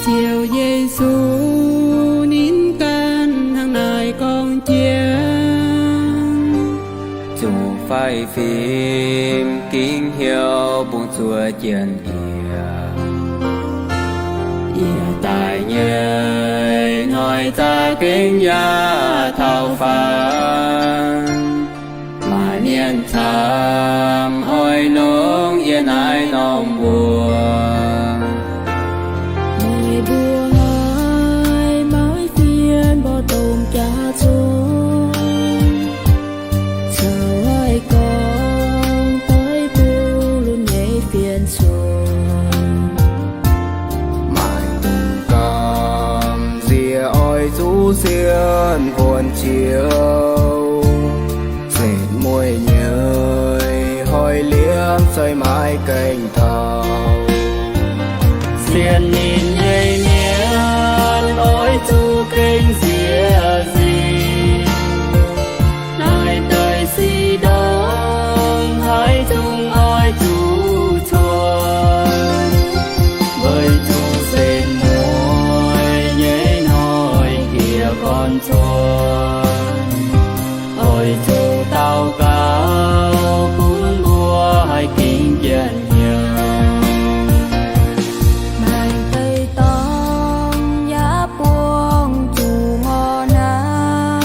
Ziouv Yesu ninh ganh hnangv naaiv gorngv jiex, zuqc faix fim gingx hnyouv bungx zuov jien-yiem. Yie daaih nyei hnoi za'gengh yaac taux faanv. Maaih mienh camv oix longc yie naaiv norm mbuox. Meih mbuo haiz maaih fienx mborqv dongh jaax zong, caux haih gorngv doix bung lunx nyei fienx cuotv. Maaih dongh gamh nziex oix zuqc sienx kuonx Ziouv, setv mueiz nyei hnoi liemh zeih maiv gaengh taux. Sienx ninh nyei mienh oix zuqc gengh nziex nzingc. Naaiv deix sic ndongc haaix zungv oix zuqc cuotv, weic zuqc setv mueiz nyei hnoi jiez gorn cuotv. Oix zuqc daux gaux bun mbuo haih gingx jien-yiem. Maaih deix dorngx yaac buangh zuqc ngorc hnaangx.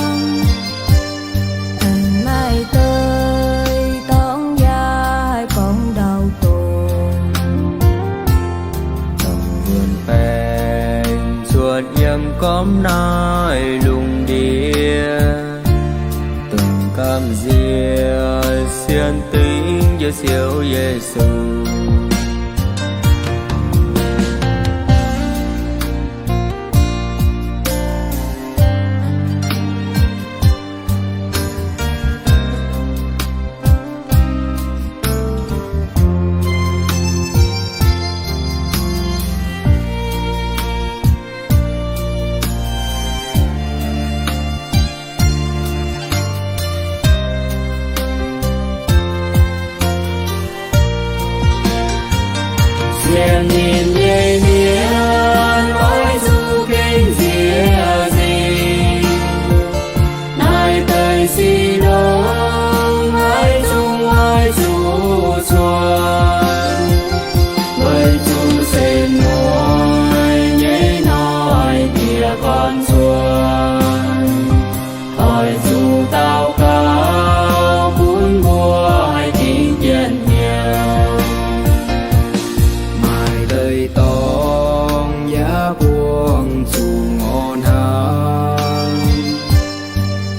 Aengx maaih deix dorngx yaac haih gorngv ndau-dorngx. Dongh wuonh baengc cuotv yiem gormx naaiv lungh ndiev, dongh gamh nziex sienx dingc Njoux Ziouv Yesu. Sienx ninh nyei mienh oix zuqc gengh nziex nzingc. Naaiv deix sic ndongc haaix zungv oix zuqc cuotv, weic zuqc setv mueiz nyei hnoi jiez gorn cuotv. Oix zuqc daux gaux bun mbuo haih gingx jien-yiem. Maaih deix dorngx yaac buangh zuqc ngorc hnaangx.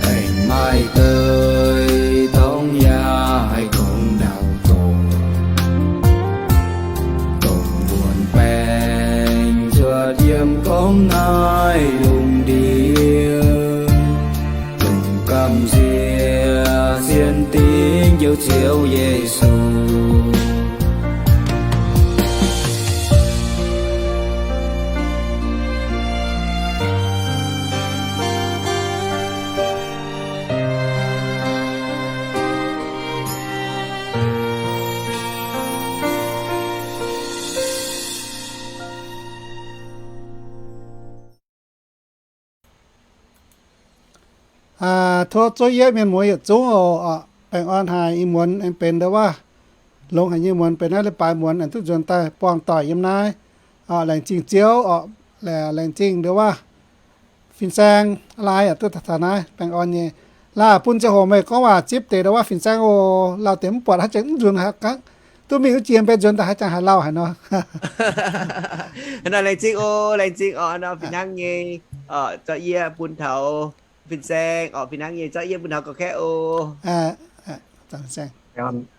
Aengx maaih deix dorngx yaac haih gorngv ndau-dorngx. Dongh wuonh baengc cuotv yiem gormx naaiv lungh ndiev, dongh gamh nziex sienx dingc Njoux Ziouv Yesu. Tov zuov yietv mienh muoz yietc zungv oc. Baengh orn haic, ih muonz aengx benx ndau wuov, longx haic nyei muonz, benx naaiv leiz-baaix muonz aengx duqv nzuonx daaih buangh doic yiem naaiv. Laengz zingh Ziouv oc. Laengz zingh ndau wuov fin-saeng, laai duqv taux naaiv baengh orn nyei. Laai bun ziangh hoc meih gorngv waac zipv deix ndau wuov fin-saeng oc. Lauh deix mv buatc haaix zanc mv nzunc haaix gangv, duqv mingh wuov jiex mbenc nzuonx daaih haaix zanc haaix lauh haaix nor. Haaix nor laengz zingh oc, laengz zingh oc. Haaix nor fih hnangv nyei, zorqv yie bun taux fin-saeng oc. Fih hnangv nyei zorqv yie bun taux gorqv-kaeqv oc.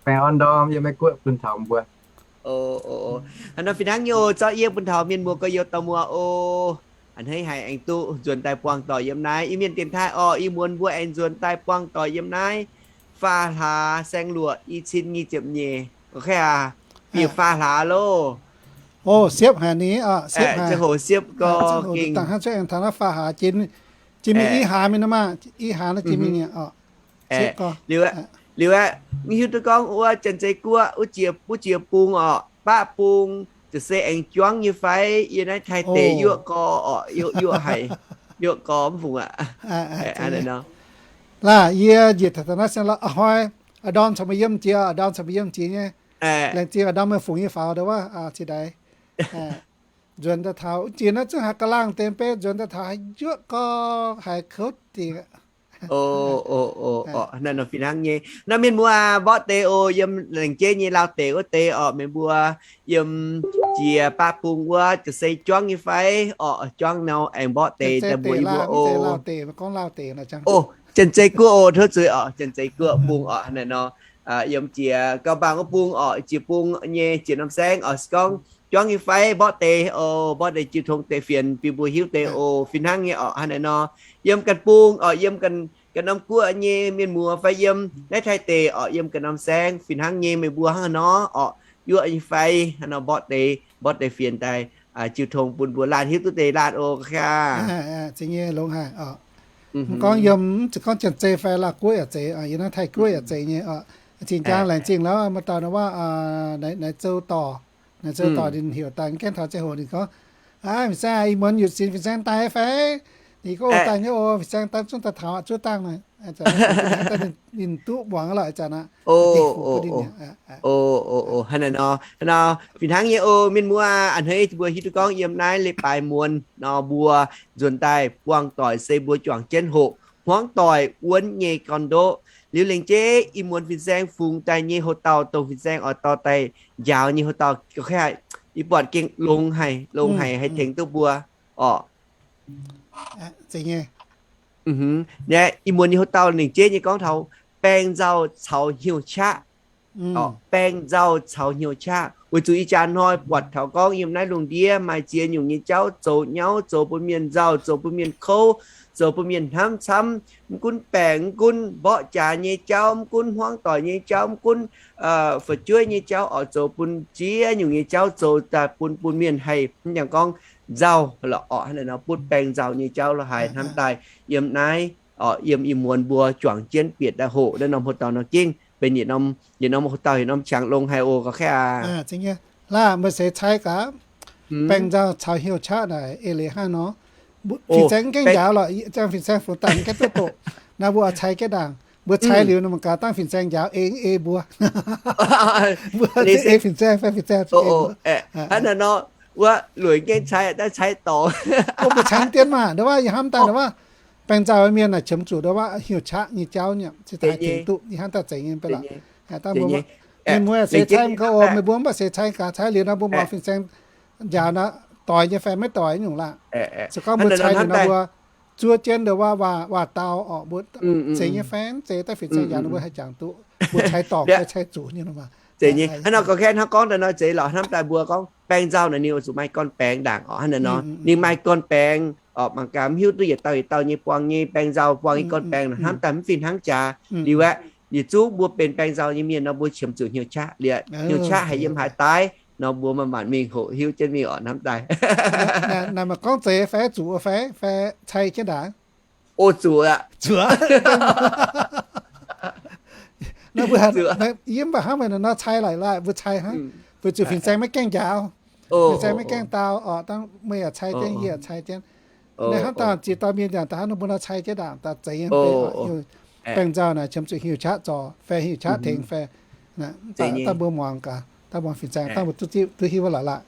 Baengh orn ndorm yie Meiv Guoqv bun taux mbuo. Haaix nor fih hnangv nyei oc, zorqv yie bun taux mienh muoz gorx-youz dauh muoz oc. A'hneiv haic aengx duqv nzuonx daaih buangh doic yiem naaiv Iu-Mienh dienx taaih oc. Ih muonz mbuo aengx nzuonx daaih buangh doic yiem naaiv faam hlaax saeng-luoqc, i cin nyic ziepc nyeic. Gorqv-kaeqv aac, bieqc faam hlaax loh. Siepv haic ni, ziangh hoc siepv gorngv dangh hnangv cuotv aengx taux naaiv faam hlaax jiex, jiex mingh i hlaax mingh nor maah, i hlaax naaiv jiex mingh nyei oc. Liuz aeqv, mv hiuv duqv gorngv wuov Janx-Zei Guoqv wuov jiex, wuov jiex bung oc, baqv bung, se aengx juangv nyei fai? Yie naaiv Taiv deic yuoqv gorx orqc, yuoqv, yuoqv haic, yuoqv gorx mv fungc aqv. Laah, yie njiec taux naaiv se a'hnoi, a'ndorm caux meih yiem jiex, a'ndorm caux meih yiem jiex nyei. Laengz zingh a'ndorm meih fungc nyei faaux ndau wuov, ciex ndaix. Nzuonx daaih taux jiex naaiv zungv haiz ga'laangh deix beiv, nzuonx daaih taux haiz juoqv gorx, haiz kouv dingc. Naaiv nor fih hnangv nyei. Naaiv mienh muoz mborqv deix oc, yiem laengz jeiv nyei lauh deix wuov deix orqc, meih mbuo yiem jiex baav bung wuov ga'sie juangv nyei fai orqc, juangv nor aengx mborqv deix daaih mbuox yie mbuo oc. Janx-Zei guoqv oc, tov zuiz orqc, Janx-Zei guoqv bung orqc, hnangv naaiv nor. Yiem jiex gauh mbaangc wuov bung orqc, jiex bung nyei jiex norm saengv orqc, se gorngv juangv nyei fai mborqv deix oc, mborqv deix jiu tong deix fienx bun mbuo hiuv deix oc, fih hnangv nyei orqc, hnangv naaiv nor. Yiem ganh bung orqc, yiem ganh norm guoqv nyei mienh muoz fai yiem naaiv Taiv deic orqc, yiem ganh norm saengv fih hnangv nyei, meih mbuo hnangv haaix nor orqc, yuoqv nyei fai hnangv nor mborqv deix, mborqv deix fienx daaih jiu tong bun mbuo laanh hiuv duqv deix laanh oc, ga'kv. Zeiz nyei, longx haic orqc. Mv gorngv yiem, mv zeiz gorngv Janx-Zei fai Laauh guoqv yaac zeiz, yiem naaiv Taiv guoqv yaac zeiz nyei orqc. Cing-jang laengz zingh lauh maaih dauh nor waac, Naaiv Zou Dorc, Naaiv Zou Dorc ninh heuc daaih mv gaengh taux ziangh hoc ninh gorngv, Aav, fin-saeng, ih muonz yietc zinx fin-saeng daaih fai? Ninh gorngv, Daaih nyei oc, fin-saeng daaih zungv daaih taux zuov dangh naaic. Ninh duqv muangx lorqc, ih zanc aqv. Hnangv naaiv nor, fih hnangv nyei oc mienh muoz, a'hneiv mbuo hiuv duqv gorngv yiem naaiv leiz-baaix muonz nor mbuo nzuonx daaih buangh doic se mbuo juangc jienv hoqc hmuangv doic wuonv nyei gorn-ndoqv. Liuz laengz jeiv ih muonz fin-saeng fungx daaih nyei hoc-dauh, dongh fin-saeng oix dorh daaih njaaux nyei hoc-dauh, ga'kv, yie buatc gengh longx haic, longx haic, haih tengx duqv mbuo orqc. Ih muonz nyei hoc-dauh laengz jeiv nyei gorngv taux baeng nzauh caux hnyouv qaqv. Baeng nzauh caux hnyouv qaqv. Weic zuqc ih jaax hnoi buatc taux gorngv yiem naaiv lungh ndiev maaih ziex nyungc nyei jauv zoux nyauv, zoux bun mienh nzauh, zoux bun mienh kouv, zoux bun mienh hnamv camv. Mv gunv baengc, mv gunv mborqv jaax nyei jauv, mv gunv hmuangv doic nyei jauv, mv gunv fu'jueiv nyei jauv orqc, zoux bun ziex nyungc nyei jauv zoux daaih bun, bun mienh haih hnangv jangx gorngv nzauh lorqc orqc, hnangv naaiv nor butv baeng nzauh nyei jauv lorqc haic hnamv daaih yiem naaiv orqc, yiem ih muonz mbuo juangc jienv bieqc daaih hoqc naaiv norm hoc-dauh nor gengh benx yietc norm, yietc norm hoc-dauh, yietc norm qangx longx haic oc, ga'kv aac. Laah, meih seix cai gaax, baeng nzauh caux hnyouv qaqv naaic eix leiz hnangv nor. Fin-saeng mv gaengh njaaux lorqc, ziangh fin-saeng fungx daaih mv gaengh duqv doqc. Naaiv mbuo oix cai jienv ndaangc. Mbuo cai liuz nor mangc gaax dangh fin-saeng njaaux ei, ei mbuo. Mbuo ei fin-saeng fai fin-saeng ei mbuo. Hnangv naaiv nor, wuov lueic gengh cai, daaih cai dorngx. Mbuo cai mv dien maah, ndau wuov yie hnamv daaih ndau wuov baeng nzauh mienh naaic qiemx zuqc ndau wuov hnyouv qaqv nyei jauv nyei, se daaih tengx duqv yie hnamv daaih zeiz nyei, beiv lorqc. Dangh mbuo, mienh muoz seix cai mv gaax oc, meih mbuo mv baac seix cai gaax, cai liuz nor mbuo muangx fin-saeng njaaux nor, doix nyei fai maiv doix nyungc laah. Se gorngv mbuo cai liuz nor mbuo zuov jienv ndau wuov waac-dau orqc, mbuo zeiz nyei fai mv zeiz, daaih fin-saeng njaaux nor mbuo haih jangx duqv, mbuo cai dorngc fai cai zuqc nyei nor maah. Zeiz nyei. Hnangv nor gorngv, hnangv gorngv daaih nor zeiz lorqc, hnamv daaih mbuo gorngv baeng nzauh naaic ninh oix zuqc maaih gorn baengx ndaangc orqc, hnangv naaiv nor. Ninh maaih gorn baengx orqc, mangc gaax mv hiuv duqv yietc dauh yietc dauh nyei buangh nyei baeng nzauh, buangh nyei gorn baengx nor, hnamv daaih mv fih hnangv jaax. Liuz aeqv, yietc zungv mbuo benx baeng nzauh nyei mienh nor mbuo qiemx zuqc hnyouv qaqv liuz, hnyouv qaqv haih yiem haaix daaih nor mbuo manc-manc mingh hoqc hiuv jienv mingh orqc, hnamv daaih. Naaic maaih gorngv zeiz fai zuqc fai, fai cai jienv ndaangc? O, zuqc aqv. Zuqc. Yie mv baac hnangv meih nor cai laic laaih, mbuo cai hnangv, weic zuqc fin-saeng maiv gaengh njaaux, fin-saeng maiv gaengh dau orqc, dangh meih yaac cai jienv, yie yaac cai jienv. Naaiv hnamv daaih ziex dauh mienh nyanc daaih hnangv nor mbuo nor cai jienv ndaangc daaih zeiz nyei, baeng nzauh naaic qiemx zuqc hnyouv qaqv zorc fai hnyouv qaqv tengx fai. Dangh mbuo muangx gaax, dangh muangx fin-saeng dangh mbuo duqv hiuv wuov lorqc laah.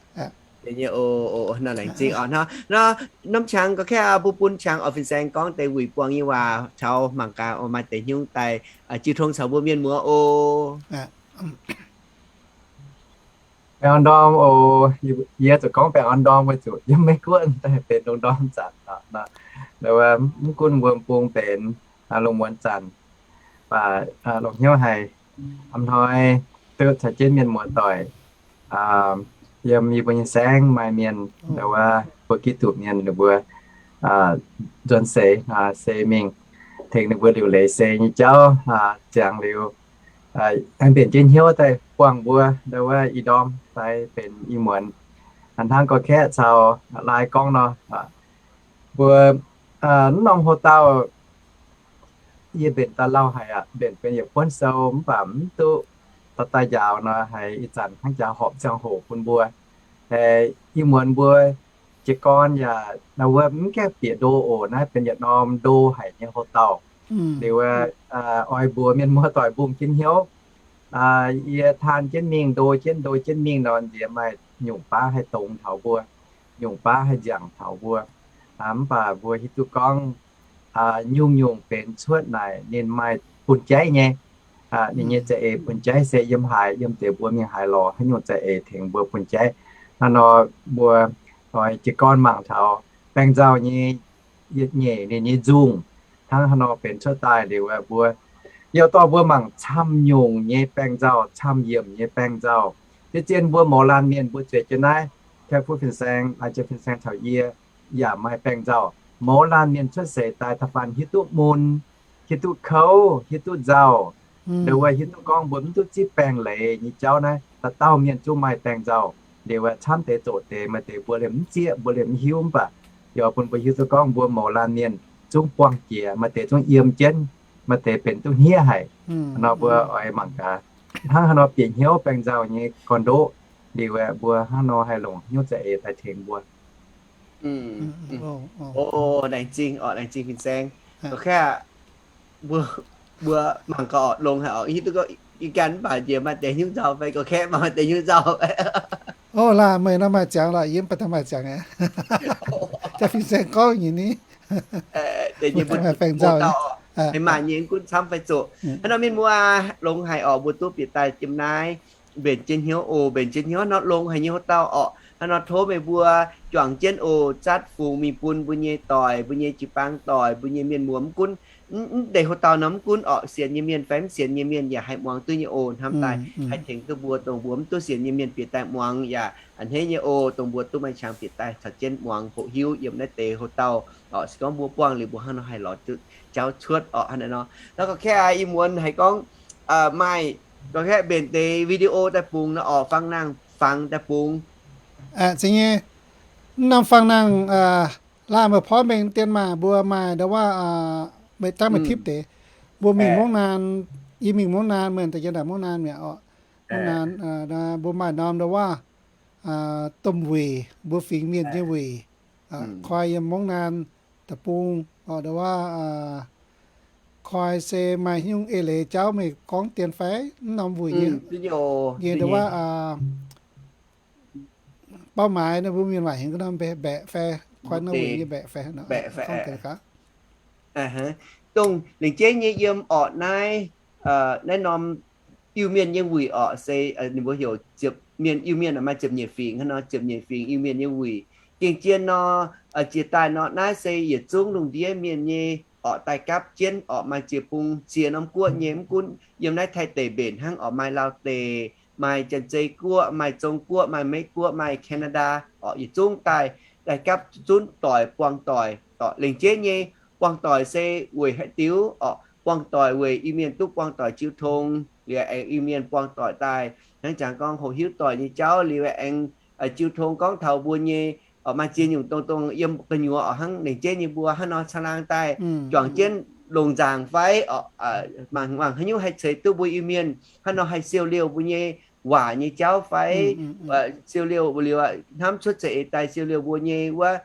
Laengz zingh oc. Nor, norm qangx gorngv kaeqv bun, bun qangx oix fin-saeng gorngv deix wuic buangh nyei waac taux mangc gaax oix maaih deix hnyouv daaih jiu tong caux mbuo mienh muoz oc. Baengh orn ndorm oc. Yie zuqc gorngv baengh orn ndorm weic zuqc yiem Meiv Guoqv daaih benx lungh ndorm zanc. Mv gunv mbuo bung benx lungh muonz zanc, baac longc hnyouv haiz a'hnoi duqv caux jienv mienh muoz doic yiem yie mbuo nyei saengv maaih mienh, ndau wuov mbuo Giduc mienh ninh mbuo nzuonx seix se mingh tengx ninh mbuo liuc leiz seix nyei jauv ziangx liuz, aengx mbenc jienv hnyouv daaih buangh mbuo ndau wuov ih ndorm fai benx ih muonz. Hnangv gorngv kaeqv caux laai gorngv nor, mbuo mv norm hoc-dauh yie mbenc daaih lauh haic aqv, mbenc benx yietc buonv sou mv baac mv duqv dorh daaih njaaux nor, haiz ih zanc hnangv jaax horpc ziangh hoc bun mbuo. Ih muonz mbuo jiez gorn yaac naaiv wuov mv gaengh bieqc ndo oc. Naaiv benx yietc norm ndo haic nyei houx-dauh. Liuz wuov, oix mbuox mienh muoz-doic mbungh jienv hnyouv, yie taan jienv mingh, ndo jienv, ndo jienv mingh nor, nziex maaih nyungc baav haih dongz taux mbuo, nyungc baav haih nziangc taux mbuo. Mv baac mbuo hiuv duqv gorngv nyungc-nyungc benx cuotv naaic ninh maaih bun jaiv nyei. Ninh nyei za'eix bun jaiv se yiem haaix, yiem deix mbuo mingh haaix lorz haaix nyungc za'eix tengx mbuo bun jaiv. Hnangv nor mbuo oix jiez gorn mangc taux baeng nzauh nyei yietc nyeic ninh nyei nzungh hnangv haaix nor benx cuotv daaih. Liuz mbuo youh dorh mbuo mangc camv nyungc nyei baeng nzauh, camv yiemc nyei baeng nzauh. Zien-zien mbuo mouz laanh mienh mbuo zueiz jienv naaiv, Kaiv Fuqv Fin-Saeng, Laaix Jien Fin-Saeng caux yie yaac maaih baeng nzauh. Mouz laanh mienh cuotv seix daaih da'faanh hiuv duqv mun, hiuv duqv kouv, hiuv duqv nzauh. Ndongc wuov hiuv duqv gorngv mbuo mv duqv zipv baengh leiz nyei jauv naaiv, dauh dauh mienh zungv maaih baeng nzauh. Liuz camv deix zoqc deix, maaih deix mbuo liemh mv zieqv, mbuo liemh mv hiuv, mv baac yaac bun mbuo hiuv duqv gorngv mbuo mouz laanh mienh zungv buangh jiex, maaih deix zungv yiem jienv, maaih deix benx duqv hniev haic. Nor mbuo oix mangc gaax hnangv haaix nor bieqc hnyouv baeng nzauh nyei gorn-ndoqv. Liuz mbuo hnangv nor haih longc hnyouv za'eix daaih tengx mbuo. Laengz zingh orqc, laengz zingh fin-saeng. Gorngv kaeqv, mbuo, mbuo mangc gaax orqc, longx haic orqc, hiuv duqv gorngv ih gan mv baac njiec maaih deix hnyouv nzauh fai gorngv kaeqv mangc maaih deix hnyouv nzauh. Ov, laah meih nor maaih ziangx lorqc, yie mv baac daaih maaih ziangx aqv. Jaa fin-saeng gorngv nyei ni. Deix nyei mbuo maaih baeng nzauh, maaih nyei gunv camv fai zoqc. Hnangv nor mienh muoz, longx haic orqc, mbuo duqv bieqc daaih jiem naaiv mbenc jienv hnyouv oc, mbenc jienv hnyouv nor longx haic nyei houx-dauh orqc. Hnangv nor tov meih mbuo juangc jienv oc, zatv fungx mingh bun mbuo nyei doic, mbuo nyei jiu-baang doic, mbuo nyei mienh muoz mv gunv, mv deix houx-dauh nor mv gunv orqc, sienx nyei mienh fai mv sienx nyei mienh yaac haih muangx duqv nyei oc. Hnamv daaih haih tengx duqv mbuo, dongh mbuo mv duqv sienx nyei mienh bieqc daaih muangx yaac a'hneiv nyei oc. Dongh mbuo duqv maaih qangx bieqc daaih caux jienv muangx hoqc hiuv yiem naaiv deix houx-dauh orqc. Se gorngv mbuo buangh liuz mbuo hnangv nor haih lorz jauv cuotv orqc. Hnangv naaiv nor, naaiv gorngv kaeqv ih muonz haiz gorngv maaih, gorngv kaeqv mbenc deix video daaih bungx nor orqc, fangx nangh fangx daaih bungx. Aa, zingh nyei, mv norm fangx nangh, aa, laanh mbuo porv mengh dien maah, mbuo maaih ndau wuov, aa, meih dangv meih tipv deix. Mbuo mingh Mungv Naan, yie mingh Mungv Naan, meih daaih yie ndaangc Mungv Naan mi'aqv orqc. Mungv Naan, aa, mbuo maaih norm ndau wuov, aa, domh wuic, mbuo fingx mienh nyei wuic, aa, koi yiem Mungv Naan deic-bung orqc, ndau wuov, aa, koi se maaih nyungc eix leiz jauv meih gorngv dien fai mv norm wuic nyei, nyei ndau wuov, aa, เป้าหมาย naaiv mbuo mienh waac heuc ga'norm mbaeqc fai, koi norm wuic nyei mbaeqc fai, gorngv deix gaax. Dongh lengc jeiv nyei yiem orqc naaiv, naaiv norm Iu-Mienh nyei wuic orqc se ninh mbuo heuc ziepc, mienh, Iu-Mienh maaih ziepc nyeic fingx, hnangv nor ziepc nyeic fingx Iu-Mienh nyei wuic. Gengh zien nor, jiex daaih nor naaiv se yietc zungv lungh ndiev mienh nyei orqc daaih gapv jienv orqc, maaih ziex bung ziex norm guoqv nyei, mv gunv yiem naaiv Taiv deic mbenc hnangv orqc, maaih Laauv deic, maaih Janx-Zei guoqv, maaih Zong guoqv, maaih Meiv guoqv, maaih Canada orqc, yietc zungv daaih, daaih gapv zunv doic buangh doic orqc. Lengc jeiv nyei buangh doic se weic haaix diuc orqc? Buangh doic weic Iu-Mienh duqv buangh doic jiu tong, liuz aengx Iu-Mienh buangh doic daaih hnangv jangx gorngv hoqc hiuv doic nyei jauv, liuz aengx jiu tong gorngv taux mbuo nyei orqc, maaih ziex nyungc dongh, dongh yiem gu'nyuoz orqc, hnangv lengc jeiv nyei mbuo hnangv nor caangh laangh daaih juangc jienv longc nzaangc fai orqc, mangc, mangc haaix nyungc haih ceix duqv mbuo Iu-Mienh, hnangv nor haih siou liouh mbuo nyei waac nyei jauv fai siou liouh liuz hnamv cuotv za'eix daaih siou liouh mbuo nyei wuov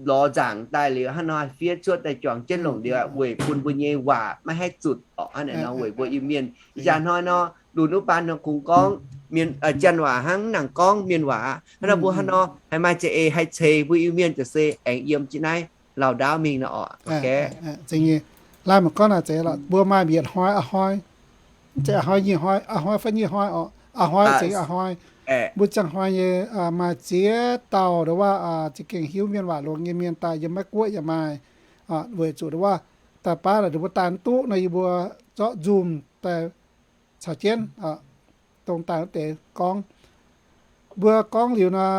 lorz nzaangc daaih liuz hnangv nor haih fiev cuotv daaih juangc jienv longc liuz weic bun mbuo nyei waac maiv haih zutc orqc. Hnangv naaic nor weic mbuo Iu-Mienh ih jaax hnoi nor lunx wuov baan nor kungx gorngv mienh, janx waac hnangv nangc gorngv mienh waac. Hnangv nor mbuo hnangv nor haih maaih za'eix haih ceix mbuo Iu-Mienh ziouc se aengx yiem jienv naaiv lauh ndaauv mingh nor orqc. Laanh mangc gorngv naaic zeiz lorqc, mbuo maaih yietc hnoi a'hnoi, mv zeiz a'hnoi nyic hnoi, a'hnoi fai nyic hnoi orqc, a'hnoi zeiz a'hnoi. Mbuo ziangh hnoi nyei maaih ziex dauh ndau wuov za'gengh hiuv mienh waac longx nyei mienh daaih, yiem Meiv Guoqv yaac maaih, weic zuqc ndau wuov daaih baav laaix ninh mbuo daaih mv duqv nor, yie mbuo zorqv Zoom daaih caux jienv dongh daaih wuov deix gorngv. Mbuo gorngv liuz nor,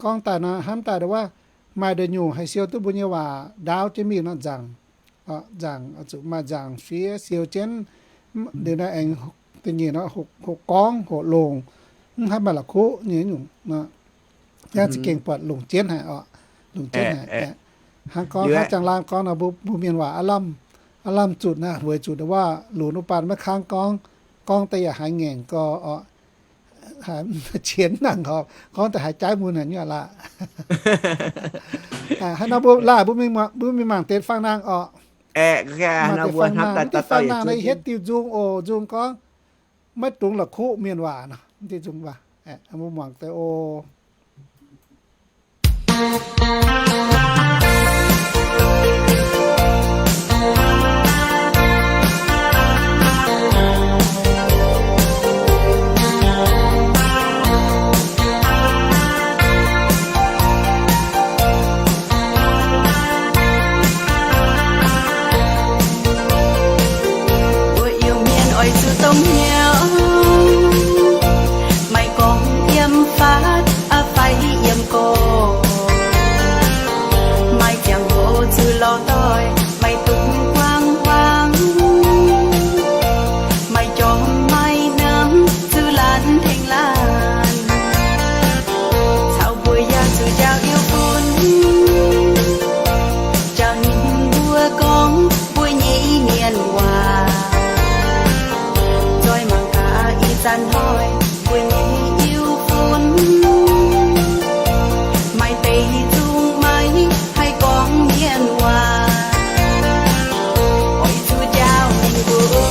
gorngv daaih nor hnamv daaih ndau wuov maaih deix nyungc haih siou duqv mbuo nyei waac ndaauv jienv mingh nor nzaangc, nzaangc, zuqc maaih nzaangc fiev siou jienv. Liuz naaiv aengx da'nyeic nor hoqc gorngv hoqc longc, mv haih maaih la'kuqv nyei nyungc nor. Yangh za'gengh buatc longc jienv haic orqc, longc jienv haic. Hnangv gorngv hnangv Jangx Laanh gorngv nor, mbuo, mbuo mienh waac aav lamh, aav lamh zutc naaic, weic zuqc ndau wuov lunx wuov baan maiv kangv gorngv, gorngv daaih yaac haiz ngaengc gau orqc. haiz qienx nangc horpc, gorngv daaih haiz jaaix mun haic nyei laaix. Hnangv nor mbuo laaih mbuo mingh mangc deix fangx nangh orqc. Mangc deix fangx nangh, mv diuh fangx nangh naaiv hietv diuh nzung oc. Nzung gorngv, maiv dungx la'kuqv mienh waac nor, mv diuh nzung waac. Mbuo mangc deix oc. Mbuo Iu-Mienh oix zuqc dongh hnyouv, maiv gorngv yiem faatv fai yiem gorx, maaih ziangh hoc zuqc lorz doic, maiv dungx guangc huaang, maaih jorm maaih namx zuqc laanh tengx laanh, caux mbuo yaac zuqc njaaux Iu-Fun, njaaux ninh mbuo gorngv mbuo nyei mienh waac. Nzoih mangc gaax ih zanc hnoi mbuo nyei Iu-Fun, maaih deix zungv maiv haih gorngv mienh waac. Oix zuqc njaaux ninh mbuo,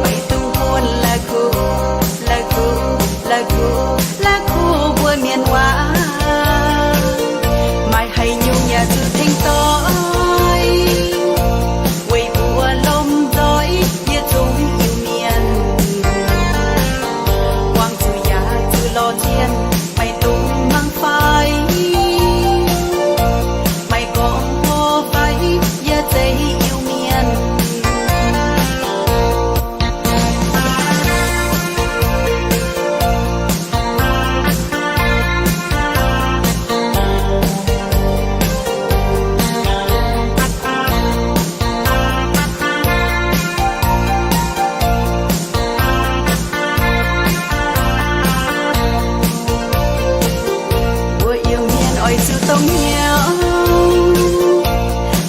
maiv dungx bun la'kuqv, la'kuqv, la'kuqv, la'kuqv mbuo mienh waac. Maaih haaix nyungc yaac zuqc tengx doic, weic mbuo lomh nzoih yietc zungv Iu-Mienh. Muangx zuqc yaac zuqc lorz cien, maiv dungx mangc fai, maiv gorngv mbuo fai, yie zeiz Iu-Mienh. Mbuo Iu-Mienh oix zuqc dongh hnyouv,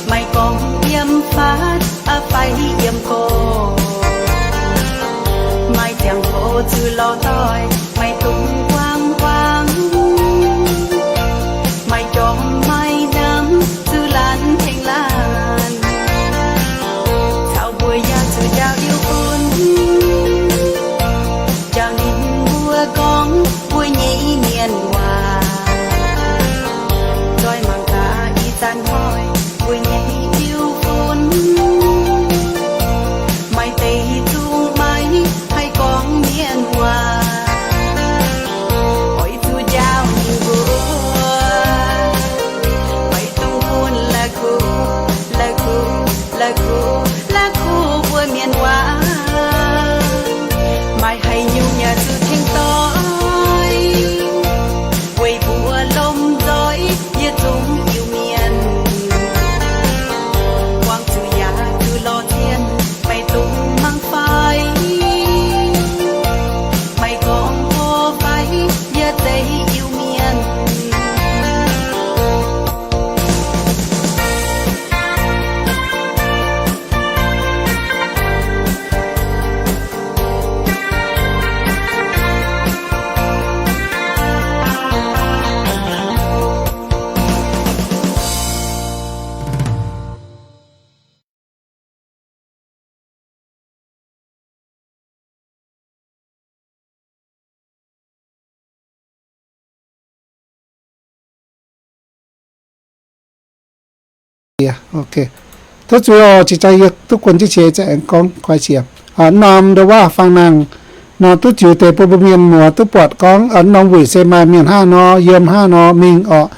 maiv gorngv yiem faatv fai yiem gorx, maaih ziangh hoc zuqc lorz doic, maiv dungx guangc huaang, maaih jorm maaih namx zuqc laanh tengx laanh, caux mbuo yaac zuqc njaaux Iu-Fun, njaaux ninh mbuo gorngv mbuo nyei mienh waac. Nzoih mangc gaax ih zanc hnoi mbuo nyei Iu-Fun, maaih deix zungv maiv haih gorngv mienh waac. Oix zuqc njaaux ninh mbuo, maiv dungx bun la'kuqv, la'kuqv, la'kuqv, la'kuqv mbuo mienh waac. Maaih haaix nyungc yaac zuqc tengx doic, weic mbuo lomh nzoih yietc zungv Iu-Mienh. Muangx zuqc yaac zuqc lorz cien, maiv dungx mangc fai, maiv gorngv mbuo fai, yie zeiz Iu-Mienh. Ok. Duqv zuiz oc, jiex jaax yie duqv guon jienv qiex za'gengh gorngv kuaix qiex. Norm ndau wuov fangx nangh nor duqv ziux deix bun mbuo mienh muoz duqv buatc gorngv norm wuic se maaih mienh hnangv nor, yiem hnangv nor mingh orqc.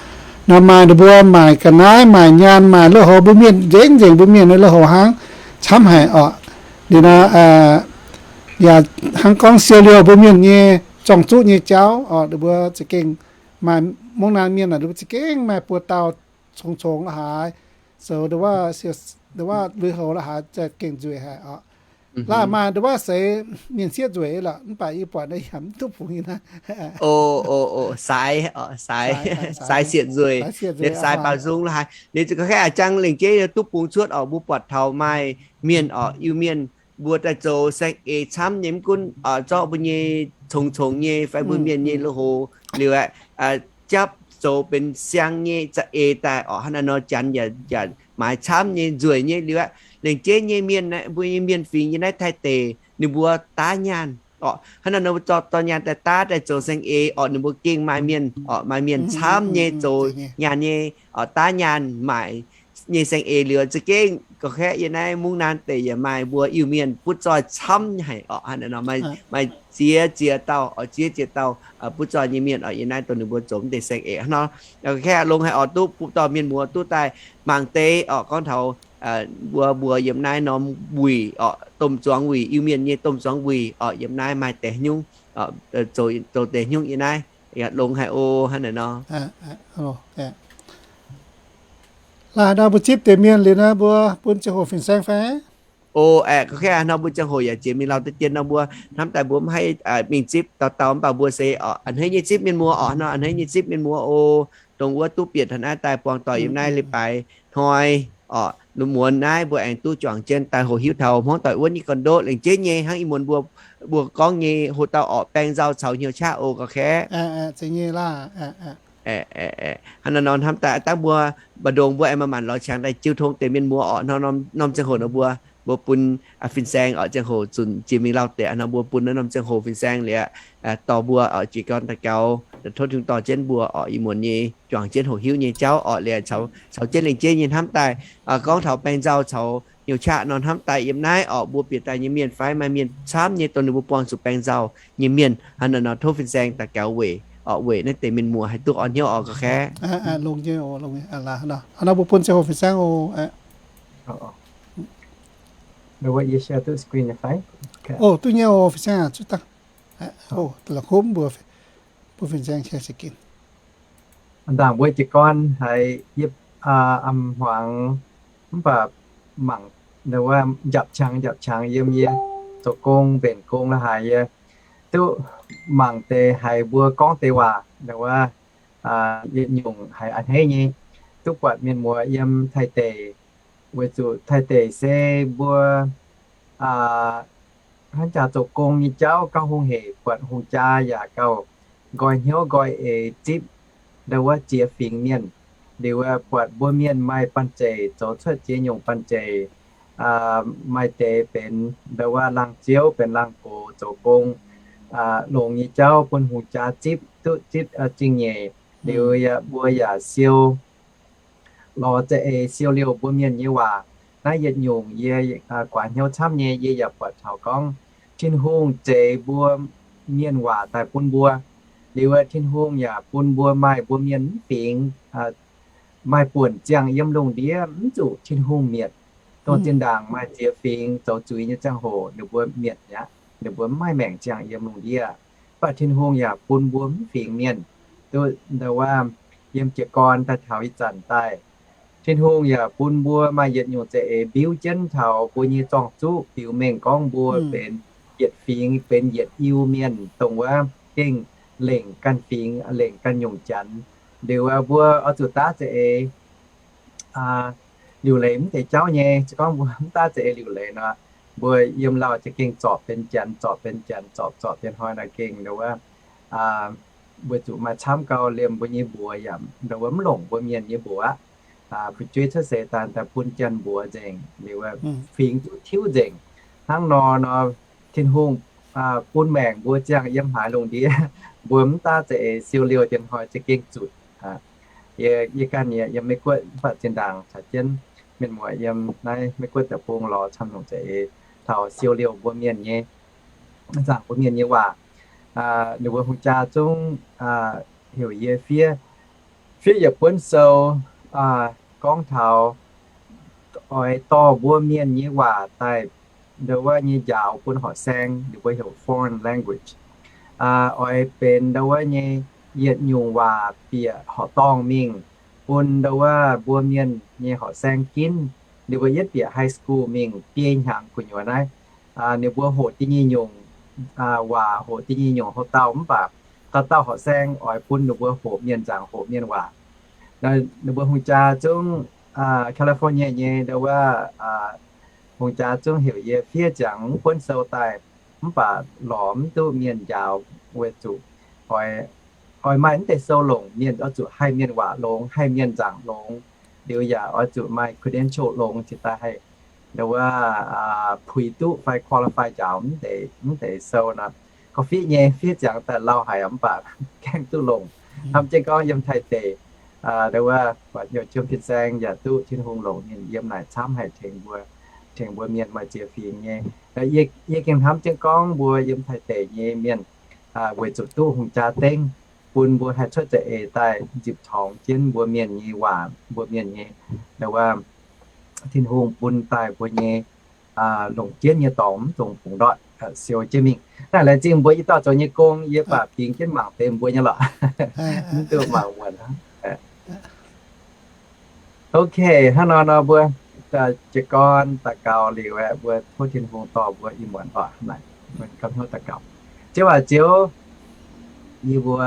Nor maaih ninh mbuo maaic ga'naaiv, maaic nyaanh, maaic lui-houx, mbuo mienh nzengc nzengc mbuo mienh lui-houx hnangv camv haic orqc. Liuz nor, yaac hnangv gorngv siou liouh mbuo mienh nyei zorng-zuqv nyei jauv orqc, ninh mbuo za'gengh maaih mungv naanc mienh naaic, ninh mbuo za'gengh maaih buo dauh congx-congx la'haaix, zoux ndau wuov, ndau wuov lui-houx la'haaix za'gengh nzueic haic orqc. Laaih maaih ndau wuov seix mienh sieqv nzueic lorqc, mv baac yie buatc naaiv yaac mv duqv bungx nyei naaiv. Saaix sieqv nzueic, saaix baaux nzung la'haaix. Liuz za'gengh a'jang lengc jeiv duqv bungx cuotv orqc, mbuo buatc taux maaih mienh orqc, Iu-Mienh mbuo daaih zoux saeng-eix camv nyei, mv gunv zorqv mbuo nyei congx-congx nyei fai mbuo mienh nyei lui-houx liuz aeqv, japv zoux benx siang nyei za'eix daaih orqc. Hnangv naaiv nor janx yaac maaiz camv nyei, nzueic nyei liuz aeqv, lengc jeiv nyei mienh, mbuo nyei mienh fingx yiem naaiv Taiv deic ninh mbuo daav nyaanh orqc. Hnangv naaiv nor mbuo zorqv dorh nyaanh daaih daav daaih zoux saeng-eix orqc, ninh mbuo gengh maaih mienh orqc, maaih mienh camv nyei zoux nyaanh nyei orqc, daav nyaanh maaic nyei saeng-eix liuz za'gengh ga'kaeqv yiem naaiv Mungv Naan deic yaac maaih mbuo Iu-Mienh butv zoih camv haic orqc. Hnangv naaiv nor maaih ziex ziex dauh orqc, ziex ziex dauh butv zoih nyei mienh orqc, yiem naaiv dongh ninh mbuo zoux mv deix saeng-eix hnangv nor. Ga'kaeqv longx haic orqc, duqv butv dorh mienh muoz duqv daaih mangc deix orqc, gorngv taux mbuo mbuox yiem naaiv norm wuic orqc, domh zuangx wuic, Iu-Mienh nyei domh zuangx wuic orqc, yiem naaiv maaih deix nyungc, zoux deix nyungc yiem naaiv. Longx haic o. Hnangv naaiv nor. Laaix nor mbuo zipv deix mienh liuz nor mbuo bun ziangh hoc fin-saeng fai? O, aeqv, ga'kaeqv nor mbuo ziangh hoc yaac jiex mingh lauh deix dien nor mbuo hnamv daaih mbuo mv haih mingh zipv dauh dauh mv baac mbuo se a'hneiv nyei zipv mienh muoz orqc, hnangv nor a'hneiv nyei zipv mienh muoz o. Dongh wuov duqv bieqc taux naaiv daaih buangh doic yiem naaiv leiz-baaix hnoi orqc, muonz naaiv mbuo aengx duqv juangc jienv daaih hoqc hiuv taux hmuangv doic wuov nyei gorn-ndoqv lengc jeiv nyei hnangv ih muonz mbuo, mbuo gorngv nyei hoc dauh orqc, baeng nzauh caux hnyouv qaqv o ga'kaeqv. Hnangv naaiv nor hnamv daaih dangh mbuo mba'ndongx mbuo aengx maaih maanc lorz qangx daaih jiu tong deix mienh muoz orqc, norm ziangh hoc nor mbuo, mbuo bun fin-saeng orqc, ziangh hoc zunc jiex mingh lauh deix nor mbuo bun naaiv norm ziangh hoc fin-saeng liuz, dorh mbuo orqc jiez gorn daux gaux, tov Tin-Hungh dorh jienv mbuo orqc ih muonz nyei juangc jienv hoqc hiuv nyei jauv orqc liuz caux jienv lengc jeiv nyei hnamv daaih gorngv taux baeng nzauh caux hnyouv qaqv nor hnamv daaih yiem naaiv orqc, mbuo bieqc daaih nyei mienh fai maaih mienh camv nyei dongh ninh mbuo buangh zuqc baeng nzauh nyei mienh. Hnangv naaiv nor tov fin-saeng daux gaux weic orqc, weic naaiv deix mienh muoz haih duqv orn hnyouv orqc ga'kaeqv. Hnangv nor mbuo bun ziangh hoc fin-saeng oc. Duqv nyei oc fin-saeng. La'kuqv mbuo bun fin-saeng share screen. Ndaangc mbuo jiez gorn haiz yie a'hmuangx mv baac mangc wuov njapc qangx njapc qangx yiem yie zoux gong mbenc gong la'haaix yie duqv mangc deix haiz mbuo gorngv deix waac wuov, yietc nyungc haiz a'hneiv nyei, duqv buatc mienh muoz yiem Taiv deic, weic zuqc Taiv deic se mbuo hnangv jaax zoux gong nyei jauv gauh hungh hec, buatc hungh jaa yaac gauh nqoi hnyouv nqoi eix zipv ndau wuov ziex fingx mienh. Liuz buatc mbuo mienh maaih banh zeic zoux cuotv ziex nyungc banh zeic, maaih deix benx ndau wuov laangh ziouv, benx laangh gox zoux gong, longx nyei jauv bun hungh jaa zipv duqv zipv zingh nyeic. Liuz yaac mbuo yaac siou lorz za'eix siou liouh mbuo mienh nyei waac. Naaiv yietc nyungc yie guaax hnyouv camv nyei, yie yaac buatc taux gorngv Tin-Hungh zeix mbuo mienh waac daaih bun mbuo. Liuz Tin-Hungh yaac bun mbuo maaih mbuo mienh mv fingx maaih buonc ziangh yiem lungh ndiev mv zuqc Tin-Hungh mietc. Dongh zinh ndaangc maaih ziex fingx zoux zuiz nyei ziangh hoc ninh mbuo mietc mi'aqv, ninh mbuo mv maaih maengc ziangh yiem lungh ndiev. Mv baac Tin-Hungh yaac bun mbuo mv fingx mienh duqv ndau wuov yiem jiez gorn daaih taux ih zanc daaih. Tin-Hungh yaac bun mbuo maaih yietc nyungc za'eix mbiuv jienv taux mbuo nyei zorng-zuqv, biux mengh gorngv mbuo benx yietc fingx, benx yietc Iu-Mienh, dongh wuov gengh lengc ganh fingx, lengc ganh nyungc janx. Liuz mbuo oix zuqc daav za'eix liuc leiz mv deix jauv nyei. Se gorngv mbuo mv daav za'eix liuc leiz nor, mbuo yiem lauh za'gengh zorpc benx janx, zorpc benx janx, zorpc zorpc dien hnoi nor gengh ndau wuov weic zuqc maaih camv gau liemh mbuo nyei mbuox yaac ndau wuov mv longc mbuo mienh nyei mbuox aqv. Fu'jueiv cuotv seix daaih bun janx mbuox nzengc, liuz fingx duqv tiuv nzengc. Hnangv nor nor, Tin-Hungh bun maengc mbuo ziangh yiem haaix lungh ndiev, mbuo mv daav za'eix siou liouh dien hnoi za'gengh zutc. Yie, yie ganh yiem Meiv-Guoqv mv baac zinh ndaangc caux jienv mienh muoz yiem naaiv Meiv-Guoqv deic-bung lorz camv nyungc za'eix taux siou liouh mbuo mienh nyei, zaangc mbuo mienh nyei waac. Ninh mbuo hungh jaa zungv heuc yie fiev, fiev yietc buonv sou gorngv taux oix dorh mbuo mienh nyei waac daaih ndau wuov nyei njaaux bun horqc saeng, ninh mbuo heuc foreign language. Oix benx ndau wuov nyei yietc nyungc waac bieqc horqc dorngh mingh bun ndau wuov mbuo mienh nyei horqc saeng ginv. Ninh mbuo yietv bieqc high school mingh biei hnyangx gu'nyuoz naaiv, ninh mbuo hoqc da'nyeic nyungc waac, hoqc da'nyeic nyungc houv dauh mv baac dauh dauh horqc saeng oix bun ninh mbuo hoqc mienh nzaangc, hoqc mienh waac. Ninh mbuo hungh jaa zungv California nyei ndau wuov Hungh jaax zungv heuc yie fiev ziangx mv buonv sou daaih, mv baac lorz mv duqv mienh njaaux weic zuqc oix, oix maaih mv deix sou longc, mienh oix zuqc haih mienh waac longx, haih mienh nzaangc longx, liuz yaac oix zuqc maaih credential longx cingx daaih haih, nduov, puix duqv fai qualify njaaux mv deix, mv deix sou nor. Gorngv fiev nyei, fiev ziangx daaih lauh haic mv baac gaengh duqv longc. Hnamv jienv gorngv yiem Taiv deic, nduov, buatc hnyouv jienv fin-saeng yaac duqv Tin-Hungh longc ninh yiem naaic camv haic tengx mbuo, tengx mbuo mienh maaih ziex fingx nyei. Yie gengh hnamv jienv gorngv mbuo yiem Taiv deic nyei mienh weic zuqc duqv hungh jaa dengv, bun mbuo haih cuotv za'eix daaih nzipc torngx jienv mbuo mienh nyei waac, mbuo mienh nyei, nduov, Tin-Hungh bun daaih mbuo nyei longc jienv nyei dorngx mv dungx bungx ndortv, siou jienv mingh. Naaiv laengz zingh mbuo i dauh zoux nyei gong, yie baac bingx jienv mangc deix mbuo nyei lorqc. Mv duqv mangc muonc. Ok, hnangv nor nor mbuo jiez gorn daux gaux liuz aeqv, mbuo tov Tin-Hungh dorh mbuo ih muonc oc. Naaic, mbuo gapv hnyouv daux gaux. Ziouv aac, Ziouv, yie mbuo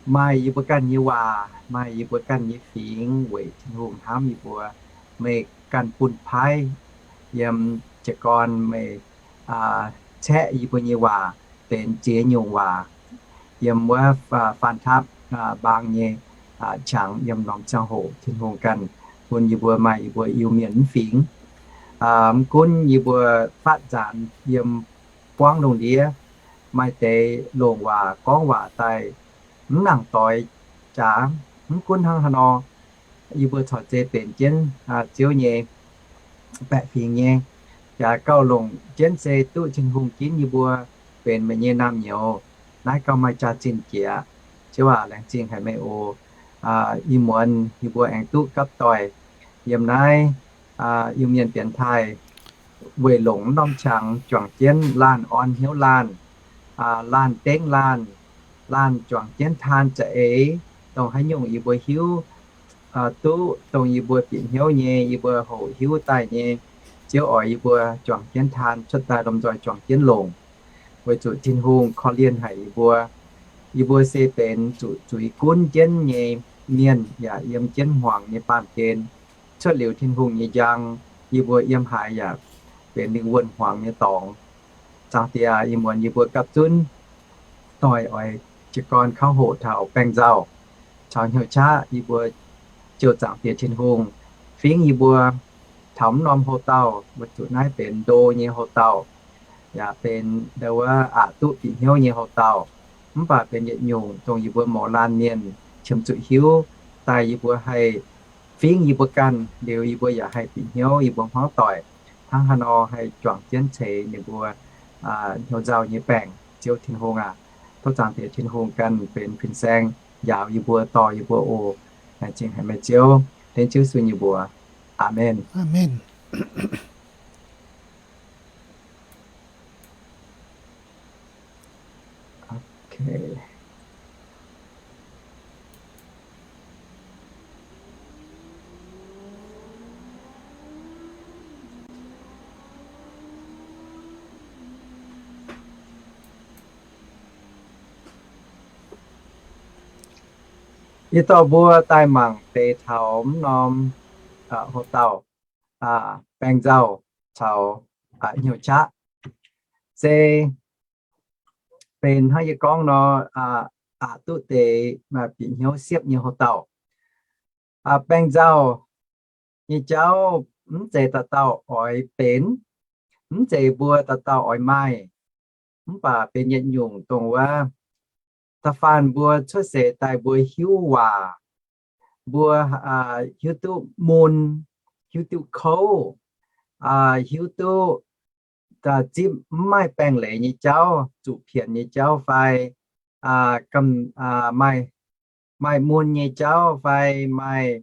maaih yie mbuo ganh nyei waac, maaih yie mbuo ganh nyei fingx weic Tin-Hungh hnamv yie mbuo. Meih ganh bun paaiv yiem jiez gorn meih caeqv yie mbuo nyei waac benx ziex nyungc waac yiem wuov faan taapv mbaang nyei qangx yiem norm ziangh hoc. Tin-Hungh ganh bun yie mbuo maaih yie mbuo Iu-Mienh mv fingx, mv gunv yie mbuo faatv nzaanx yiem buangv lungh ndiev, maaih deix longc waac gorngv waac daaih mv nangc doix jaax. Mv gunv hnangv haaix nor, yie mbuo corc zeiz benx jienv Ziouv nyei baeqc fingx nyei, yaac gauh longc jienv se duqv Tin-Hungh ginv yie mbuo benx meih nyei naamh nyouz. Naaiv gauh maaih jaax-zinh jiex. Ziouv aac, laengz zingh haic meih oc. Ih muonz yie mbuo aengx duqv gapv doic yiem naaiv Iu-Mienh dienx taaih weic longc norm qangx juangc jienv laanh orn hnyouv laanh, laanh dengv laanh, laanh juangc jienv taan za'eix, dongh haaix nyungc yie mbuo hiuv duqv, dongh yie mbuo bieqc hnyouv nyei, yie mbuo hoqc hiuv daaih nyei, Ziouv oix yie mbuo juangc jienv taan cuotv daaih lomh nzoih juangc jienv longc. Weic zuqc Tin-Hungh korv-lienh haic yie mbuo. Yie mbuo se benx zuqc zuiz gunv jienv nyei mienh yaac yiem jienv hmuangx nyei baamh gen. Cuotv liuz Tin-Hungh nyei njang, yie mbuo yiem haaix yaac benx lingh wuonh hmuangx nyei dorngx. Zaangc Diex, ih muonz yie mbuo gapv zunv doic oix jiez gorn kangv hoqc taux baengh nzauh caux hnyouv qaqv. Yie mbuo jouh Zaangc Diex Tin-Hungh fingx yie mbuo taux mv norm houc dauh, weic zuqc naaiv benx ndo nyei houc dauh, yaac benx ndo wuov aqc duqv bieqc hnyouv nyei houc dauh. Mv baac benx yietc nyungc dongh yie mbuo mouz laanh mienh qiemx zuqc hiuv daaih yie mbuo haih fingx yie mbuo ganh liuz, yie mbuo yaac haih bieqc hnyouv yie mbuo hmuangv doic, hnangv haaix nor haih juangc jienv ceix ninh mbuo hnyouv nzauh nyei baengc. Ziouv Tin-Hungh aac, tov Zaangc Diex Tin-Hungh ganh benx fin-saeng njaaux yie mbuo, dorh yie mbuo oc. Laengz zingh haic meih Ziouv, dengv Ziouv sun yie mbuox. Aamen. Aamen. Yie dorh mbuo daaih mangc deix taux mv norm houc dauh, baengh nzauh caux hnyouv qaqv. Se benx hnangv yie gorngv nor, aqc duqv deix bieqc hnyouv siepv nyei houc dauh. Baengh nzauh nyei jauv mv zeiz dauh dauh oix benx, mv zeiz mbuo dauh dauh oix maaih, mv baac benx yietc nyungc dongh wuov da'faanh mbuo cuotv seix daaih mbuo hiuv waac, mbuo hiuv duqv mun, hiuv duqv kouv, hiuv duqv zipv mv maaih baengh leiz nyei jauv, zuqc pienx nyei jauv fai maaih, maaih mun nyei jauv fai maaih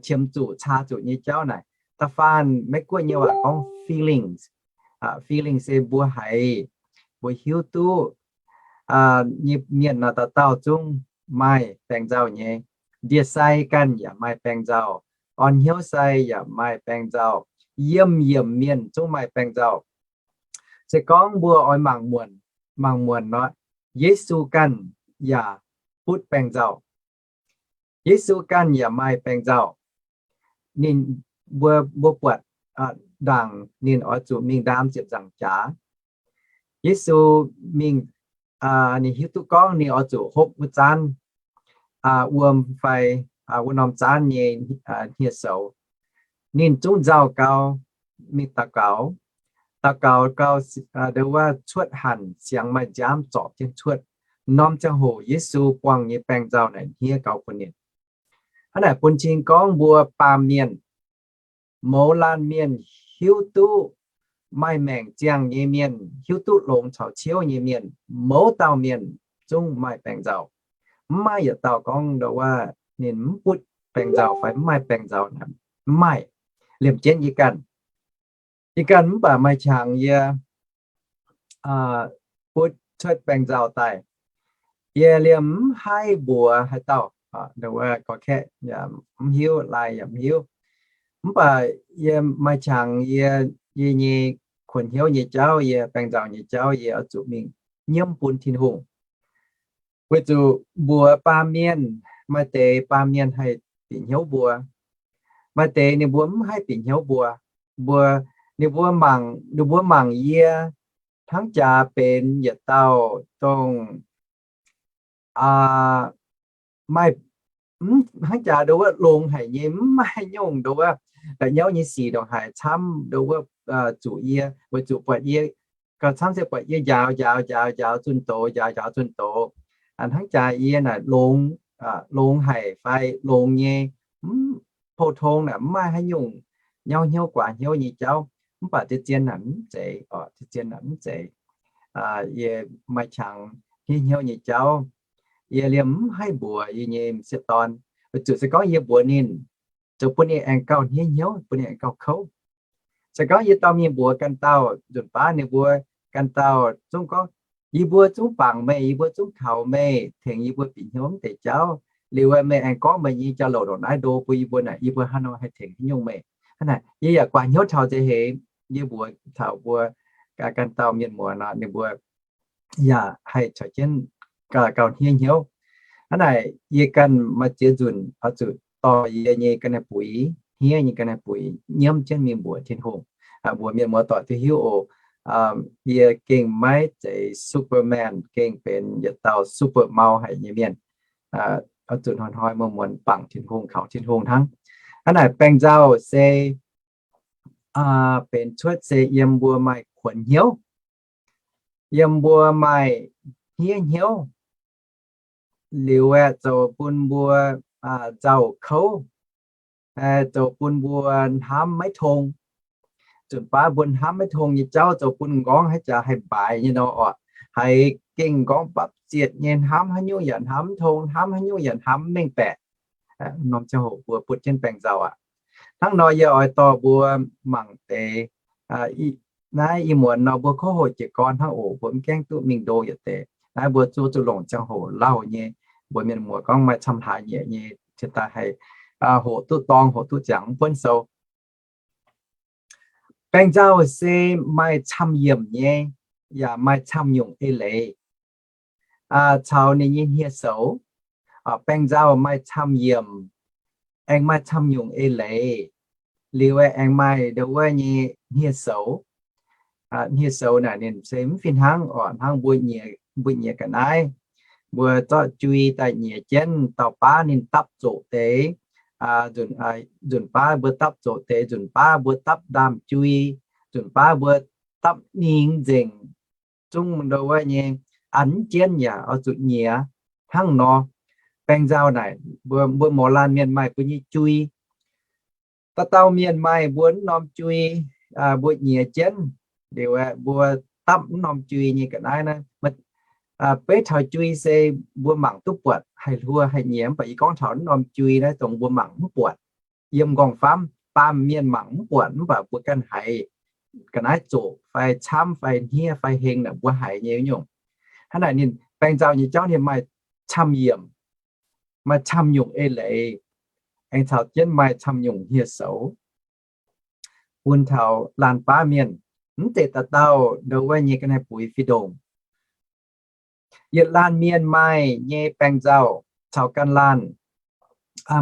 qiemx zuqc, caa zuqc nyei jauv naaic. Da'faanh Meiv-Guoqv nyei waac gorngv feelings. Feelings se mbuo haiz, mbuo hiuv duqv nyei mienh nor dauh dauh zungv maaih baengh nzauh nyei. Ndie-sai ganh yaac maaih baengh nzauh. Orn hnyouv sai yaac maaih baengh nzauh. Yiemh yiemh mienh zungv maaih baengh nzauh. Se gorngv mbuo oix mangc muonc, mangc muonc nor, Yesu ganh yaac butv baengh nzauh. Yesu ganh yaac maaih baengh nzauh. Ninh, mbuo, mbuo buatc ndaangc ninh oix zuqc mingh ndaam ziepc nzaangc jaax. Yesu mingh, ninh hiuv duqv gorngv ninh oix zuqc hopv wuov zaanv wuom fai wuov norm zaanv nyei hniev-soux. Ninh zungv nzauh gau mingh daux gaux. Daux gaux gau, ndo wuov cuotv hanc siangx maaih nziaamv zorpc jienv cuotv. Norm ziangh hoc Yesu buangh nyei baeng nzauh naaic hniev gau bun ninh. Hnangv naaic bun cing gorngv mbuo baamh mienh, mouz laanh mienh, hiuv duqv maaih maengc ziangh nyei mienh, hiuv duqv longx caux ciouv nyei mienh, mouz dauh mienh zungv maaih baeng nzauh. Mv maaih yietc dauh gorngv ndo wuov ninh mv butv baeng nzauh fai mv maaih baeng nzauh naaic, mv maaih. Liemh jienv yie ganh, yie ganh mv baac maaih qangx yie butv cuotv baeng nzauh daaih, yie liemh mv haih mbuox haaix dauh, ndo wuov gorx-kaeqv yaac mv hiuv, laai yaac mv hiuv. Mv baac yie maaih qangx yie, yie nyei kuonx hnyouv nyei jauv, yie baeng nzauh nyei jauv, yie oix zuqc mingh nyiemv bun Tin-Hungh. Weic zuqc mbuox baamh mienh, maaih deix baamh mienh haih bieqc hnyouv mbuo, maaih deix ninh mbuo mv haih bieqc hnyouv mbuo. Mbuo, ninh mbuo mangc, ninh mbuo mangc yie hnangv jaax benx yietc dauh dongh maaih, hnangv jaax ndo wuov longx haic nyei, mv maaih nyungc ndo wuov la'nyauv nyei sic ndongc haaix camv ndo wuov zuqc yie, weic zuqc buatc yie gauh camv se buatc yie njaaux njaaux njaaux njaaux zunh doz, njaaux njaaux zunh doz. Hnangv jaax yie naaic longx, longx haic fai longx nyei, mv, pou-tong naaic mv maaih haaix nyungc nyauv hnyouv guaax hnyouv nyei jauv. Mv baac zien-zien naaic mv zeiz, zien-zien naaic mv zeiz. Yie maaih qangx hniev hnyouv nyei jauv, yie liemh mv haih mbuox yie nyei m'sieqv dorn. Weic zuqc se gorngv yie mbuox ninh, zoux bun ninh aengx gauh hniev hnyouv, bun ninh aengx gauh kouv. Se gorngv yie dorh mingh mbuox ganh dauh, nzunc baav ninh mbuo ganh dauh zungv gorngv, yie mbuo zungv bangc meih, yie mbuo zungv kaux meih, tengx yie mbuo bieqc hnyouv mv deix jauv. Liuz meih aengx gorngv meih nyei jauv-louc ndongc naaiv ndo bun yie mbuo naaic, yie mbuo haaix nor haih tengx haaix nyungc meih? Hnangv naaic yie yaac guaax hnyouv taux nzengc heix. Yie mbuox taux mbuo ganh dauh mienh muoz nor, ninh mbuo yaac haih caux jienv gauh hniev hnyouv. Hnangv naaic yie ganh maaih ziex nzunc oix zuqc dorh yie nyei ga'naaiv buix, hniev nyei ga'naaiv buix nyiemv jienv mingh mbuox Tin-Hungh, mbuox mienh muoz-doic duqv hiuv oc. Yie gengh maiv zeiz Superman, gengh benx yietc dauh super mau haic nyei mienh. Oix zuqc hnoi-hnoi muonz-muonz bangc Tin-Hungh, kaux Tin-Hungh hnangv. Hnangv naaic baeng nzauh se benx cuotv se yiem mbuo maaih kuonx hnyouv, yiem mbuo maaih hniev hnyouv, liuz aeqv, zoux bun mbuo nzauh kouv, zoux bun mbuo hnamv maiv tong. Nzunc baav mbuo hnamv maiv tong nyei jauv zoux bun m'nqorngv haaix jaax haih mbaaix nyei nor oc. Haiz gengh m'nqorngv bapv zietc nyei, hnamv haaix nyungc yaac hnamv mv tong, hnamv haaix nyungc yaac hnamv mv mengh baeqc. Norm ziangh hoc mbuo butv jienv baeng nzauh aqv. Hnangv nor yie oix dorh mbuo mangc deix naaiv ih muonz nor mbuo kouv hoqc jiez gorn hnangv oc. Mbuo mv gaengh duqv mingh ndo yietc deix. Naaiv mbuo zuqc zuqc longc ziangh hoc lauh nyei. Mbuox mienh muoz gorngv maaih camv hlaax nyieqc nyei, cingx daaih haih hoqc duqv dorngx, hoqc duqv ziangx mv buonv sou. Baeng nzauh se maaih camv-yiemc nyei, yaac maaih camv-nyungc eix leiz caux ninh nyei hniev-soux. Baeng nzauh maaih camv-yiemc, aengx maaih camv-nyungc eix leiz, liuz aengx maaih ndo wuov nyei hniev-soux. Hniev-soux naaic ninh se mv fih hnangv oc, hnangv mbuo nyiex, mbuo nyiex ga'naaiv, mbuo zorqv jui daaih nyiex jienv, dauh baav ninh dapv zoqc deix, nzunc baav mbuo dapv zoqc deix, nzunc baav mbuo dapv ndaamv-jui, nzunc baav mbuo dapv ningx nzengc, zungv ndo wuov nyei, an jienv yaac oix zuqc nyiex. Hnangv nor, baeng nzauh naaic mbuo mouz laanh mienh maaih mbuo nyei jui. Dauh dauh mienh maaih mbuo wuov norm jui, mbuo nyiex jienv, liuz aeqv, mbuo dapv wuov norm jui nyei ga'naaiv naaiv, beiv taux jui se mbuo mangc duqv buatc, haih hluo haih nyiex. Mv baac yie gorngv taux wuov norm jui naaiv dongh mbuo mangc mv buatc. Yiem m'nqorngv-famv baamh mienh mangc mv buatc, mv baac mbuo ganh haiz ga'naaiv zoqc fai camv fai hniev fai heng naaic mbuo haiz nyei nyungc. Hnangv naaic ninh baeng nzauh nyei jauv ninh maaih camv-yiemc, maaih camv-nyungc eix leiz, aengx caux jienv maaih camv-nyungc hniev-soux bun taux laanh baav mienh. Mv zeiz dauh dauh ndo wuov nyei ga'naaiv buix fih ndongc. Yietc laanh mienh maaih nyei baeng nzauh caux ganh laanh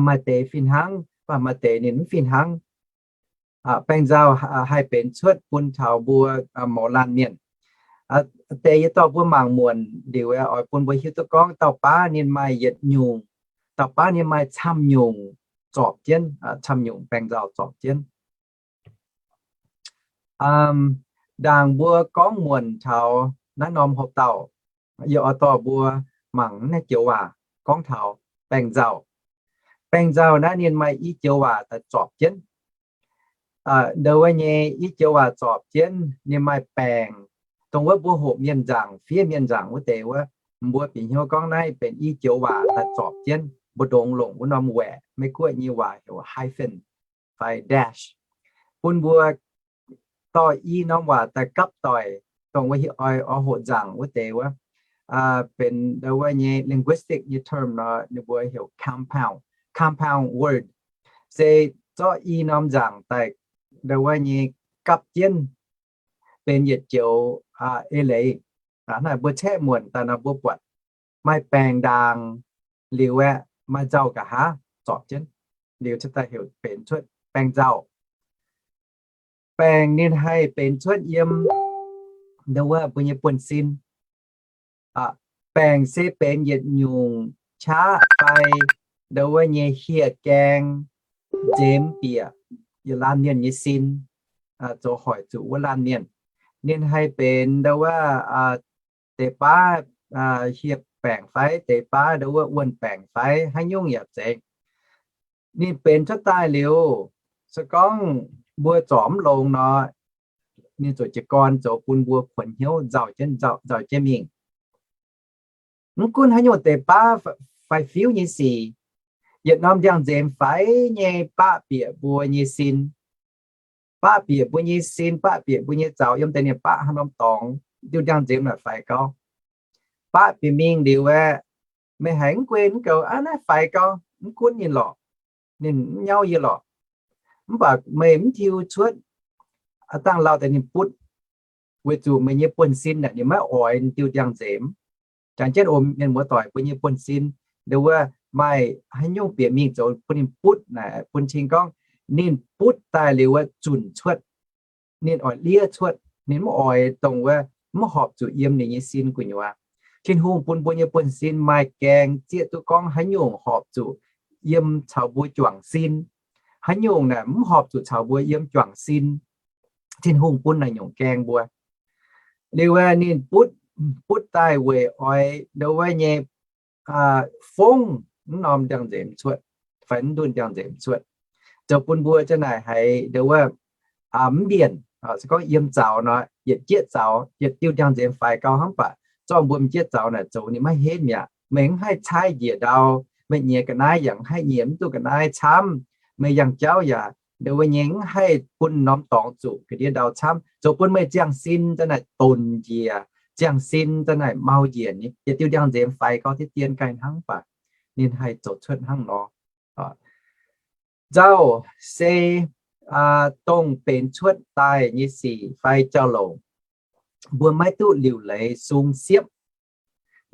maaih deix fih hnangv, mv baac maaih deix ninh mv fih hnangv. Baengh nzauh haih benx cuotv bun taux mbuo mouz laanh mienh. Deix yie dorh mbuo mangc muonc liuz oix bun mbuo hiuv duqv gorngv dauh baav ninh maaih yietc nyungc, dauh baav ninh maaih camv nyungc zorpc jienv, camv nyungc baengh nzauh zorpc jienv. Ndaangc mbuo gorngv muonc taux naaiv norm hopv dauh, yie oix dorh mbuo mangc naaiv joux waac gorngv taux baengh nzauh. Baengh nzauh naaiv ninh maaih i joux waac daaih zorpc jienv. Ndau wuov nyei i joux waac zorpc jienv ninh maaih baengc, dongh wuov mbuo hoqc mienh nzaangc, fiev mienh nzaangc wuov deix wuov, mbuo bieqc hnyouv gorngv naaiv benx i joux waac daaih zorpc jienv. Mbu'ndongx longc wuov norm waeqc, Meiv-Guoqv nyei waac heuc hyphen fai dash, bun mbuo dorh i norm waac daaih gapv doic, dongh wuov oix hoqc nzaangc wuov deix wuov, benx ndau wuov nyei linguistic nyei term nor, ninh mbuo heuc compound, compound word, se zorqv i norm nzaangc daaih ndau wuov nyei gapv jienv benx yietc joux eix leiz. Naaiv mbuo caeqv muonc daaih nor mbuo buatc maaih baengc ndaangc liuz aeqv, maaih nzauh nqa'haav zorpc jienv liuz, daaih heuc benx cuotv baengh nzauh. Baengc ninh haih benx cuotv yiem ndau wuov mbuo nyei buonv-sin. Baengc se benx yietc nyungc qaqv fai ndau wuov nyei hieh gaeng nzemx bieqc yietc laanh mienh nyei sin, zoux hoic zuqc wuov laanh mienh. Ninh haih benx ndau wuov deix baav hieh baengc fai deix baav ndau wuov wuonh baengc fai haaix nyungc yaac zeiz. Ninh benx cuotv daaih liuz, se gorngv mbuo zorc mv longx nor, ninh ziouc jiez gorn zoux bun mbuo kuonx hnyouv nzauh jienv, nzauh jienv mingh. Mv gunv haaix nyungc deix baav fai fiuv nyei sic, yietc norm ndiangx-nzemx faix nyei baqv bieqc mbuo nyei sin, baqv bieqc mbuo nyei sin, baqv bieqc mbuo nyei zaux, yiem deix ninh baqv haaix norm dorngx, diuh ndiangx-nzemx naaic faix gau. Baqv bieqc mingh liuz aeqv, meih haiz mv gunv mv goux, aa, naaiv faix gau, mv gunv ninh lorqc, ninh mv nyauv yie lorqc. Mv baac meih mv tiuv cuotv, dangh lauh deix ninh butv, weic zuqc meih nyei buonv-sin naaic ninh maiv oix diuh ndiangx-nzemx. Jangx jienv oc mienh muoz doic, mbuo nyei buonv-sin ndau wuov maaih haaix nyungc bieqc mingh zoux bun ninh butv naaic, bun cing gorngv ninh butv daaih liuz wuov zunc cuotv, ninh oix liev cuotv, ninh mv oix dongh wuov mv horpc zuqc yiem ninh nyei sin gu'nyuoz. Tin-Hungh bun mbuo nyei buonv-sin maaih gaeng zieqv duqv gorngv haaix nyungc horpc zuqc yiem caux mbuo juangc sin, haaix nyungc naaic mv horpc zuqc caux mbuo yiem juangc sin. Tin-Hungh bun naaic nyungc gaeng mbuo. Liuz aeqv, ninh butv, butv daaih weic oix ndau wuov nyei fongv mv norm ndiangx-nzemx cuotv, fai mv ndunh ndiangx-nzemx cuotv, zoux bun mbuo za'naaic haiz ndau wuov mv mbienc. Se gorngv yiem zaux nor, yietc jieqv zaux, yietc diuh ndiangx-nzemx faix gau hnangv, mv baac zorqv mbuo m'jieqv zaux naaic zoux ninh maiv henv mi'aqv. Meih mv haih caaiv njiec ndau, meih nyiex ga'naaiv yaac mv haih nyiex mv duqv ga'naaiv camv. Meih yangh jauv yaac ndau wuov nyei mv haih bun norm dorngx zuqc ga'ndiev ndau camv, zoux bun meih ziangh sin za'naaic donc njiec, ziangh sin za'naaic mau njiec. Yietc diuh ndiangx-nzemx faix gau diqv dien ganh hnangv, mv baac ninh haih zoux cuotv hnangv nor. Nzauh se dongh benx cuotv daaih nyei sic fai jauv-louc, mbuo maiv duqv liuc leiz sung siepv.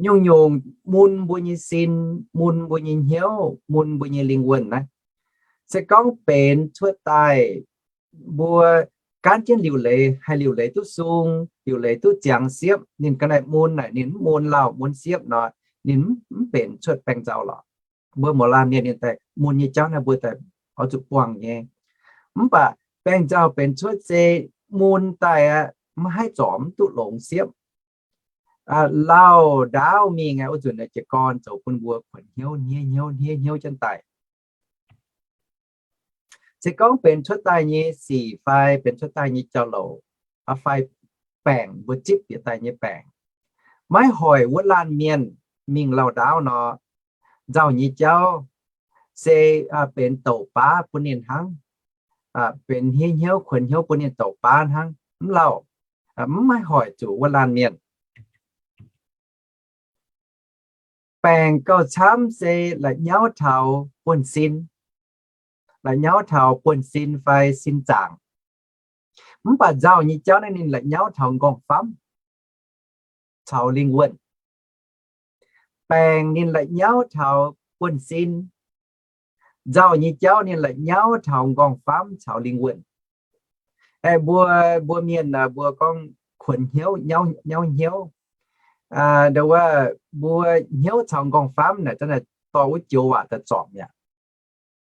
Nyungc-nyungc mun mbuo nyei sin, mun mbuo nyei hnyouv, mun mbuo nyei lingh wuonh naaiv. Se gorngv benx cuotv daaih, mbuo gaanv jienv liuc leiz, haih liuc leiz duqv sung, liuc leiz duqv ziangx siepv, ninh ga'naaiv mun naaic ninh mv mun lauh mun siepv nor, ninh mv benx cuotv baengh nzauh lorqc. Mbuo mouz laanh mienh ninh daaih mun nyei jauv naaiv mbuo daaih oix zuqc buangh nyei. Mv baac baengh nzauh benx cuotv se mun daaih aqv, maiv haih zorc mv duqv longx siepv. Lauh ndaauv mingh aqv, wuov nzunc naaiv jiez gorn zoux bun mbuo kuonx hnyouv hniev hnyouv hniev hnyouv jienv daaih. Se gorngv benx cuotv daaih nyei sic fai benx cuotv daaih nyei jauv-louc, fai baengc mbuo zipv bieqc daaih nyei baengc, maiv hoic wuov laanh mienh mingh lauh ndaauv nor, nzauh nyei jauv se benx douc baav bun ninh hnangv, benx hniev hnyouv kuonx hnyouv bun ninh douc baav hnangv, mv lauh, mv maiv hoic zuqc wuov laanh mienh. Baengc gauh camv se la'nyauv taux buonv-sin, la'nyauv taux buonv-sin fai sin zaangc. Mv baac nzauh nyei jauv naaiv ninh la'nyauv taux nqorngv-famv caux lingh wuonh. Baengc ninh la'nyauv taux buonv-sin, nzauh nyei jauv ninh la'nyauv taux nqorngv-famv caux lingh wuonh. Aeqv, mbuo, mbuo mienh mbuo gorngv kuonx hnyouv, nyauv hnyouv. Ndo wuov, mbuo hnyouv caux nqorngv-famv naaic zanc naaic dorh wuov joux waac daaih zorpc mi'aqv.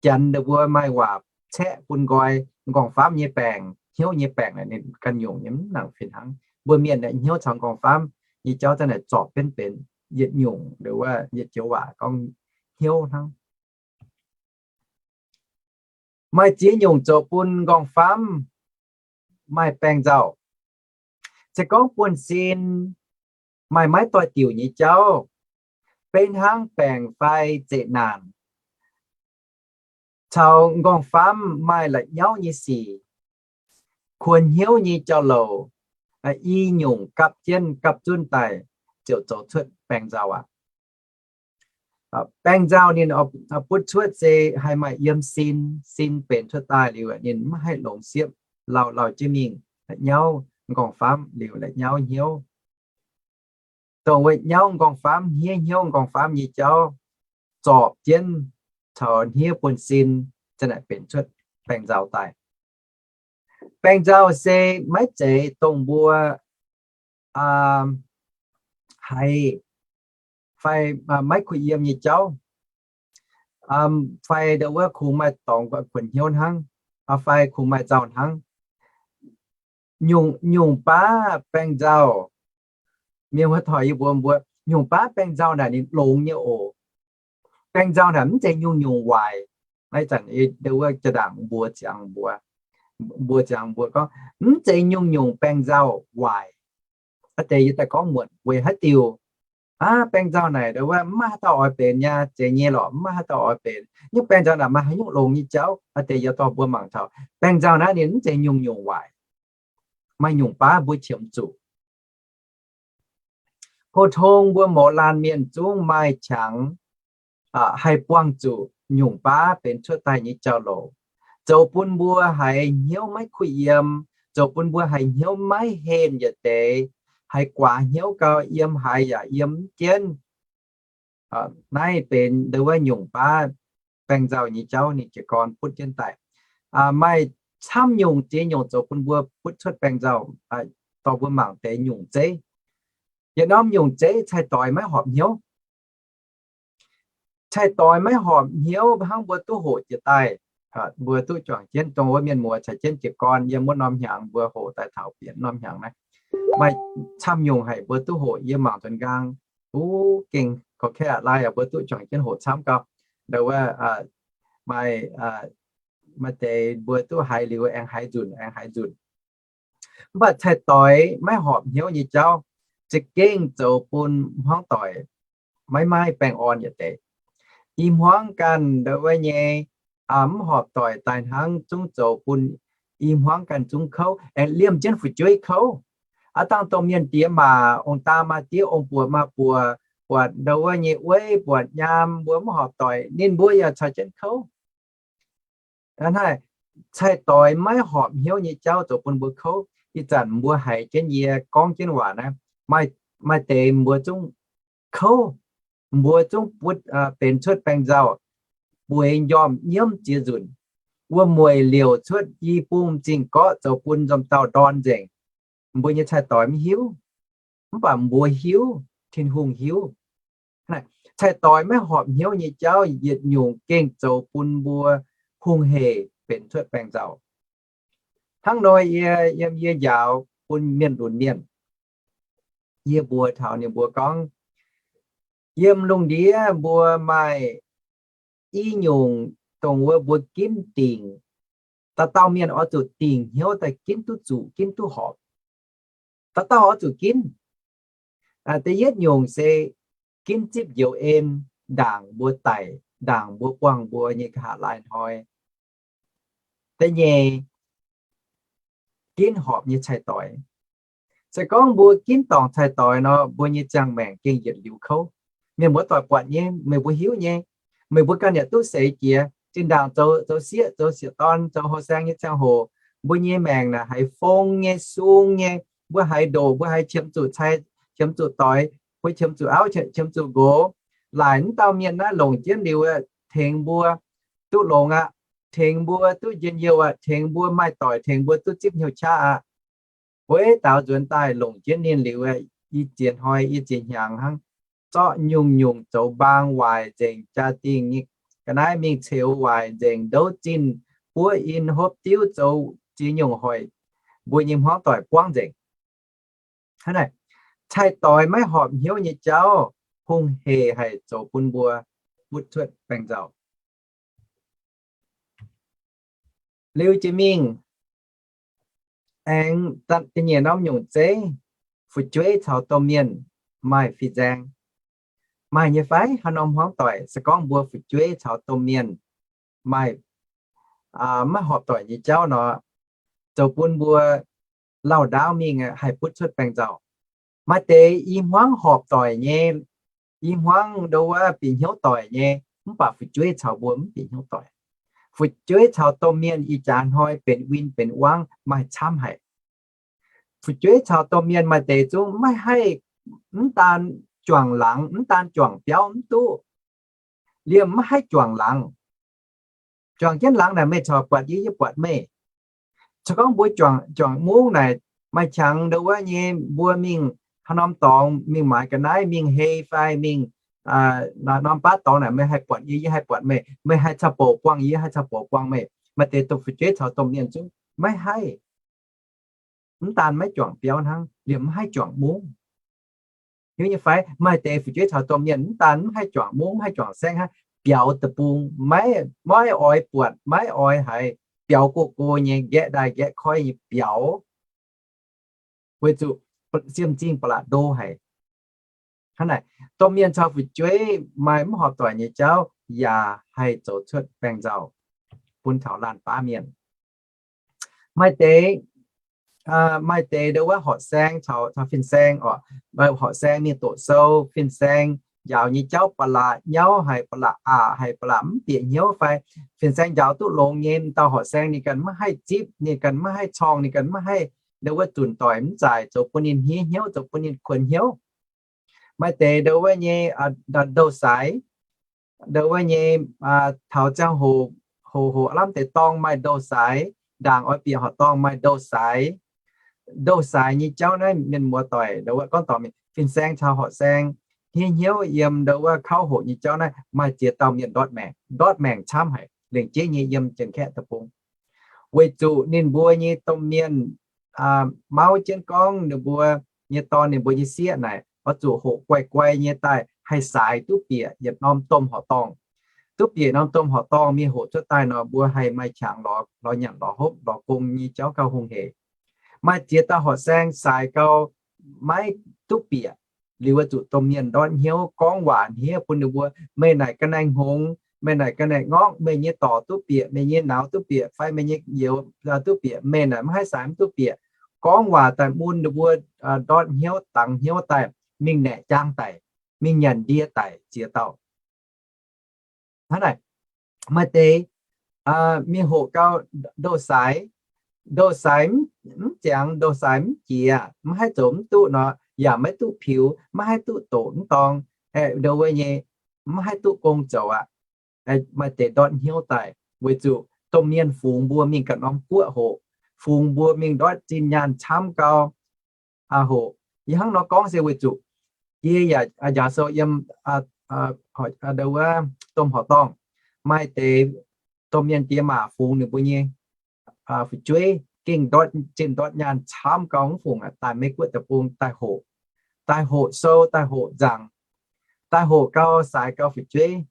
Janx ndo mbuo maaih waac caeqv bun nqoi nqorngv-famv nyei baengc, hnyouv nyei baengc naaic ninh ganh nyungc nyei mv nangc fih hnangv. Mbuo mienh naaic hnyouv caux nqorngv-famv nyei jauv zanc naaic zorpc jienv benx yietc nyungc ndo wuov yietc joux waac gorngv hnyouv hnangv. Maaih ziex nyungc zoux bun nqorngv-famv maaih baengh nzauh. Se gorngv buonv-sin maaih maiv doix-diuc nyei jauv, beiv hnangv baengc fai zeqc naanc, caux nqorngv-famv maaih la'nyauv nyei sic, kuonx hnyouv nyei jauv-louc, i nyungc gapv jienv gapv zunv daaih ziouc zoux cuotv baengh nzauh aqv. Baengh nzauh ninh butv cuotv se haih maaih yiem sin, sin benx cuotv daaih liuz ninh maiv haih longx siepv, lauh lauh jienv mingh, la'nyauv nqorngv-famv liuz la'nyauv hnyouv. Dongh wuov nyauv nqorngv-famv, hniev hnyouv nqorngv-famv nyei jauv zorpc jienv caux hniev buonv-sin, zanc naaic benx cuotv baengh nzauh daaih. Baengh nzauh se maiv zeiz dongh mbuo haiz fai maiv kuh yiem nyei jauv, fai ndo wuov kungx maaih dorngx kuonx hnyouv hnangv, fai kungx maaih nzauh hnangv. Nyungc, nyungc baav baengh nzauh, mienh muoz-doic yie mbuox mbuo, nyungc baav baengh nzauh naaic ninh longx nyei oc. Baengh nzauh naaic mv zeiz nyungc-nyungc waaic. Naaiv zanc ndo wuov jaa-ndaangc mbuox ziangx mbuo, mbuox ziangx mbuo gorngv mv zeiz nyungc-nyungc baengh nzauh waaic. Aa deix yie daaih gorngv muonc weic haaix diuc, aa, baengh nzauh naaic ndo wuov mv maaih haaix dauh oix benx nyei, zeiz nyei lorqc, mv maaih haaix dauh oix benx. Nyungc baengh nzauh naaic maaih haaix nyungc longx nyei jauv. Aa deix yie dorh mbuo mangc taux baengh nzauh naaiv ninh mv zeiz nyungc-nyungc waaic. Maaih nyungc baav mbuo qiemx zuqc. Pou-tong mbuo mouz laanh mienh zungv maaih qangx haih buangh zuqc nyungc baav benx cuotv daaih nyei jauv-louc, zoux bun mbuo haiz hnyouv maiv kuh yiem, zoux bun mbuo haiz hnyouv maiv henh yietc deix, haiz guaax hnyouv gau, yiem haaix yaac yiem mv jienv. Naaiv benx ndo wuov nyungc baav baengh nzauh nyei jauv ninh jiez gorn butv jienv daaih. Maaih camv nyungc ziex nyungc zoux bun mbuo butv cuotv baengh nzauh, dorh mbuo mangc deix nyungc zeiv. Yietc norm nyungc zeiv cai-doix maiv horpc hnyouv. Cai-doix maiv horpc hnyouv hnangv mbuo duqv hoqc jiex daaih. Mbuo duqv juangc jienv dongh wuov mienh muoz caux jienv jiez gorn yiem wuov norm hnyangx mbuo hoqc daaih taux bieqc norm hnyangx naaiv. Maaih camv nyungc haic mbuo duqv hoqc yiem mangc nzuonx nqaang. Uv, gengh gorqv-kaeqv aqv, lai aqv, mbuo duqv juangc jienv hoqc camv gau. Ndo wuov maaih, maaih deix mbuo duqv haiz liuz aengx haiz nzunc, aengx haiz nzunc. Mv baac cai-doix maiv horpc hnyouv nyei jauv za'gengh zoux bun hmuangv doic maiv maaih baengh orn yietc deix. I hmuangv ganh ndo wuov nyei mv horpc doic daaih hnangv zungv zoux bun i hmuangv ganh zungv kouv, aengx liemh jienv fu'jueiv kouv. Aav dangh dongh mienh diex maac, ong-daa maa-diex, ong-buoc maa-buoc, buatc ndo wuov nyei weiv, buatc nyaam, mbuo mv horpc doic ninh mbuo yaac caux jienv kouv. Hnangv naaic, cai-doix maiv horpc hnyouv nyei jauv zoux bun mbuo kouv. Ih zanc mbuo haiz jienv yie gorngv jienv waac naaiv, maaih deix mbuo zungv kouv, mbuo zungv butv, benx cuotv baengh nzauh, bueix njormh nyiemv ziex nzunc, wuom-mueic liouc cuotv i bung m'zing gorqv zoux bun nzomh dauh ndorn nzengc. Mbuo nyei cai-doix mv hiuv, mv baac mbuo hiuv, Tin-Hungh hiuv. Cai-doix maiv horpc hnyouv nyei jauv yietc nyungc gengh zoux bun mbuo hungh hec benx cuotv baengh nzauh. Hnangv nor yie, yiem yie njaaux bun mienh lunx mienh, yie mbuox taux ninh mbuo gorngv, yiem lungh ndiev mbuo maaih i nyungc dongh wuov mbuo ginv dingc. Dauh dauh mienh oix zuqc dingc hnyouv daaih ginv duqv zuqc, ginv duqv horpc. Dauh dauh oix zuqc ginv. Da'yietv nyungc se ginv zipv njoux en, ndaangc mbuo daic, ndaangc mbuo buangh mbuo nyei nqa'haav laai hnoi. Da'nyeic, ginv horpc nyei cai-doix. Se gorngv mbuo ginv dorngc cai-doix nor, mbuo nyei ziangh maengc gengh yietc liuz kouv. Mienh muoz-doic buatc nyei, meih mbuo hiuv nyei. Meih mbuo ganh yaac duqv seix jiex. Zinh ndaangc zoux, zoux sieqv, zoux sieqv dorn, zoux houh saeng nyei ziangh hoc, mbuo nyei maengc naaic haiz fong nyei, sung nyei, mbuo haiz ndoqc, mbuo haiz qiemx zuqc cai, qiemx zuqc doix, mbuo qiemx zuqc auv, qiemx zuqc nqox. Laaic mv dauh mienh naaiv longc jienv liuz tengx mbuo duqv longx aqv. tengx mbuo duqv njien-youh aqv, tengx mbuo maaih doic, tengx mbuo duqv zipv hnyouv qaqv aqv. Wuov dauh nzuonx daaih longc jienv ninh liuz, yie ziex hnoi yie ziex hnyangx hnangv, zorqv nyungc-nyungc zoux mbaang waaic nzengc, jaa-dingh ga'naaiv mingh ceux waaic nzengc, ndouv zinh buov in hopv diuv zoux ziex nyungc hoic, mbuo nyei hmuangv doic buangv nzengc. Hnangv naaic, cai-doix maiv horpc hnyouv nyei jauv hungh hec haic zoux bun mbuo butv cuotv baengc nzauc. Liuz jiex mingh aengx da'nyeic norm nyungc zeiv, fu'jueiv caux domh mienh maaih fin-saeng. Maaih nyei fai? Haaix norm hmuangv doic se gorngv mbuo fu'jueiv caux domh mienh maaih maiv horpc doic nyei jauv nor, zoux bun mbuo lauh ndaauv mingh haih butv cuotv baengc nzauc. Maaih deix i hmuangv horpc doic nyei, i hmuangv ndo wuov bieqc hnyouv doic nyei, mv baac fu'jueiv caux mbuo mv bieqc hnyouv doic. Fu'jueiv caux domh mienh ih jaax hnoi benx win benx wangv maaih camv haic. Fu'jueiv caux domh mienh maaih deix zungv maiv haih, mv daan juangc laangz, mv daan juangc biauv mv duqv. Liemh maiv haih juangc laangz. Juangc jienv laangz naaic meih corc buatc yie, yie buatc meih. Se gorngv mbuo juangc, juangc mungv naaic, maaih qangx ndo wuov nyei mbuo mingh haaix norm dorngx, mingh maaiz ga'naaiv, mingh hei fai mingh norm baav dorngx naaic, meih haih buatc yie, yie haih buatc meih, meih haih caux bouc buangh yie, yie haih caux bouc buangh meih. Maaih deix fu'jueiv caux domh mienh zungv maiv haih, mv daan maiv juangc biauv hnangv, liemh mv haih juangc mungv. Hiuv nyei fai? Maaih deix fu'jueiv caux domh mienh mv daan mv haih juangc mungv, mv haih juangc saengv hnangv, biaux deic-bung, maiv oix buatc, maiv oix haiz, biaux go go nyei, nqaeqv ndaaih nqaeqv koiv nyei biaux. Weic zuqc siem zingh ba'laqc ndo haic. Hnangv naaic, domh mienh caux fu'jueiv maaih mv horpc doic nyei jauv yaac haih zoux cuotv baengc nzauc bun taux laanh baav mienh. Maaih deix, maaih deix ndo wuov horqc saeng caux fin-saeng oc, horqc saeng mingh doqc sou, fin-saeng njaaux nyei jauv ba'laqc nyauv haic, ba'laqc aqc haic, ba'laqc mv bieqc hnyouv fai fin-saeng njaaux duqv longx nyei, dauh horqc saeng ninh ganh maiv haih zipv, ninh ganh maiv haih corngh, ninh ganh maiv haih ndo wuov zunc doic mv zaic, zoux bun ninh hniev hnyouv, zoux bun ninh kuonx hnyouv. Maaih deix ndo wuov nyei ndouh saaix, ndo wuov nyei taux ziangh hoc, hoc hoc aav lamh deix dorngh maaih ndouh saaix, ndaangc oix bieqc horqc dorngh maaih ndouh saaix. Ndouh saaix nyei jauv naaiv mienh muoz doic ndo wuov gorngv dorngc mingh fin-saeng caux horqc saeng hniev hnyouv yiem ndo wuov kauv hoqc nyei jauv naaiv maaih ziex dauh mienh ndortv maengc, ndortv maengc camv haic, lengc jeiv nyei yiem Janx-Kaeqv deic-bung. Weic zuqc ninh mbuo nyei domh mienh mauv jienv gorngv ninh mbuo nyei dorn, ninh mbuo nyei sieqv naaic oix zuqc hoqc guai guai nyei daaih haih saaix duqv bieqc yietc norm domh horqc dorngh. Duqv bieqc norm domh horqc dorngh mingh hoqc cuotv daaih nor, mbuo haih maaih qangx lorz nyanc lorz hopv lorz gong nyei jauv gauh hungh hec. Maaih ziex dauh horqc saeng saaix gau maiv duqv bieqc, liuz oix zuqc domh mienh ndortv hnyouv gorngv waac hniev bun ninh mbuo, meih naaic ga'naaiv hngongx, meih naaic ga'naaiv ngorngv, meih nyei dorc duqv bieqc, meih nyei nauz duqv bieqc, fai meih nyei youz duqv bieqc, meih naaic maiv haih saaix mv duqv bieqc. Gorngv waac daaih mun ninh mbuo ndortv hnyouv dangx hnyouv daaih mingh naeqc jaang daic, mingh nyanc ndie daic ziex dauh. Hnangv naaic, maaih deix mingh hoqc gau ndouh saaix, ndouh saaix mv ziangx, ndouh saaix mv jiex, maiv haih zoux mv duqv nor, yaac maiv duqv piux, maiv haih duqv doqc mv dorngx, ndo wuov nyei maiv haih duqv gong zoux aqv. Maaih deix ndortv hnyouv daaih weic zuqc domh mienh fungx mbuo mingh ganh norm guoqv hoqc, fungx mbuo mingh ndortv zinh nyaanh camv gau hoqc. Yie hnangv nor gorngv se weic zuqc yie yaac njaaux sou yiem ndo wuov domh horqc dorngh, maaih deix domh mienh diex maac fungx ninh mbuo nyei fu'jueiv gengh ndortv zinh ndortv nyaanh camv gau mv fungc daaih Meiv Guoqv deic-bung daaih hoqc, daaih hoqc sou, daaih hoqc nzaangc, daaih hoqc gau saaix gau fu'jueiv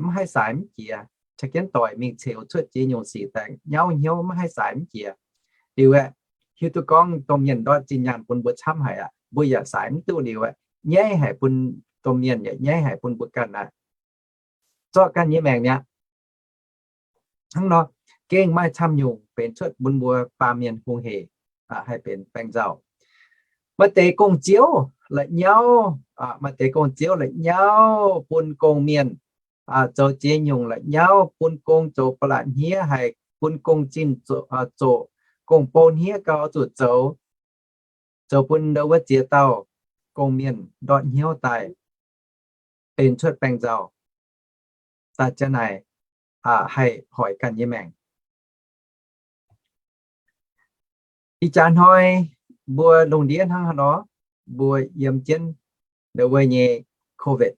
mv haih saaix mv jiex, ca'jienv doic mingh ceux cuotv ziex nyungc sic daaih nyauv hnyouv mv haih saaix mv jiex. Liuz aeqv, hiuv duqv gorngv domh mienh ndortv zinh nyaanh bun mbuo camv haic aqv, mbuo yaac saaix mv duqv liuz aeqv, nyaiv haic bun domh mienh yaac nyaiv haic bun mbuo ganh aqv. Zorqv ganh nyei maengc mi'aqv. Hnangv nor, gengh maaih camv nyungc benx cuotv bun mbuo baamh mienh hungh hec, haih benx baengc nzauh. Maaih deix gong-ziouv la'nyauv, maaih deix gong-ziouv la'nyauv bun gong-mienh zoux ziex nyungc la'nyauv, bun gong zoux ba'laqc hniev haic, bun gong zinh zoqc, gong-bou hniev gau zuqc zoux, zoux bun ndo wuov ziex dauh gong-mienh ndortv hnyouv daaih benx cuotv baengc nzauh. Daaih ziang naaic, haih hoic ganh nyei maengc. Ih jaax hnoi mbuo lungh ndiev hnangv haaix nor, mbuo yiem jienv ndau wuov nyei COVID,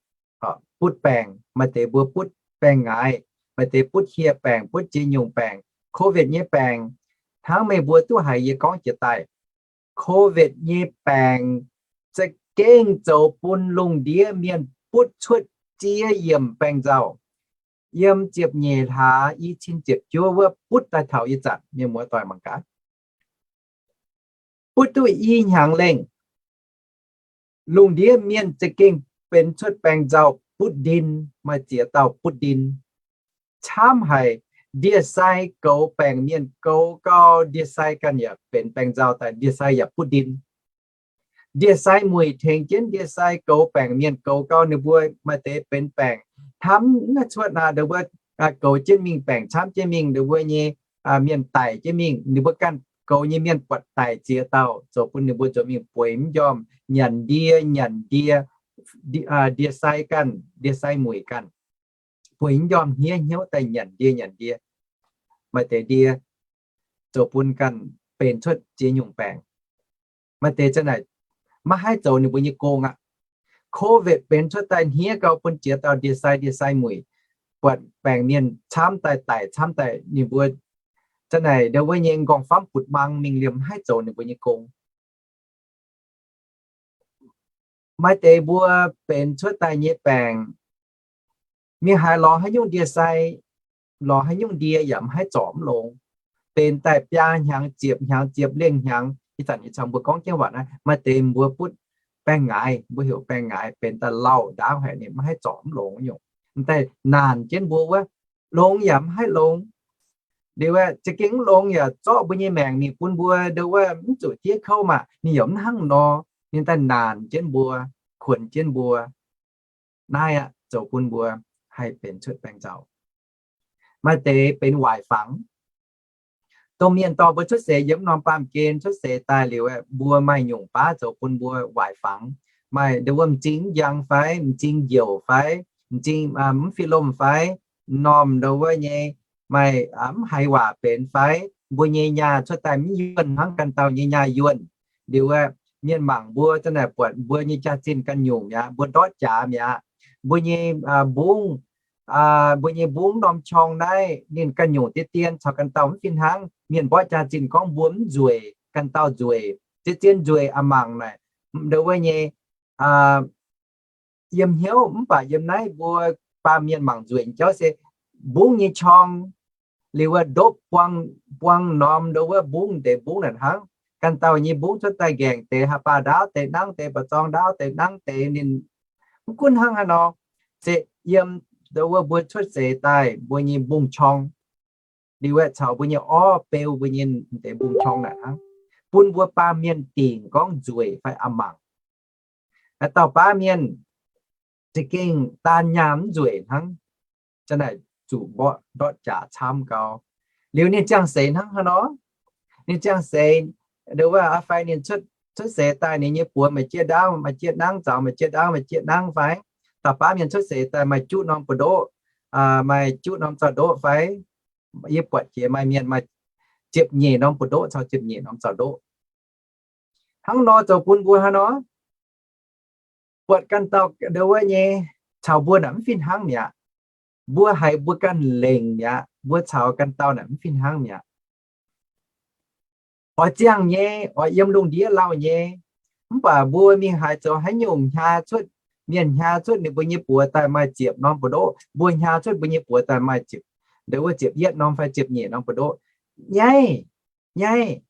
butv baengc, maaih deix mbuo butv baengc ngaix, maaih deix butv hieh baengc, butv ziex nyungc baengc. COVID nyei baengc, hnangv meih mbuo duqv haiz yie gorngv jiex daaih, COVID nyei baengc za'gengh zoux bun lungh ndiev mienh butv cuotv ziex yiemc baengc nzauh. Yiem ziepc nyeic hlaax i cin ziepc juov wuov butv daaih taux ih zanc, mienh muoz-doic mangc gaax, butv duqv i hnyangx lengh. Lungh ndiev mienh za'gengh benx cuotv baengc nzauh butv ndin, maaih ziex dauh butv ndin. Camv haic, ndie-sai goux baengc mienh goux gau, ndie-sai ganh yaac benx baengc nzauh daaih, ndie-sai yaac butv ndin. Ndie-sai muic tengx jienv ndie-sai goux baengc mienh goux gau, ninh mbuo maaih deix benx baengc hnamv maiv cuotv naaic, ninh mbuo goux jienv mingh, baengc camv jienv mingh, ninh mbuo nyei mienh daic jienv mingh, ninh mbuo ganh goux nyei mienh buatc daic ziex dauh, zoux bun ninh mbuo nzuonx mingh bueix mv njormh, nyanc ndie, nyanc ndie, ndie-sai ganh, ndie-sai muic ganh, bueix mv njormh hniev hnyouv daaih nyanc ndie, nyanc ndie. Maaih deix ndie zoux bun ganh benx cuotv ziex nyungc baengc. Maaih deix za'naaic maiv haih zoux ninh mbuo nyei gong aqv. COVID benx cuotv daaih hniev gau bun ziex dauh ndie-sai, ndie-sai muic, buatc baengc mienh camv daaih, daic camv daaih, ninh mbuo za'naaic ndau wuov nyei nqorngv-famv butv-mang mingh liemh maiv haih zoux ninh mbuo nyei gong. Maaih deix mbuo benx cuotv daaih nyei baengc, mingh haaix lorz haaix nyungc ndie-sai, lorz haaix nyungc ndie yaac maiv haih zorc mv longx. Benx daaih biaa hnyangx ziepc hnyangx, ziepc lengh hnyangx. Ih zanc ih cangx mbuo gorngv jienv waac naaiv, maaih deix mbuo butv baengc ngaix, mbuo heuc baengc ngaix, benx daaih lauh ndaauv haic, ninh maiv haih zorc mv longx nyungc. Daaih naanc jienv mbuo wuov, longx yaac mv haih longx. Liuz aeqv, za'gengh mv longx yaac zorqv mbuo nyei maengc mingh bun mbuo ndau wuov mv zuqc diev kouv maah, ninh yaac mv hnangv nor. Ninh daaih naanc jienv mbuo, kuonx jienv mbuo. Naaiv aqv zoux bun mbuo haih benx cuotv baengc nzauh. Maaih deix benx waaic fangx. Domh mienh dorh mbuo cuotv seix yiem norm baamh gen cuotv seix daaih liuz aeqv, mbuo maaih nyungc baav zoux bun mbuo waaic fangx. Maaih ndau wuov m'zing njang fai, m'zing njoux fai, m'zing mv fih lomh fai, m'normh ndau wuov nyei maaih mv haiz waac benx fai, mbuo nyei nyaah cuotv daaih mv yuonh hnangv ganh dauh nyei nyaah yuonh. Liuz aeqv, mienh mangc mbuo za'naaic buatc mbuo nyei jaax-zinh ganh nyungc mi'aqv, mbuo ndortv jaax mi'aqv. Mbuo nyei mbungv, mbuo nyei mbungv norm qorng naaiv ninh ganh nyungc deix dien caux ganh dauh mv fih hnangv. Mienh mborqv jaax-zinh gorngv mbuo mv nzueic, ganh dauh nzueic, zien-zien nzueic aqc mangc naaic, ndau wuov nyei yiem hnyouv. Mv baac yiem naaiv mbuo baamh mienh mangc nzueic jauv se mbungv nyei qorng, liuz wuov ndopv buang, buang norm ndau wuov mbungv deix mbungv naaic hnangv. Ganh dauh nyei mbungv cuotv daaih nqaengc deix, haaix baac ndaauv deix nangv deix, ba'zorng ndaauv deix nangv deix, ninh mv gunv hnangv haaix nor, se yiem ndau wuov mbuo cuotv seix daaih mbuo nyei mbungv qorng, liuz aeqv caux mbuo nyei orv beu mbuo nyei deix mbungv qorng naaic hnangv, bun mbuo baamh mienh dingc gorngv nzueic fai aqc mangc. Dauh baav mienh za'gengh daan nyaah mv nzueic hnangv, za'naaic zuqc mborqv ndortv jaax camv gau. Liuz ninh ziangh seix hnangv haaix nor? Ninh ziangh seix, ndau wuov fai ninh cuotv seix daaih ninh nyei buoz maaih jieqv ndaauv maaih jieqv nangv, zaux maaih jieqv ndaauv maaih jieqv nangv fai? Dauh baav mienh cuotv seix daaih maaih juqv norm buoz-ndoqv, maaih juqv norm zaux-ndoqv fai? Yie buatc jiex maaih mienh maaih ziepc nyeic norm buoz-ndoqv caux ziepc nyeic norm zaux-ndoqv. Hnangv nor zoux bun mbuo haaix nor? Buatc ganh dauh ndau wuov nyei caux mbuo naaic mv fih hnangv mi'aqv. Mbuo haiz mbuo ganh lengc mi'aqv, mbuo caux ganh dauh naaic mv fih hnangv mi'aqv. Oix ziangh nyei, oix yiem lungh ndiev lauh nyei. Mv baac mbuo mingh haaix zoux haaix nyungc hnyaa cuotv, mienh hnyaa cuotv ninh mbuo nyei buoz daaih maaih ziepc norm buoz-ndoqv, mbuo hnyaa cuotv mbuo nyei buoz daaih maaih ziepc, ndau wuov ziepc yietv norm fai ziepc nyeic norm buoz-ndoqv. Nyaiv, nyaiv.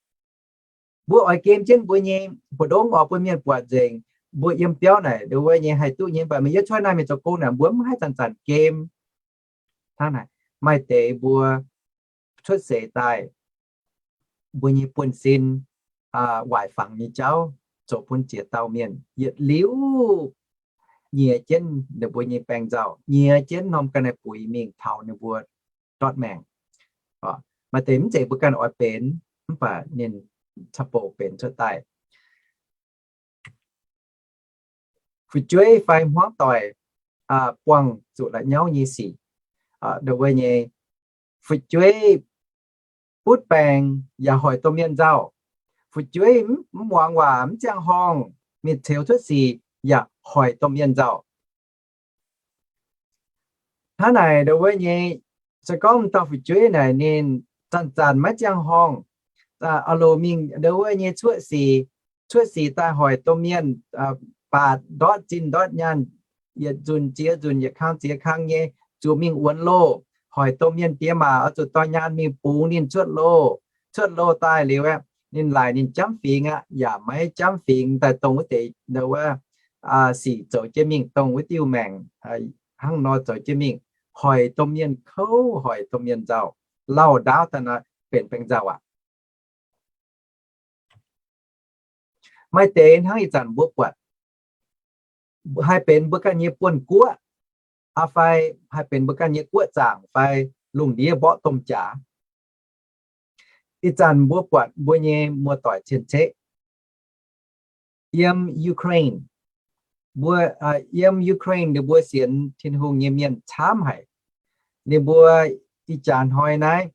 Mbuo oix gem jienv mbuo nyei buoz-ndoqv oix bun mienh buatc nzengc. Mbuo yiem biauv naaic ndau wuov nyei haih duqv nyei, mv baac meih yiem cuotv naaiv mienh zoux gong naaic mbuo mv haih zanc-zanc gem. Hnangv naaic, maaih deix mbuo cuotv seix daaih, mbuo nyei buonv-sin waaic fangx nyei jauv zoux bun ziex dauh mienh yietc liuz nyiex jienv ninh mbuo nyei baengc nzauh, nyiex jienv norm ga'naaiv-buix mingh taux ninh mbuo ndortv maengc. Maaih deix mv zeiz mbuo ganh oix benx, mv baac ninh caux bouc benx cuotv daaih. Fu'jueiv fai hmuangv doic buangh zuqc la'nyauv nyei sic, ndau wuov nyei Fu'jueiv butv baengc yaac hoic domh mienh nzauh. Fu'jueiv mv, mv muangx waac, mv ziangh horngh, mingh ceux cuotv sic yaac hoic domh mienh nzauh. Hnangv naaic ndau wuov nyei, se gorngv dauh fu'jueiv naaic ninh zanc-zanc maiv ziangh horngh, aa, loz mingh ndau wuov nyei cuotv sic, cuotv sic daaih hoic domh mienh, aa, baatc ndortv zinh ndortv nyaanh, yietc nzunc ziex nzunc, yietc kang ziex kang nyei, zuqc mingh wuonx loh, hoic domh mienh diex maac oix zuqc dorh nyaanh mingh bungx ninh cuotv loh. Cuotv loh daaih liuz aeqv, ninh laaic ninh jamv fingx aqv, yaac maiv jamv fingx daaih dongh wuov deix ndau wuov, aa, sic zoux jienv mingh, dongh wuov diuh maengc, aa, hnangv nor zoux jienv mingh, hoic domh mienh kouv, hoic domh mienh nzauh, lauh ndaauv daaih nor benx baengh nzauh aqv. Maaih deix hnangv ih zanc mbuo buatc, haih benx mbuo ganh nyei buonv-guoqv, aa, fai haih benx mbuo ganh nyei guoqv zaangc fai lungh ndiev mborqv domh jaax. Ih zanc mbuo buatc mbuo nyei muoz-doic cien-ceqv yiem Ukraine. Mbuo, aa, yiem Ukraine ninh mbuo sienx Tin-Hungh nyei mienh camv haic. Ninh mbuo ih jaax hnoi naaiv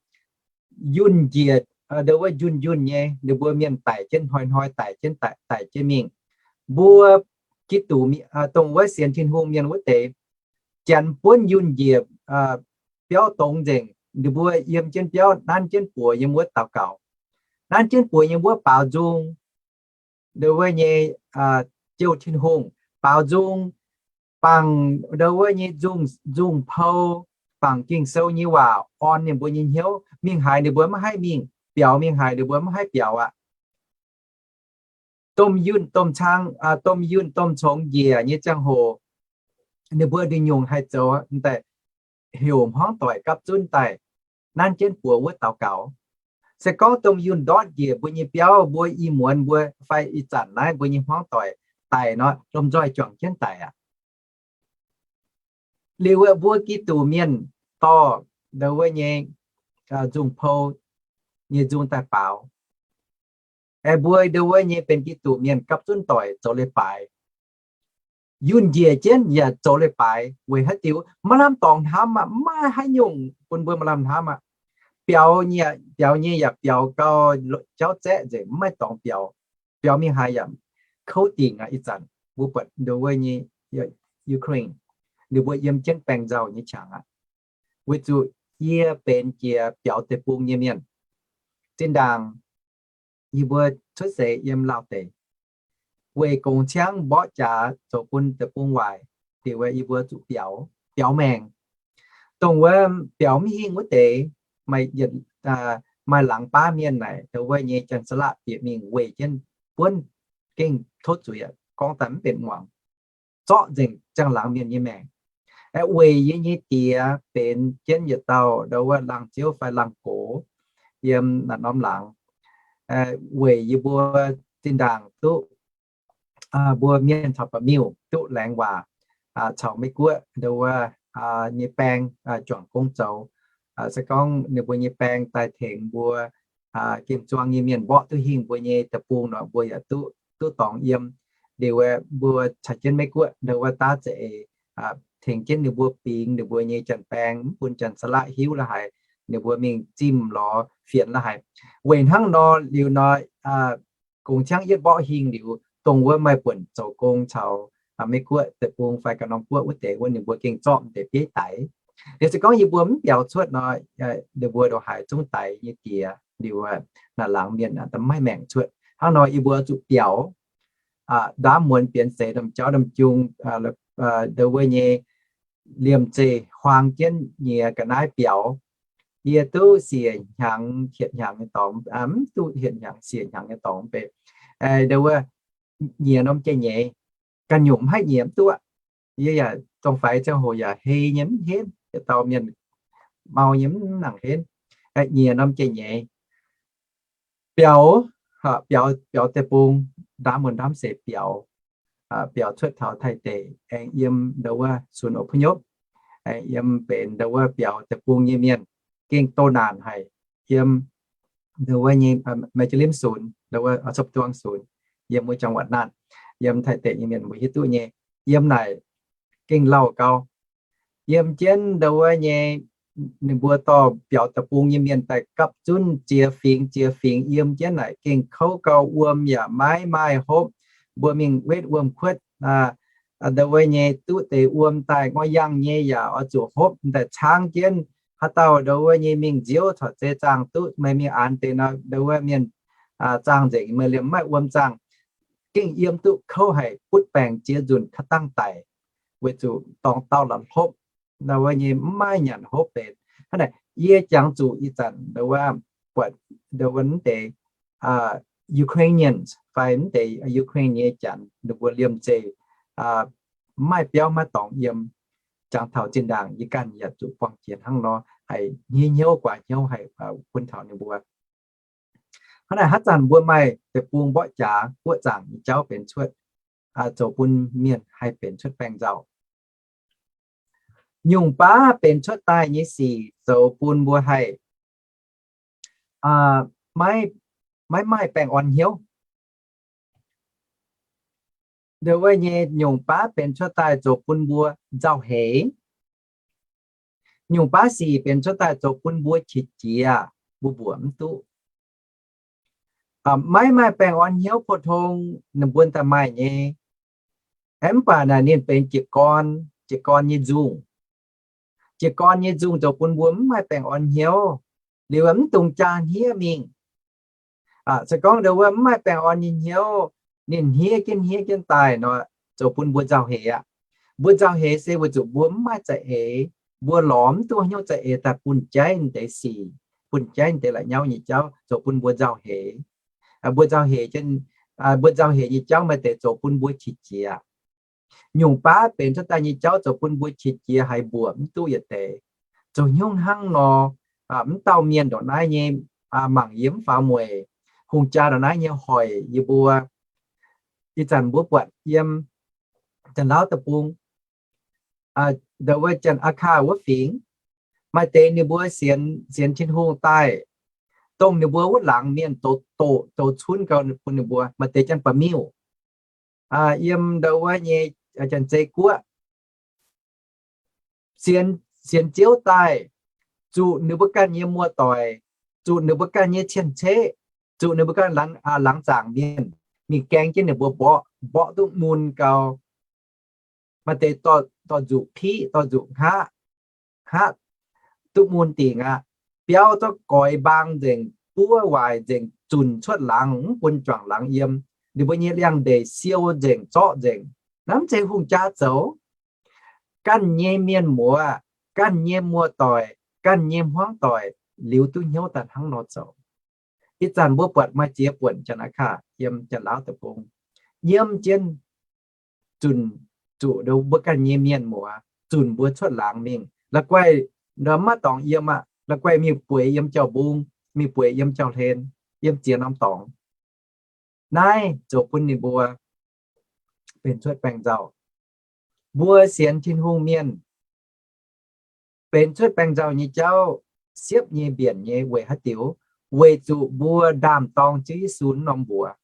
yunh njiec, aa, ndau wuov njunh njunh nyei, ninh mbuo mienh daic jienv hnoi-hnoi daic jienv, daic, daic jienv mingh. Mbuo Giduc mienh, aa, dongh wuov sienx Tin-Hungh mienh wuov deix, janx buonv yunh njiec, aa, biauv dongz nzengc, ninh mbuo yiem jienv biauv nanv jienv buoz yiem wuov daux gaux. Nanv jienv buoz yiem wuov baaux nzung, ndau wuov nyei, aa, jouh Tin-Hungh, baaux nzung, bangc ndau wuov nyei nzung, nzung pou, bangc Ging-Sou nyei waac orn ninh mbuo nyei hnyouv. Mingh haaix ninh mbuo maiv haih mingh, biaux mingh haaix ninh mbuo maiv haih biaux aqv. Domh yunh domh cang, aa, domh yunh domh congx njiec nyei ziangh hoc, ninh mbuo nduqc nyungc haih zoux daaih heuc hmuangv doic gapv zunv daaih nanv jienv buoz wuov daux gaux. Se gorngv domh yunh ndortv njiec mbuo nyei biauv, mbuo ih muonz mbuo fai ih zanc naaiv mbuo nyei hmuangv doic daic nor, lomh nzoih juangc jienv daic aqv. Liuz aeqv, mbuo Giduc mienh dorh ndau wuov nyei, aa, nzung pou nyei nzung daaih baaux. Aeqv, mbuo ndau wuov nyei benx Giduc mienh gapv zunv doic zoux leiz-baaix. Yunh njiec jienv yaac zoux leiz-baaix weic haaix diuc? Maaih lamh dorngx hnamv aqv, maaih haaix nyungc bun mbuo maaih lamh hnamv aqv. Biaux nyei, biaux nyei yaac biaux gau, jauv zaeqv nzengc, mv maaih dorngx biaux. Biaux mingh haaix yaac kouv dingc aqv. Ih zanc mbuo buatc ndau wuov nyei Ukraine, ninh mbuo yiem jienv baengh nzauh nyei qangx aqv. Weic zuqc yie benx jiex biaux deic-bung nyei mienh. Zinh ndaangc yie mbuo cuotv seix yiem Laauh deic, weic gongx ciangv mborqv jaax zoux bun deic-bung waaic, liuz yie mbuo zuqc biaux, biaux maengc. Dongh wuov biaux mv hingh wuov deix, maaih yietc, aa, maaih laangz baav mienh naaic, ndau wuov nyei Janx-Saalaqv bieqc mingh weic jienv buonv, gengh tov zuiz aqv, gorngv daaih mv benx muangx, zorqv nzengc ziangh laangz mienh nyei maengc. Aeqv, weic yie nyei diex benx jienv yietc dauh ndau wuov laangz ziouv fai laangz gox yiem naaiv norm laangz. Weic yie mbuo zinh ndaangc duqv, aa, mbuo mienh caux ba'miuh duqv laengz waac, aa, caux Meiv Guoqv ndau wuov, aa, nyei baeng, aa, juangc gong zoux. Aa, se gorngv ninh mbuo nyei baeng daaih tengx mbuo, aa, gengh zuangx nyei mienh mborqv duqv hingh mbuo nyei deic-bung nor, mbuo yaac duqv, duqv dorngx yiem. Liuz aeqv, mbuo caux jienv Meiv Guoqv ndau wuov daav za'eix, aa, tengx jienv ninh mbuo bingx ninh mbuo nyei janx-baeng, mv bun Janx-Saalaqv hiuv la'haiz, ninh mbuo mingh zimh lorz fienx la'haiz. Weic hnangv nor liuz nor, aa, gongx ciangv yietv mborqv hingh liuz, dongh wuov maaih buonc zoux gong caux, aa, Meiv Guoqv deic-bung fai ganh norm guoqv wuov deix wuov, ninh mbuo gengh zorqv deix bieiv daix. Liuz se gorngv yie mbuo mv biaux cuotv nor, aa, ninh mbuo ndongc haaix zungv daix nyei diex liuz, aa, naaic laangz mienh, aa, maiv maengc cuotv. Hnangv nor yie mbuo zuqc biaux, aa, ndaamv muonz bienx seix, ndamv jauv ndamv jung, aa, aa, ndau wuov nyei liemh zeih huaang jienv nyiex ga'naaiv biaux. Yie duqv siec hnyangx hietc hnyangx nyei dorngx, aa, mv duqv hietc hnyangx, siec hnyangx nyei dorngx mv bei. Aa, ndau wuov nyiex norm jai-nyeiz, ganh nyungc mv haih nyiex mv duqv. Yie yaac dongh faix ziangh hoc yaac hei nyei mv henv, yietc dauh mienh mau nyei mv nangc henv. Aa, nyiex norm jai-nyeiz biaux, aa, biaux, biaux deic-bung, ndaamv muonz ndaamv seix biaux, aa, biaux cuotv taux Taiv deic, aengx yiem ndau wuov ศูนย์อพยพ, aengx yiem benx ndau wuov biaux deic-bung nyei mienh gengh doh naanc haic. Yiem ndau wuov nyei, aa, Meiv Jaax Limv ศูนย์, ndau wuov, aa, Copv Duang ศูนย์, yiem wuov จังหวัดน่าน, yiem Taiv deic nyei mienh mbuo hiuv duqv nyei. Yiem naaic gengh lauh gau. Yiem jienv ndau wuov nyei ninh mbuo dorh biaux deic-bung nyei mienh daaih gapv zunv ziex fingx ziex fingx yiem jienv naaic, gengh kouv gau, wuom yaac maiv maaih hopv. Mbuo mingh wetv wuom-kuotv, ndau wuov nyei duqv deix wuom daaih, ngoi yangh nyei yaac oix zuqc hopv daaih caangv jienv. Haaix dauh ndau wuov nyei mingh nziouv corc zeiz zaangh duqv, meih mingh aanx deix nor, ndau wuov mienh zaangh nzengc, meih liemh mv maaih wuom zaangh. Gengh yiem duqv kouv haic, butv baengc jiex nzunc ka'dangh daic, weic zuqc dorngx dauh la'hopv, ndau wuov nyei mv maaih nyanc hopv benx. Hnangv naaic yie jangx zuqc ih zanc ndau wuov, buatc ndau wuov mv deix Ukrainians fai mv deix Ukraine nyei janx, ninh mbuo liemh zeih mv maaih biauv maiv dorngx yiem. Jangx taux zinh ndaangc yie ganh yaac zuqc buangh jiex hnangv nor, haih hniev hnyouv guaax hnyouv haih bun taux ninh mbuo. Hnangv naaic haaix zanc mbuo maaih deic-bung mborqv jaax guoqv zaangc nyei jauv benx cuotv, zoux bun mienh haih benx cuotv baengc nzauh. Nyungc baav benx cuotv daaih nyei sic zoux bun mbuo haih maiv, maiv maaih baengh orn hnyouv. Ndau wuov nyei nyungc baav benx cuotv daaih zoux bun mbuo nzauh heix. Nyungc baav sic benx cuotv daaih zoux bun mbuo qiex jiez, mbuo mbuoqc mv duqv. Maiv maaih baengh orn hnyouv pou-tong ninh mbuo daaih maaih nyei. Aengx mv baac naaic ninh benx jiez gorn, jiez gorn nyei nzungh. Jiez gorn nyei nzungh zoux bun mbuo mv maaih baengh orn hnyouv, liuz mv dungx jaa hniev mingh. Se gorngv ndau wuov mv maaih baengh orn nyei hnyouv, ninh hniev jienv hniev jienv daaih nor, zoux bun mbuo nzauh heix aqv. Mbuo nzauh heix se weic zuqc mbuo mv maaih za'eix, mbuo lorz mv duqv hnyouv za'eix daaih bun jaiv deix sic, bun jaiv deix la'nyauv nyei jauv, zoux bun mbuo nzauh heix. Mbuo nzauh heix, mbuo nzauh heix nyei jauv maaih deix zoux bun mbuo qiex jiez. Nyungc baav benx cuotv daaih nyei jauv zoux bun mbuo qiex jiez haiz mbuoqc mv duqv yietc deix. Zoux hnyouv hnangv nor, mv dauh mienh ndongc naaiv nyei, mangc yie mv faaux mueic, hungh jaa ndongc naaiv nyei hoic yie mbuo. Ih zanc mbuo buatc yiem Janx-Laauv deic-bung, ndau wuov Janx-Aakaa wuov fingx, maaih deix ninh mbuo sienx, sienx Tin-Hungh daaih, dongh ninh mbuo wuov laangz mienh doqc, doqc, doqc cunv gau bun ninh mbuo, maaih deix janx-baaux-miuh, yiem ndau wuov nyei Janx-Zei guoqv, sienx, sienx Ziouv daaih, zuqc ninh mbuo ganh nyei muoz-doic, zuqc ninh mbuo ganh nyei cien-ceqv, zuqc ninh mbuo ganh laangz zaangc mienh mingh gaeng jienv ninh mbuo mborqv, mborqv duqv mun gau. Maaih deix dorh nzuqc piqv, dorh nzuqc hngaqv, hngaqv duqv mun dingc aqv. Biauv zorqv goix mbaang nzengc, buov waaic nzengc, zunc cuotv laangz, mv bun juangc laangz yiem. Ninh mbuo nyei liangx-ndeic siou nzengc, zorqv nzengc. Naaiv mv zeiz hungh jaa zoux. Ganh nyei mienh muoz, ganh nyei muoz-doic, ganh nyei hmuangv-doic liuz duqv hnyouv daaih hnangv nor zoux. Ih zanc mbuo buatc maaih ziex buonc Janx-Aakaa yiem Janx-Laauv deic-bung, yiem jienv zunc, zuqc mbuo ganh nyei mienh muoz, zunc mbuo cuotv laangz mingh. La'guaih maiv dorngx yiem aqv. La'guaih mingh bueix yiem jauv-mbung, mingh bueix yiem jauv-hlen, yiem ziex norm dorngx. Naaiv zoux bun ninh mbuo benx cuotv baengc nzauh. Mbuo sienx Tin-Hungh mienh benx cuotv baengc nzauh nyei jauv siepv nyei mbienc nyei weic haaix diuc? Weic zuqc mbuo ndaam-dorng Ziouv Yesu norm mbuox.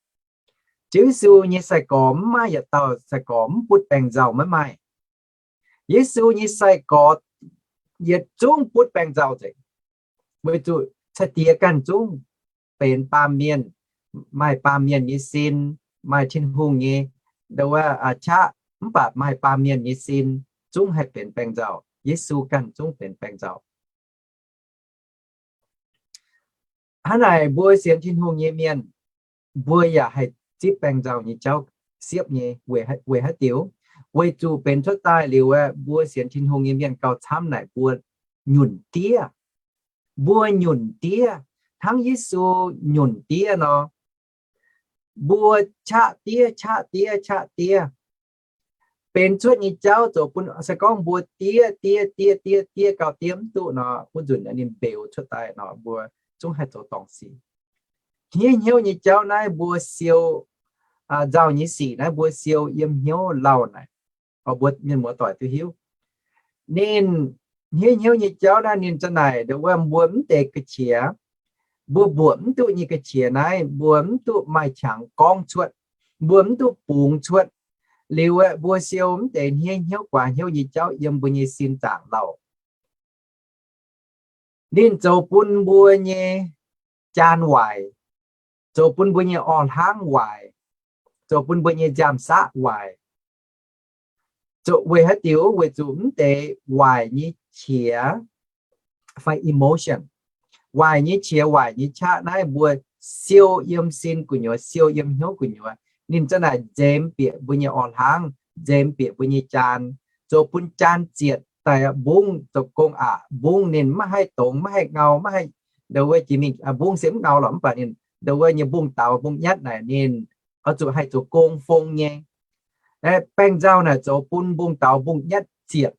Ziouv Yesu nyei sai-gorx mv maaih yietc dauh sai-gorx mv butv baengc nzauh, maiv maaih. Yesu nyei sai-gorx yietc zungv butv baengc nzauh nzengc. Weic zuqc ca'diex ganh zungv benx baamh mienh, maaih baamh mienh nyei sin, maaih Tin-Hungh nyei, ndau wuov, qaqv, mv baac maaih baamh mienh nyei sin, zungv haih benx baengc nzauh. Yesu ganh zungv benx baengc nzauh. Hnangv naaic mbuo sienx Tin-Hungh nyei mienh, mbuo yaac haih zipv baengc nzauh nyei jauv siepv nyei. Weic haaix diuc? Weic zuqc benx cuotv daaih liuz aeqv, mbuo sienx Tin-Hungh nyei mienh gauh camv naaic mbuo nyunc diev. Mbuo nyunc diev hnangv Yesu nyunc diev nor. Mbuo qaqv diev, qaqv diev, qaqv diev. Benx cuotv nyei jauv zoux bun se gorngv mbuo diev, diev, diev, diev, diev gauh diev mv duqv nor, wuov nzunc ninh mbeux cuotv daaih nor, mbuo zungv haih zoux dorngc sic. Hniev hnyouv nyei jauv naaiv mbuo siou, nzauh nyei sic naaiv mbuo siou yiem hnyouv lauh naaic. Mbuo mienh muoz-doic duqv hiuv, ninh hniev hnyouv nyei jauv naaiv ninh za'naaic ndongc wuov mbuo mv deix ga'qiex, mbuo mbuoqc mv duqv nyei ga'qiex naaiv mbuo mv duqv maaih qangx gorngv cuotv, mbuo mv duqv bungx cuotv. Liuz aeqv, mbuo siou mv deix hniev hnyouv guaax hnyouv nyei jauv yiem mbuo nyei sin zaangc lauh. Ninh zoux bun mbuo nyei jaan waaic, zoux bun mbuo nyei orv-hlaangv waaic, zoux bun mbuo nyei nziaamv-saqv waaic. Weic haaix diuc? Weic zuqc mv deix waaic nyei qiex fai emotion, waaic nyei qiex, waaic nyei qaqv naaiv mbuo siou yiem sin gu'nyuoz, siou yiem hnyouv gu'nyuoz, ninh za'naaic nzemx bieqc mbuo nyei orv-hlaangv, nzemx bieqc mbuo nyei jaan, zoux bun jaan zietc daaih mbungv zoux gong aqc, mbungv ninh maiv haih dongz, maiv haih ngau, maiv haih, ndo wuov jiex mingh mbungv se mv ngau lorqc, mv baac ninh ndo wuov nyei mbungv daux mbungv nyatv naaic ninh oix zuqc haih zoux gong fong nyei. Baengh nzauh naaic zoux bun mbungv daux mbungv nyatv zietc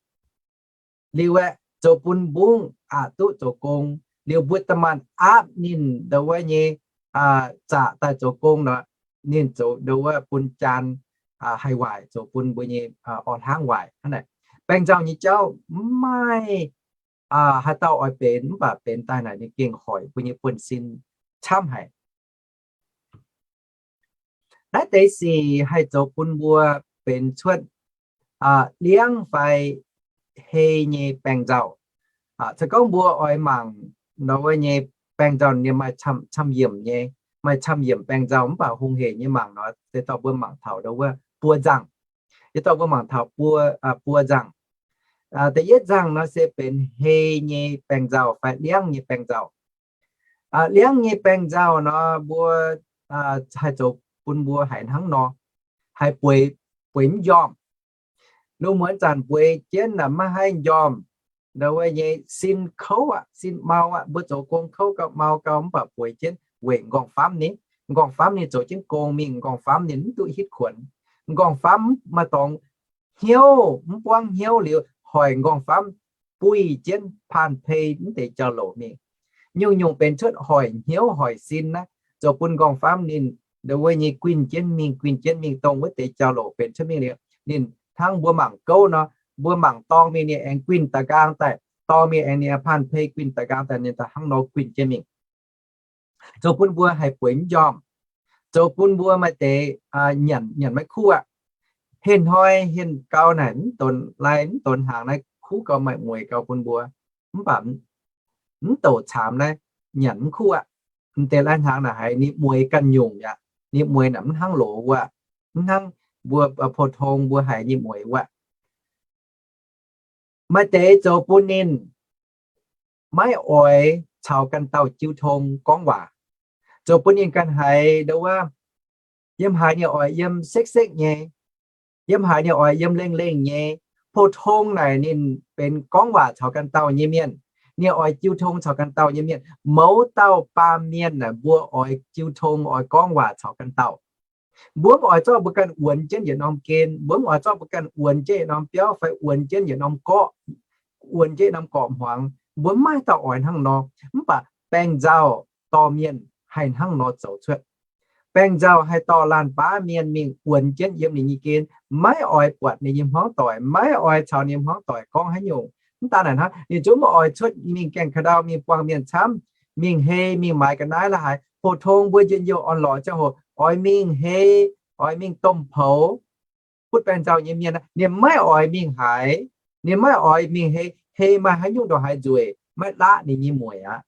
liuz aeqv, zoux bun mbungv aqc duqv zoux gong. Liuz mbuo da'maanh aapv ninh ndo wuov nyei zaqc daaih zoux gong nor, ninh zoux ndo wuov bun jaan haih waaic, zoux bun mbuo nyei orv-hlaangv waaic. Baengh nzauh nyei jauv mv maaih haaix dauh oix benx, mv baac benx daaih naaic ninh gengh hoic mbuo nyei buonv-sin camv haic. Naaiv deix sic haih zoux bun mbuo benx cuotv liangv fai hei nyei baengh nzauh. Se gorngv mbuo oix mangc ndo wuov nyei baengh nzauh, ninh maaih camv-yiemc nyei, maaih camv-yiemc baengh nzauh, mv baac hungh hec nyei mangc nor se dorh mbuo mangc taux ndo wuov buo nzangh. Se dorh mbuo mangc taux buo nzangh. Da'yietv nzangh nor se benx hei nyei baengh nzauh fai liangv nyei baengh nzauh. Liangv nyei baengh nzauh nor mbuo haih zoux bun mbuo haiz hnangv nor, haiz bueix, bueix mv njormh. Lungh muonz zanc bueix jienv naaic maiv haih njormh, ndo wuov nyei sin kouv aqv, sin mau aqv. Mbuo zoux gong kouv gau, mau gau, mv baac bueix jienv weic m'nqorngv-famv ni. M'nqorngv-famv ni zoux jienv gong mingh, m'nqorngv-famv ni mv duqv hitv kuonx. M'nqorngv-famv maaih dorngx hnyouv, mv buangv hnyouv liuz hoic m'nqorngv-famv buih jienv paan pei mv deix jauv-louc mingh. Nyungc-nyungc benx cuotv hoic hnyouv hoic sin naaiv, zoux bun m'nqorngv-famv ninh ndo wuov nyei guinh jienv mingh, guinh jienv mingh, dongh wuov deix jauv-louc benx cuotv mingh liuz, ninh hnangv mbuo mangc gouv nor, mbuo mangc dorng mingh ninh aengx guinh da'nqaang daaih, dorng mingh aengx ninh paan pei guinh da'nqaang daaih, ninh daaih hnangv nor guinh jienv mingh. Zoux bun mbuo haih bueix mv njormh, zoux bun mbuo maaih deix nyanc, nyanc maiv kuv aqv. Hinh hnoi hinh gau naaic mv donx lai mv donx hnaangx naaiv kuv gau, maaih mueiz gau bun mbuo, mv baac mv douc caamx naaiv nyanc mv kuv aqv. M'deix lai hnaangx naaic haiz ninh mueiz ganh nyungc aqv. Ninh mueiz naaic mv hnangv loz wuov, mv hnangv mbuo pou-tong mbuo haiz nyei mueiz wuov. Maaih deix zoux bun ninh maiv oix caux ganh dauh jiu tong gorngv waac. Zoux bun ninh ganh haiz ndo wuov, yiem haaix ninh oix yiem sekv-sekv nyei, yiem haaix ninh oix yiem lengh lengh nyei. Pou-tong naaic ninh benx gorngv waac caux ganh dauh nyei mienh. Ninh oix jiu tong caux ganh dauh nyei mienh. Mouz dauh baamh mienh naaic mbuo oix jiu tong, oix gorngv waac caux ganh dauh. Mbuo mv oix zorqv mbuo ganh wuonx jienv yietc norm gen. Mbuo mv oix zorqv mbuo ganh wuonx jienv yietc norm biauv fai wuonx jienv yietc norm gorqv, wuonx jienv yietc norm gorqv-hmuangx. Mbuo mv maaih dauh oix hnangv nor. Mv baac baengh nzauh dorh mienh haih hnangv nor zoux cuotv. Baengh nzauh haih dorh laanh baav mienh mingh wuonx jienv yiem ninh nyei gen, maiv oix buatc ninh nyei hmuangv doic, maiv oix caux ninh nyei hmuangv doic gorngv haaix nyungc. Mv daan naaic hnangv, ninh zungv mv oix cuotv mingh gaengh ka'ndau mingh buangh mienh camv, mingh hei, mingh maaiz ga'naaiv la'haaix. Pou-tong mbuo njien-youh orn-lorqc ziangh hoc oix mingh hei, oix mingh domh poux, butv baengh nzauh nyei mienh, ninh maiv oix mingh haaix, ninh maiv oix mingh hei. Hei maaih haaix nyungc ndongc haaix nzueic, maiv laqv ninh nyei mueic aqv.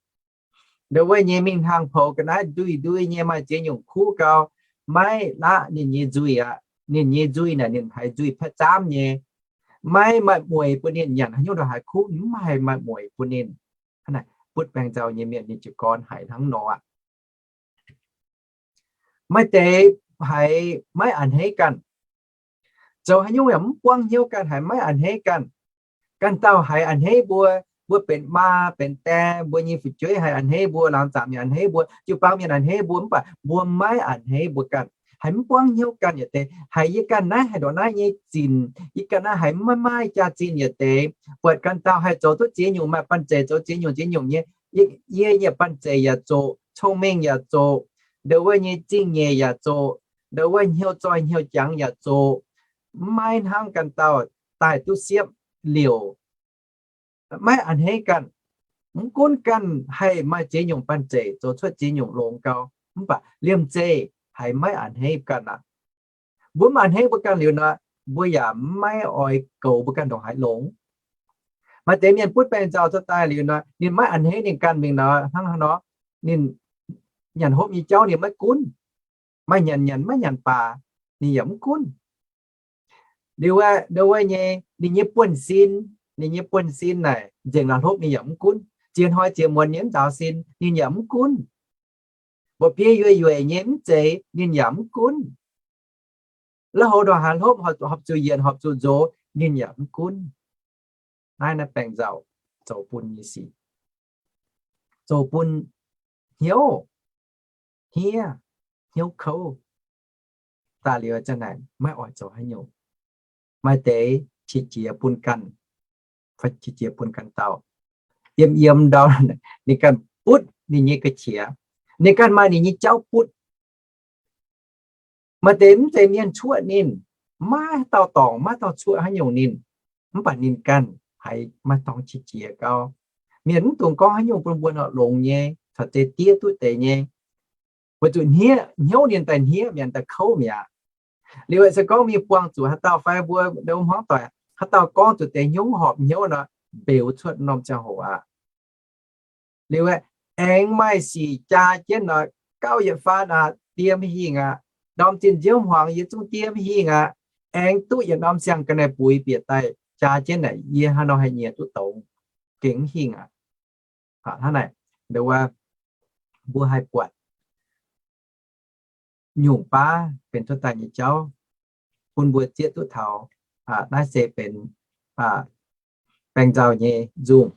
Ndo wuov nyei mingh hnaangx poux ga'naaiv ndui-ndui nyei, maaih ziex nyungc kuv gau, maiv laqv ninh nyei nzuih aqv. Ninh nyei nzuih naaic ninh haiz nzuih patv zaamv nyei. Maiv maaih mueic bun ninh nyanc haaix nyungc ndongc haaix kuv, mv haih maaih mueic bun ninh. Butv baengh nzauh nyei mienh ninh jiez gorn haiz hnangv nor aqv. Maaih deix haiz maiv a'hneiv ganh. Zoux haaix nyungc yaac mv buangv hnyouv ganh, haiz maiv a'hneiv ganh. Ganh dauh haiz a'hneiv mbuo, mbuo benx maa benx die, mbuo nyei fu'jueiv haiz a'hneiv mbuo, laangz zaangc mienh a'hneiv mbuo, jiu-baang mienh a'hneiv mbuo, mv baac mbuo maiv a'hneiv mbuo ganh. Haiz mv buangv hnyouv ganh yietc deix, haiz yie ganh naaiv haaix ndongc naaiv nyei zinc, yie ganh naaiv haiz maiv maaih jaax-zinh yietc deix. Buatc ganh dauh haih zoux duqv ziex nyungc, maaih banh zeic zoux ziex nyungc ziex nyungc nyei, yie nyei banh zeic yaac zoqc, cong-mengh yaac zoqc, ndo wuov nyei zingh nyeic yaac zoqc, ndo wuov hnyouv zoih hnyouv jangx yaac zoqc. Maiv hnangv ganh dauh daaih duqv siepv liouc. Maiv a'hneiv ganh. Mv gunv ganh haih maaih ziex nyungc banh zeic, zoux cuotv ziex nyungc longx gau, mv baac liemh zeih haiz maiv a'hneiv ganh aqv. Mbuo mv a'hneiv mbuo ganh liuz nor, mbuo yaac maiv oix goux mbuo ganh ndongc haaix longx. Maaih deix mienh butv baengc nzauh cuotv daaih liuz nor, ninh maiv a'hneiv ninh ganh mingh nor, hnangv haaix nor, ninh nyanc hopv nyei jauv ninh maiv gunv. Maaih nyanc nyanc, maiv nyanc baac ninh yaac mv gunv. Liuz aeqv, ndau wuov nyei, ninh nyei buonv-sin, ninh nyei buonv-sin naaic nzengc la'hlopv ninh yaac mv gunv. Ziex hnoi ziex muonz nyei mv nzaaux sin ninh yaac mv gunv. Mba'biei yueiz-yueic nyei mv zeiz ninh yaac mv gunv. La'houv ndongc haaix hlopv, horpc zuqc yienc, horpc zuqc nzox, ninh yaac mv gunv. Naaiv, naaiv baengc nzauh zoux bun nyei sic, zoux bun hnyouv hniev, hnyouv kouv. Daaih liuz zanc naaic maiv oix zoux haaix nyungc. Maaih deix qiex jiez bun ganh, qiex jiez bun ganh dauh. Yiem yiem ndau ninh ganh butv ninh nyei ga'qiex, ninh ganh maaih ninh nyei jauv butv. Maaih deix mv zeiz mienh cuoqv ninh, maiv dauh dorngc, maiv dauh cuoqv haaix nyungc ninh, mv baac ninh ganh haiz maaih dorngx qiex jiez gau. Mienh mv dungx gorngv haaix nyungc bun mbuo nor longx nyei, caux deix diev duqv deix nyei. Weic zuqc hniev, hnyouv ninh daaih hniev mi'aqv, daaih kouv mi'aqv. Liuz aeqv, se gorngv mingh buangh zuqc haaix dauh fai mbuo ndau hmuangv doic, haaix dauh gorngv zuqc deix hnyouv horpc hnyouv nor, mbeux cuotv norm ziangh hoc aqv. Liuz aeqv, aengx maaih sic jaa jienv nor, gauh yietc faanv aqv, diev maiv hingh aqv. Ndorm zinh nziouv hmuangx yie zungv diev maiv hingh aqv. Aengx duqv yietc norm siang-ga'naaiv buix bieqc daaih jaa jienv naaic, yie haaix nor haih nyiex duqv dongz? Gengh mv hingh aqv. Hnangv naaic, ndau wuov mbuo haih buatc nyungc baav benx cuotv daaih nyei jauv bun mbuo zieqv duqv taux naaiv se benx baengc nzauh nyei nzungh.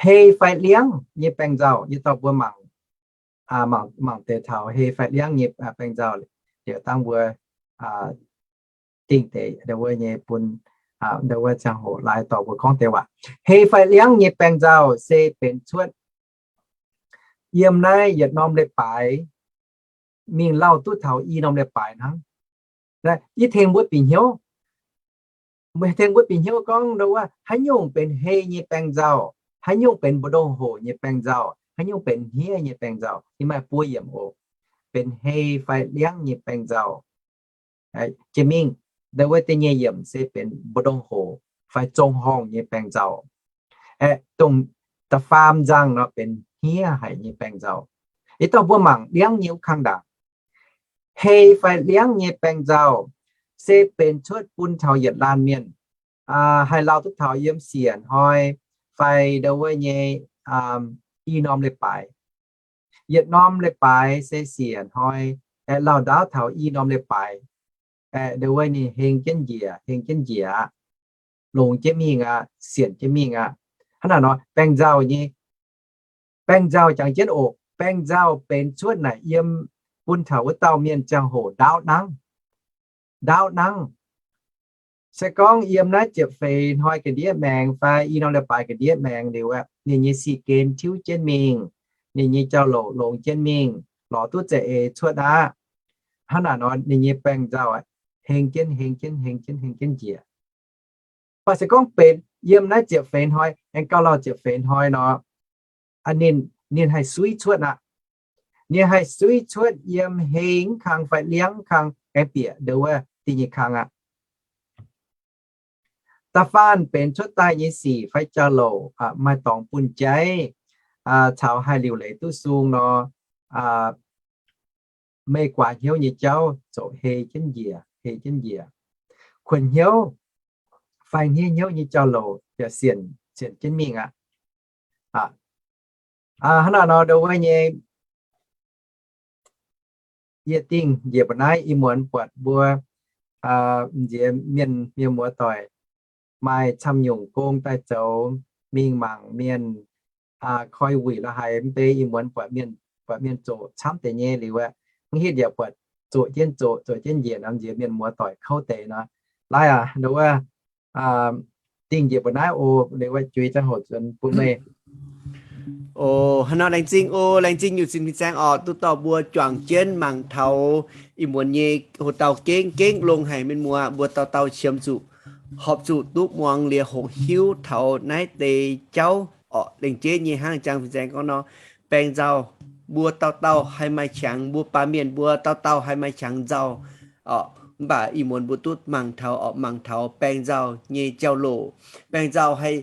Hei fai liangv nyei baengc nzauh, yie dorh mbuo mangc, mangc deix taux hei fai liangv nyei baengc nzauh liuz dangh mbuo dingh deix ndau wuov nyei bun ndau wuov ziangh hoc laaix dorh mbuo gorngv deix waac. Hei fai liangv nyei baengc nzauh se benx cuotv yiem naaiv yietc norm leiz-baaix mingh lauh duqv taux i norm leiz-baaix hnangv. Yie tengx mbuo bieqc hnyouv, tengx mbuo bieqc hnyouv gorngv ndau wuov haaix nyungc benx hei nyei baengc nzauh, haaix nyungc benx mbu'ndongx hoc nyei baengc nzauh, haaix nyungc benx hniev nyei baengc nzauh, yie maaih buo yiemc oc. Benx hei fai liangv nyei baengc nzauh jiex mingh, ndau wuov da'nyeic yiemc se benx mbu'ndongx hoc fai zong-horngh nyei baengc nzauh. Aeqv, dongh da'faam nzangh nor benx hniev haic nyei baengc nzauh. Yie dorh mbuo mangc liangv nyei wuov kang ndaangc. Hei fai liangv nyei baengc nzauh se benx cuotv bun taux yietc laanh mienh haih lauh duqv taux yiem siec hnoi fai ndau wuov nyei i norm leiz-baaix. Yietc norm leiz-baaix se siec hnoi, aeqv, lauh ndaauv taux i norm leiz-baaix, aeqv, ndau wuov ninh heng jienv njiec, heng jienv njiec aqv, longx jienv mingh aqv, sienc jienv mingh aqv. Hnangv naaic nor, baengc nzauh nyei, baengc nzauh jangx jienv oc. Baengc nzauh benx cuotv naaic yiem bun taux wuov dauh mienh ziangh hoc ndaauv nangv, ndaauv nangv. Se gorngv yiem naaiv ziepc feix hnoi ga'ndiev maengx fai i norm leiz-baaix ga'ndiev maengx liuz aeqv, ninh nyei sic gen tiuv jienv mingh, ninh nyei jauv-louc longx jienv mingh, lorz duqv za'eix cuotv aqv. Hnangv naaic nor ninh nyei baengc nzauh heng jienv, heng jienv, heng jienv, heng jienv njiec. Mv baac se gorngv benx yiem naaiv ziepc feix hnoi aengx gauh lauh ziepc feix hnoi nor, ninh, ninh haih suiv cuotv aqv. Ninh haih suiv cuotv yiem hei kang fai liangv kang aengx bieqc ndau wuov da'nyeic kang aqv. Da'faanh benx cuotv daaih nyei sic fai jauv-louc maaih dorngx bun jaiv caux haih liuc leiz duqv sung nor, meih guaax hnyouv nyei jauv ziouc hei jienv njiec, hei jienv njiec. Kuonx hnyouv fai hniev hnyouv nyei jauv-louc yaac sienc, sienc jienv mingh aqv. Hnangv naaic nor ndau wuov nyei, yie dingh njiec mbu'naaiv ih muonz buatc mbuo nziex mienh, mienh muoz-doic maaih camv nyungc gong daaih zoux mingh mangc mienh koi wuic la'haiz mv bei. Ih muonz buatc mienh, buatc mienh zoqc camv deix nyei liuz aeqv, mv hitv yaac buatc zoqc jienv zoqc, zoqc jienv njiec nor, nziex mienh muoz-doic kouv deix nor. Laaiv aac, ndau wuov dingh njiec mbu'naaiv oc. Liuz aeqv, juix ziangh hoc nzuonx bun meih. O, hnangv nor laengz zingh o, laengz zingh nyutc sin fin-saeng oc, duqv dorh mbuo juangc jienv mangc taux ih muonz nyei hoc-dauh gengh gengh longx haic mienh muoz, mbuo dauh dauh qiemx zuqc, horpc zuqc duqv muangx liuz hoqc hiuv taux naaiv deix jauv orqc. Lengc jeiv nyei hnangv jang fin-saeng gorngv nor, baengc nzauh mbuo dauh dauh haih maaih qangx, mbuo baamh mienh mbuo dauh dauh haih maaih qangx nzauh orqc. Mv baac ih muonz mbuo duqv mangc taux, oc, mangc taux baeng nzauh nyei jauv-louc. Baeng nzauh haih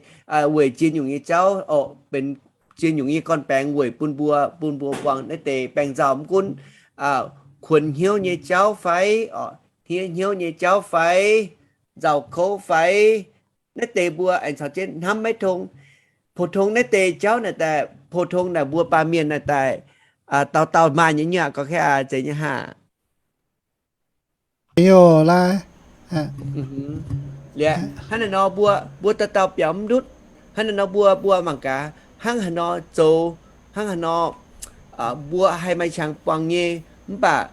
weic ziex nyungc nyei jauv, oc, benx ziex nyungc nyei gorn-baengx weic bun mbuo, bun mbuo buangh naaiv deix baeng nzauh. Mv gunv kuonx hnyouv nyei jauv fai, oc, hniev hnyouv nyei jauv fai, nzauh kouv fai, naaiv deix mbuo aengx caux jienv hnamv maiv tong. Pou-tong naaiv deix jauv naaic daaih, pou-tong naaic mbuo baamh mienh naaic daaih, dauh dauh maaih nyei nyei aqv, gorqv-kaeqv, zeiz nyei haah? Liuz, hnangv naaiv nor mbuo, mbuo dauh dauh biaux mv ndutv. Hnangv naaiv nor mbuo, mbuo mangc gaax, hnangv haaix nor zoux, hnangv haaix nor mbuo haih maaih qangx buangh nyei, mv baac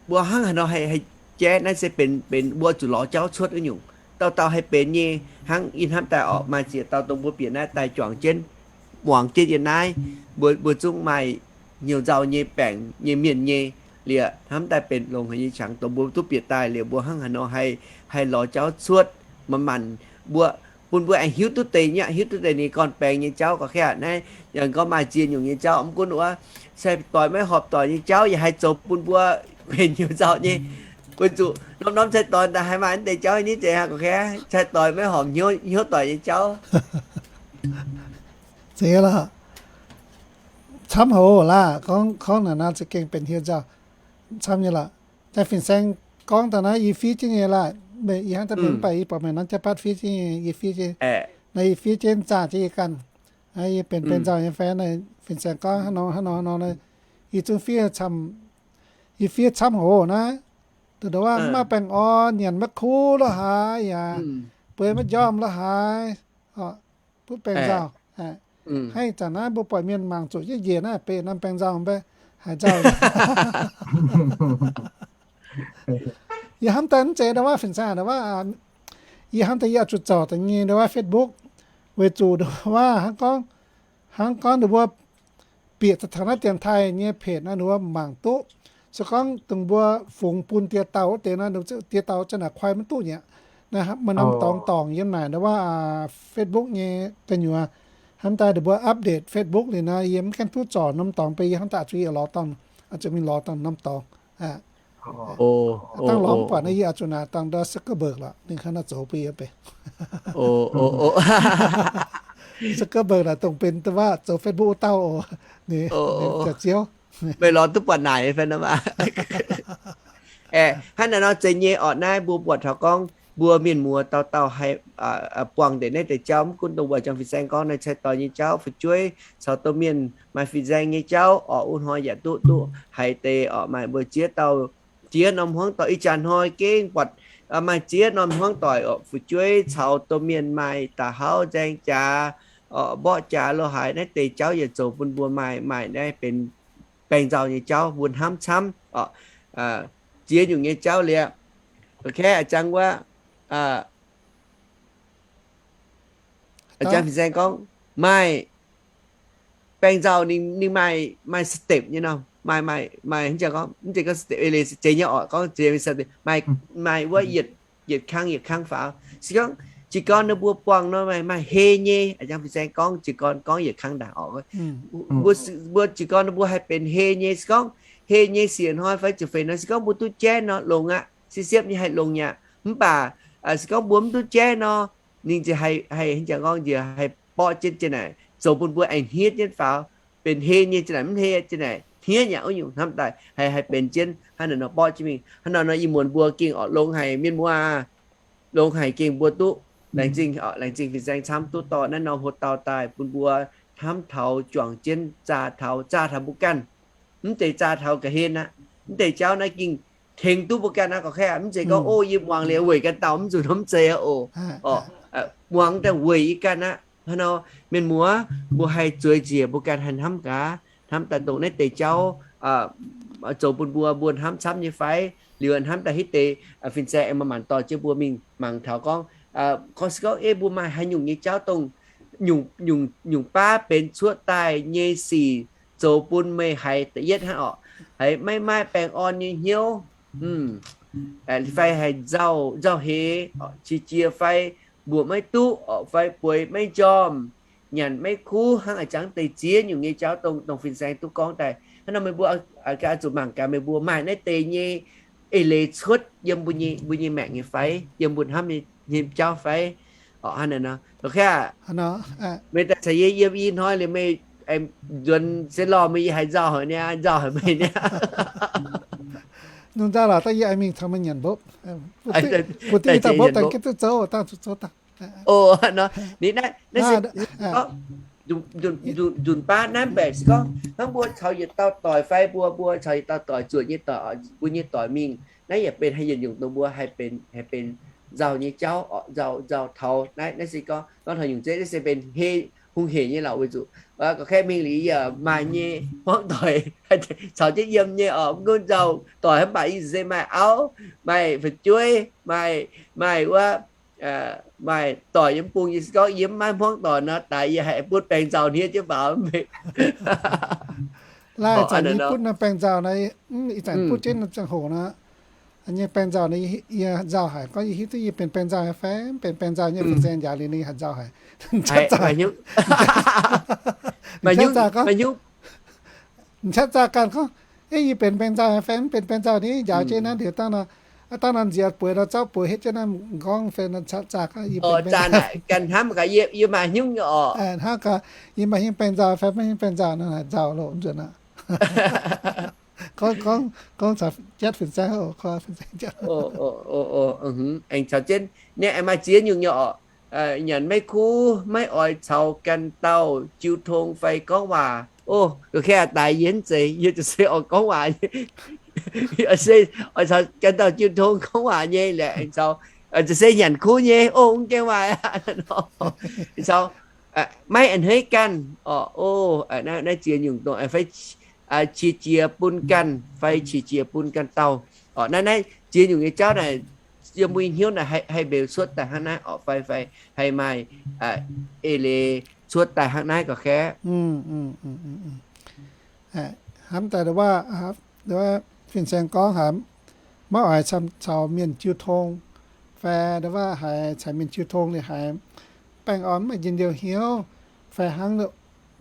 mbuo hnangv haaix nor haih, haih jaiv naaiv se benx, benx mbuo zuqc lorz jauv cuotv wuov nyungc. Dauh dauh haih benx nyei, hnangv ih hnamv daaih oc, maaih ziex dauh dongh mbuo bieqc naaiv daaih juangc jienv, muangx jienv yiem naaiv, mbuo, mbuo zungv maaih hnyouv nzauh nyei baengc nyei mienh nyei. Liuz hnamv daaih benx longx haic nyei qangx dongh mbuo duqv bieqc daaih liuz mbuo hnangv haaix nor haih, haih lorz jauv cuotv manc-manc mbuo, bun mbuo aengx hiuv duqv deix nyei, hiuv duqv deix ninh gorn-baengx nyei jauv. Gorqv-kaeqv, naaiv yaac gorngv maaih ziex nyungc nyei jauv. Mv gunv wuov, cai-doix maiv horpc doic nyei jauv yaac haih zoux bun mbuo benx hnyouv nzauh nyei. Weic zuqc norm-norm cai-doix daaih haih maaih naaiv deix jauv nyei zeiz aqv. Gorqv-kaeqv, cai-doix maiv horpc hnyouv, hnyouv doic nyei jauv. Zeiz lorqc. Camv haic oc laah, gorngv, gorngv naaic nor za'gengh benx hnyouv nzauh. Camv nyei lorqc. Jaax fin-saeng gorngv daaih naaiv yie fiev jienv nyei laah, meih ih hnangv daaih mv baac yie buatc meih nor jaax baatv fiev jienv nyei, yie fiev jienv. Naaiv yie fiev jienv zaah jienv yie ganh. Naaiv yie benx, benx nzauh nyei fai naaiv fin-saeng gorngv hnangv nor hnangv nor hnangv nor, yie zungv fiev camv, yie fiev camv haic oc naaiv. Dongh waac mv maaih baengh orn, nyanc maiv kuv lo haaix yaac bueix maiv njormh lo haaix, butv baengh nzauh. Haiz zanc naaiv mbuo buatc mienh mangc zuqc jienv njiec naaiv benx norm baengh nzauh mv baac haaix nzauh. Yie hnamv daaih mv zeiz ndau waac fin-saeng ndau waac, yie hnamv daaih yie oix zuqc zorc daaih nyei ndau waac Facebook, weic zuqc ndau waac hnangv gorngv, hnangv gorngv ninh mbuo bieqc taux taux naaiv dienx taaih nyei page naaiv ninh mbuo mangc duqv. Se gorngv dongh mbuo fungx bun die dauh wuov deix nor, die dauh za'naaic kuaai maiv duqv nyei aqv. Naaiv maaih norm dorngx dorngc yiem naaic ndau waac Facebook nyei gu'nyuoz. Hnamv daaih ninh mbuo update Facebook liuz nor, yie mv gaengh duqv zorc norm dorngx bun yie, hnamv daaih zuqc yie lorz dangh, zuqc mingh lorz dangh norm dorngx. Dangh lorz mv buatc naaiv yie oix zuqc naaic dangh ndau Zuckerberg lorqc, ninh hnangv naaiv zoux bun yie bei. Zuckerberg naaic dongh benx ndau waac zoux Facebook wuov dauh oc. Ninh, ninh jaax ziouv. Meih lorz duqv buatc naaic fai nor maah. Aeqv, hnangv naaiv nor zeiz nyei orqc. Naaiv mbuo buatc taux gorngv mbuo mienh muoz dauh dauh haih buangh deix naaiv deix jauv, mv gunv dongh wuov jangx fin-saeng gorngv naaiv cai-doix nyei jauv, fu'jueiv caux domh mienh maaih fin-saeng nyei jauv orqc, wuov hnoi yaac duqv, duqv haiz deix orqc, maaih mbuo ziex dauh ziex norm hmuangv doic. Ih jaax hnoi gengh buatc maaih ziex norm hmuangv doic orqc, fu'jueiv caux domh mienh maaih da'hauv nzaeng jaax orqc, mborqv jaax lo haaix, naaiv deix jauv yaac zoux bun mbuo maaih, maaih naaiv benx baengh nzauh nyei jauv mbuo hnamv camv orqc. Ziex nyungc nyei jauv liuz, ok, a'jangv wuov, a'jangv fin-saeng gorngv maaih baengh nzauh ninh, ninh maaih, maaih step nyei nor, maaih, maaih, maaih, mv zeiz gorngv, mv zeiz gorngv step, zeiz nyei orqc, gorngv zeiz maaih, maaih wuov yietc, yietc kang, yietc kang faaux. Se gorngv jiez gorn ninh mbuo buangh nor maaih, maaih hei nyei, a'jangv fin-saeng gorngv jiez gorn gorngv yietc kang ndaangc orqc. Mbuo, mbuo jiez gorn ninh mbuo haih benx hei nyei. Se gorngv hei nyei siec hnoi fai ziepc feix hnoi, se gorngv mbuo duqv jaiv nor longx aqv, siepv-siepv nyei haih longx nyei aqv. Mv baac se gorngv mbuo mv duqv jaiv nor, ninh ziouc haih, haih, haaix jangx gorngv njiec haih borqv jienv jienv naaic, zoux bun mbuo aengx hniev jienv faaux, benx hei nyei jienv naaic, mv hei jienv naaic hniev nyei aqv. Wuov nyungc hnamv daaih haih, haih benx jienv hnangv naaic nor borqv jienv mingh. Hnangv naaic nor ih muonz mbuo gengh orqc longx haic, mienh muoz, longx haic gengh mbuo duqv laengz zingh, laengz zingh fin-saeng camv duqv dorh naaiv norm hoc-dauh daaih bun mbuo hnamv taux, juangc jienv zaah taux, zaah taux mbuo ganh. Mv deix zaah taux ga'hlen aqv. Mv deix jauv naaiv gengh tengx duqv mbuo ganh aqv. Gorqv-kaeqv, mv zeiz gorngv, o, yie muangx liuz weic ganh dauh mv zuqc, mv zeiz aqv oc. Orqc, muangx daaih weic yie ganh aqv. Hnangv nor, mienh muoz, mbuo haih zueiz njiec mbuo ganh haih hnamv gaax, hnamv daaih dongh naaiv deix jauv zoux bun mbuo, mbuo hnamv camv nyei fai? Liuz hnamv daaih hitv deix fin-saeng aengx manc-manc dorh jienv mbuo mingh mangc taux gorngv, gorngv se gorngv, ei, mbuo maaih haaix nyungc nyei jauv dongh nyungc, nyungc, nyungc baav benx cuotv daaih nyei sic zoux bun meih haiz da'yietv hnangv orqc, haiz maiv maaih baengh orn nyei hnyouv, fai haiz nzauh, nzauh heix, qiex jiez fai mbuoqc maiv duqv orqc, fai bueix maiv njormh, nyanc maiv kuv, hnangv a'jangv deix ziex nyungc nyei jauv dongh, dongh fin-saeng duqv gorngv daaih. Hnangv nor meih mbuo ganh oix zuqc mangc gaax meih mbuo maaih naaiv deix nyei eix leiz cuotv yiem mbuo nyei, mbuo nyei maengc nyei fai, yiem mbuo hnamv nyei jauv fai? Orqc, hnangv naaiv nor. Meih daaih caux yie yiem i hnoi liuz, meih aengx nzuonx se lorh meih, yie haiz nzauh haic niaa, nzauh haic meih niaa. Nzauh lorqc, dangh yie aengx mingh caux meih nyanc mbopv. Bun duqv i dauh mbopv daaih gitv duqv zouv, dangh zuqc zouv dangh. O, nor, ninh naaiv, naaiv se gorngv nzunc baav naaiv mbaeqc se gorngv hnangv mbuo caux yietc dauh doic fai mbuo, mbuo caux yietc dauh doic, zuoqc nyei doic, mbuo nyei doic mingh, naaiv yaac benx haih yietc nyungc dongh mbuo haih benx, haih benx nzauh nyei jauv, nzauh, nzauh taux naaiv, naaiv se gorngv, gorngv taux nyungc zeiv, naaiv se benx hei, hungh heic nyei lorqc. Weic zuqc gorngv kaeqv mingh liuz yaac maaih nyei hmuangv doic caux jienv yiem nyei orqc, mv gunv nzauh doic hnangv, mv baac yie se maaih auv, maaih fu'jueiv, maaih, maaih wuov, maaih doic yiem bung. Yie se gorngv yie mv maaih hmuangv doic nor, daaih yie haih butv baeng nzauh hniev jienv mbaaux mv bei. Laaih zanc yie butv naaiv baeng nzauh naaiv, ih zanc butv jienv ziangh hoc nor, nyei baeng nzauh naaiv, yie nzauh haic. Gorngv yie hiuv duqv yie benx baeng nzauh nyei fai mv benx baeng nzauh nyei, fin-saeng njaaux liuz ninh haih nzauh haic. M'qaqv zaah ganh gorngv, yie benx baeng nzauh fai mv benx baeng nzauh ni, njaaux jienv naaiv liuz dangh nor, dangh nor nziex bueix nor, zauv bueix hietv jienv naaiv m'nqorngv fai nor, m'qaqv zaah gorngv yie benx baeng nzauh. Ganh hnamv gaax, yie maaih hnyouv nyei orqc. Hnamv gaax, yie maaih hnyouv baeng nzauh fai maiv hnyouv baeng nzauh nor, haih nzauh loh nzuonx aqv. Gorngv, gorngv, gorngv caux jatv fin-saeng, fin-saeng jatv. Aengx caux jienv, ninh aengx maaih ziex nyungc nyei orqc. Nyanc maiv kuv, maiv oix caux ganh dauh jiu tong fai gorngv waac. O, ga'kaav daaih yie mv zeiz, yie ziouc se oix gorngv waac nyei. Oix caux ganh dauh jiu tong gorngv waac nyei, laengz caux, ziouc se nyanc kuv nyei. O, mv gaengh waac aqv nor. Caux maiv a'hneiv ganh orqc. O, naaiv ziex nyungc dongh fai qiex jiez bun ganh fai qiex jiez bun ganh dauh orqc. Naaiv, naaiv ziex nyungc nyei jauv naaic, yiem mbuo nyei hnyouv naaic haih, haih mbeux cuotv daaih hnangv naaiv orqc fai, fai haih maaih eix leiz cuotv daaih hnangv naaiv ga'kaav. Hnamv daaih wuov, fin-saeng gorngv haic, maiv oix caux mienh jiu tong, fai wuov haiz caux mienh jiu tong liuz haiz baengh orn maaih njien-youh hnyouv, fai hnangv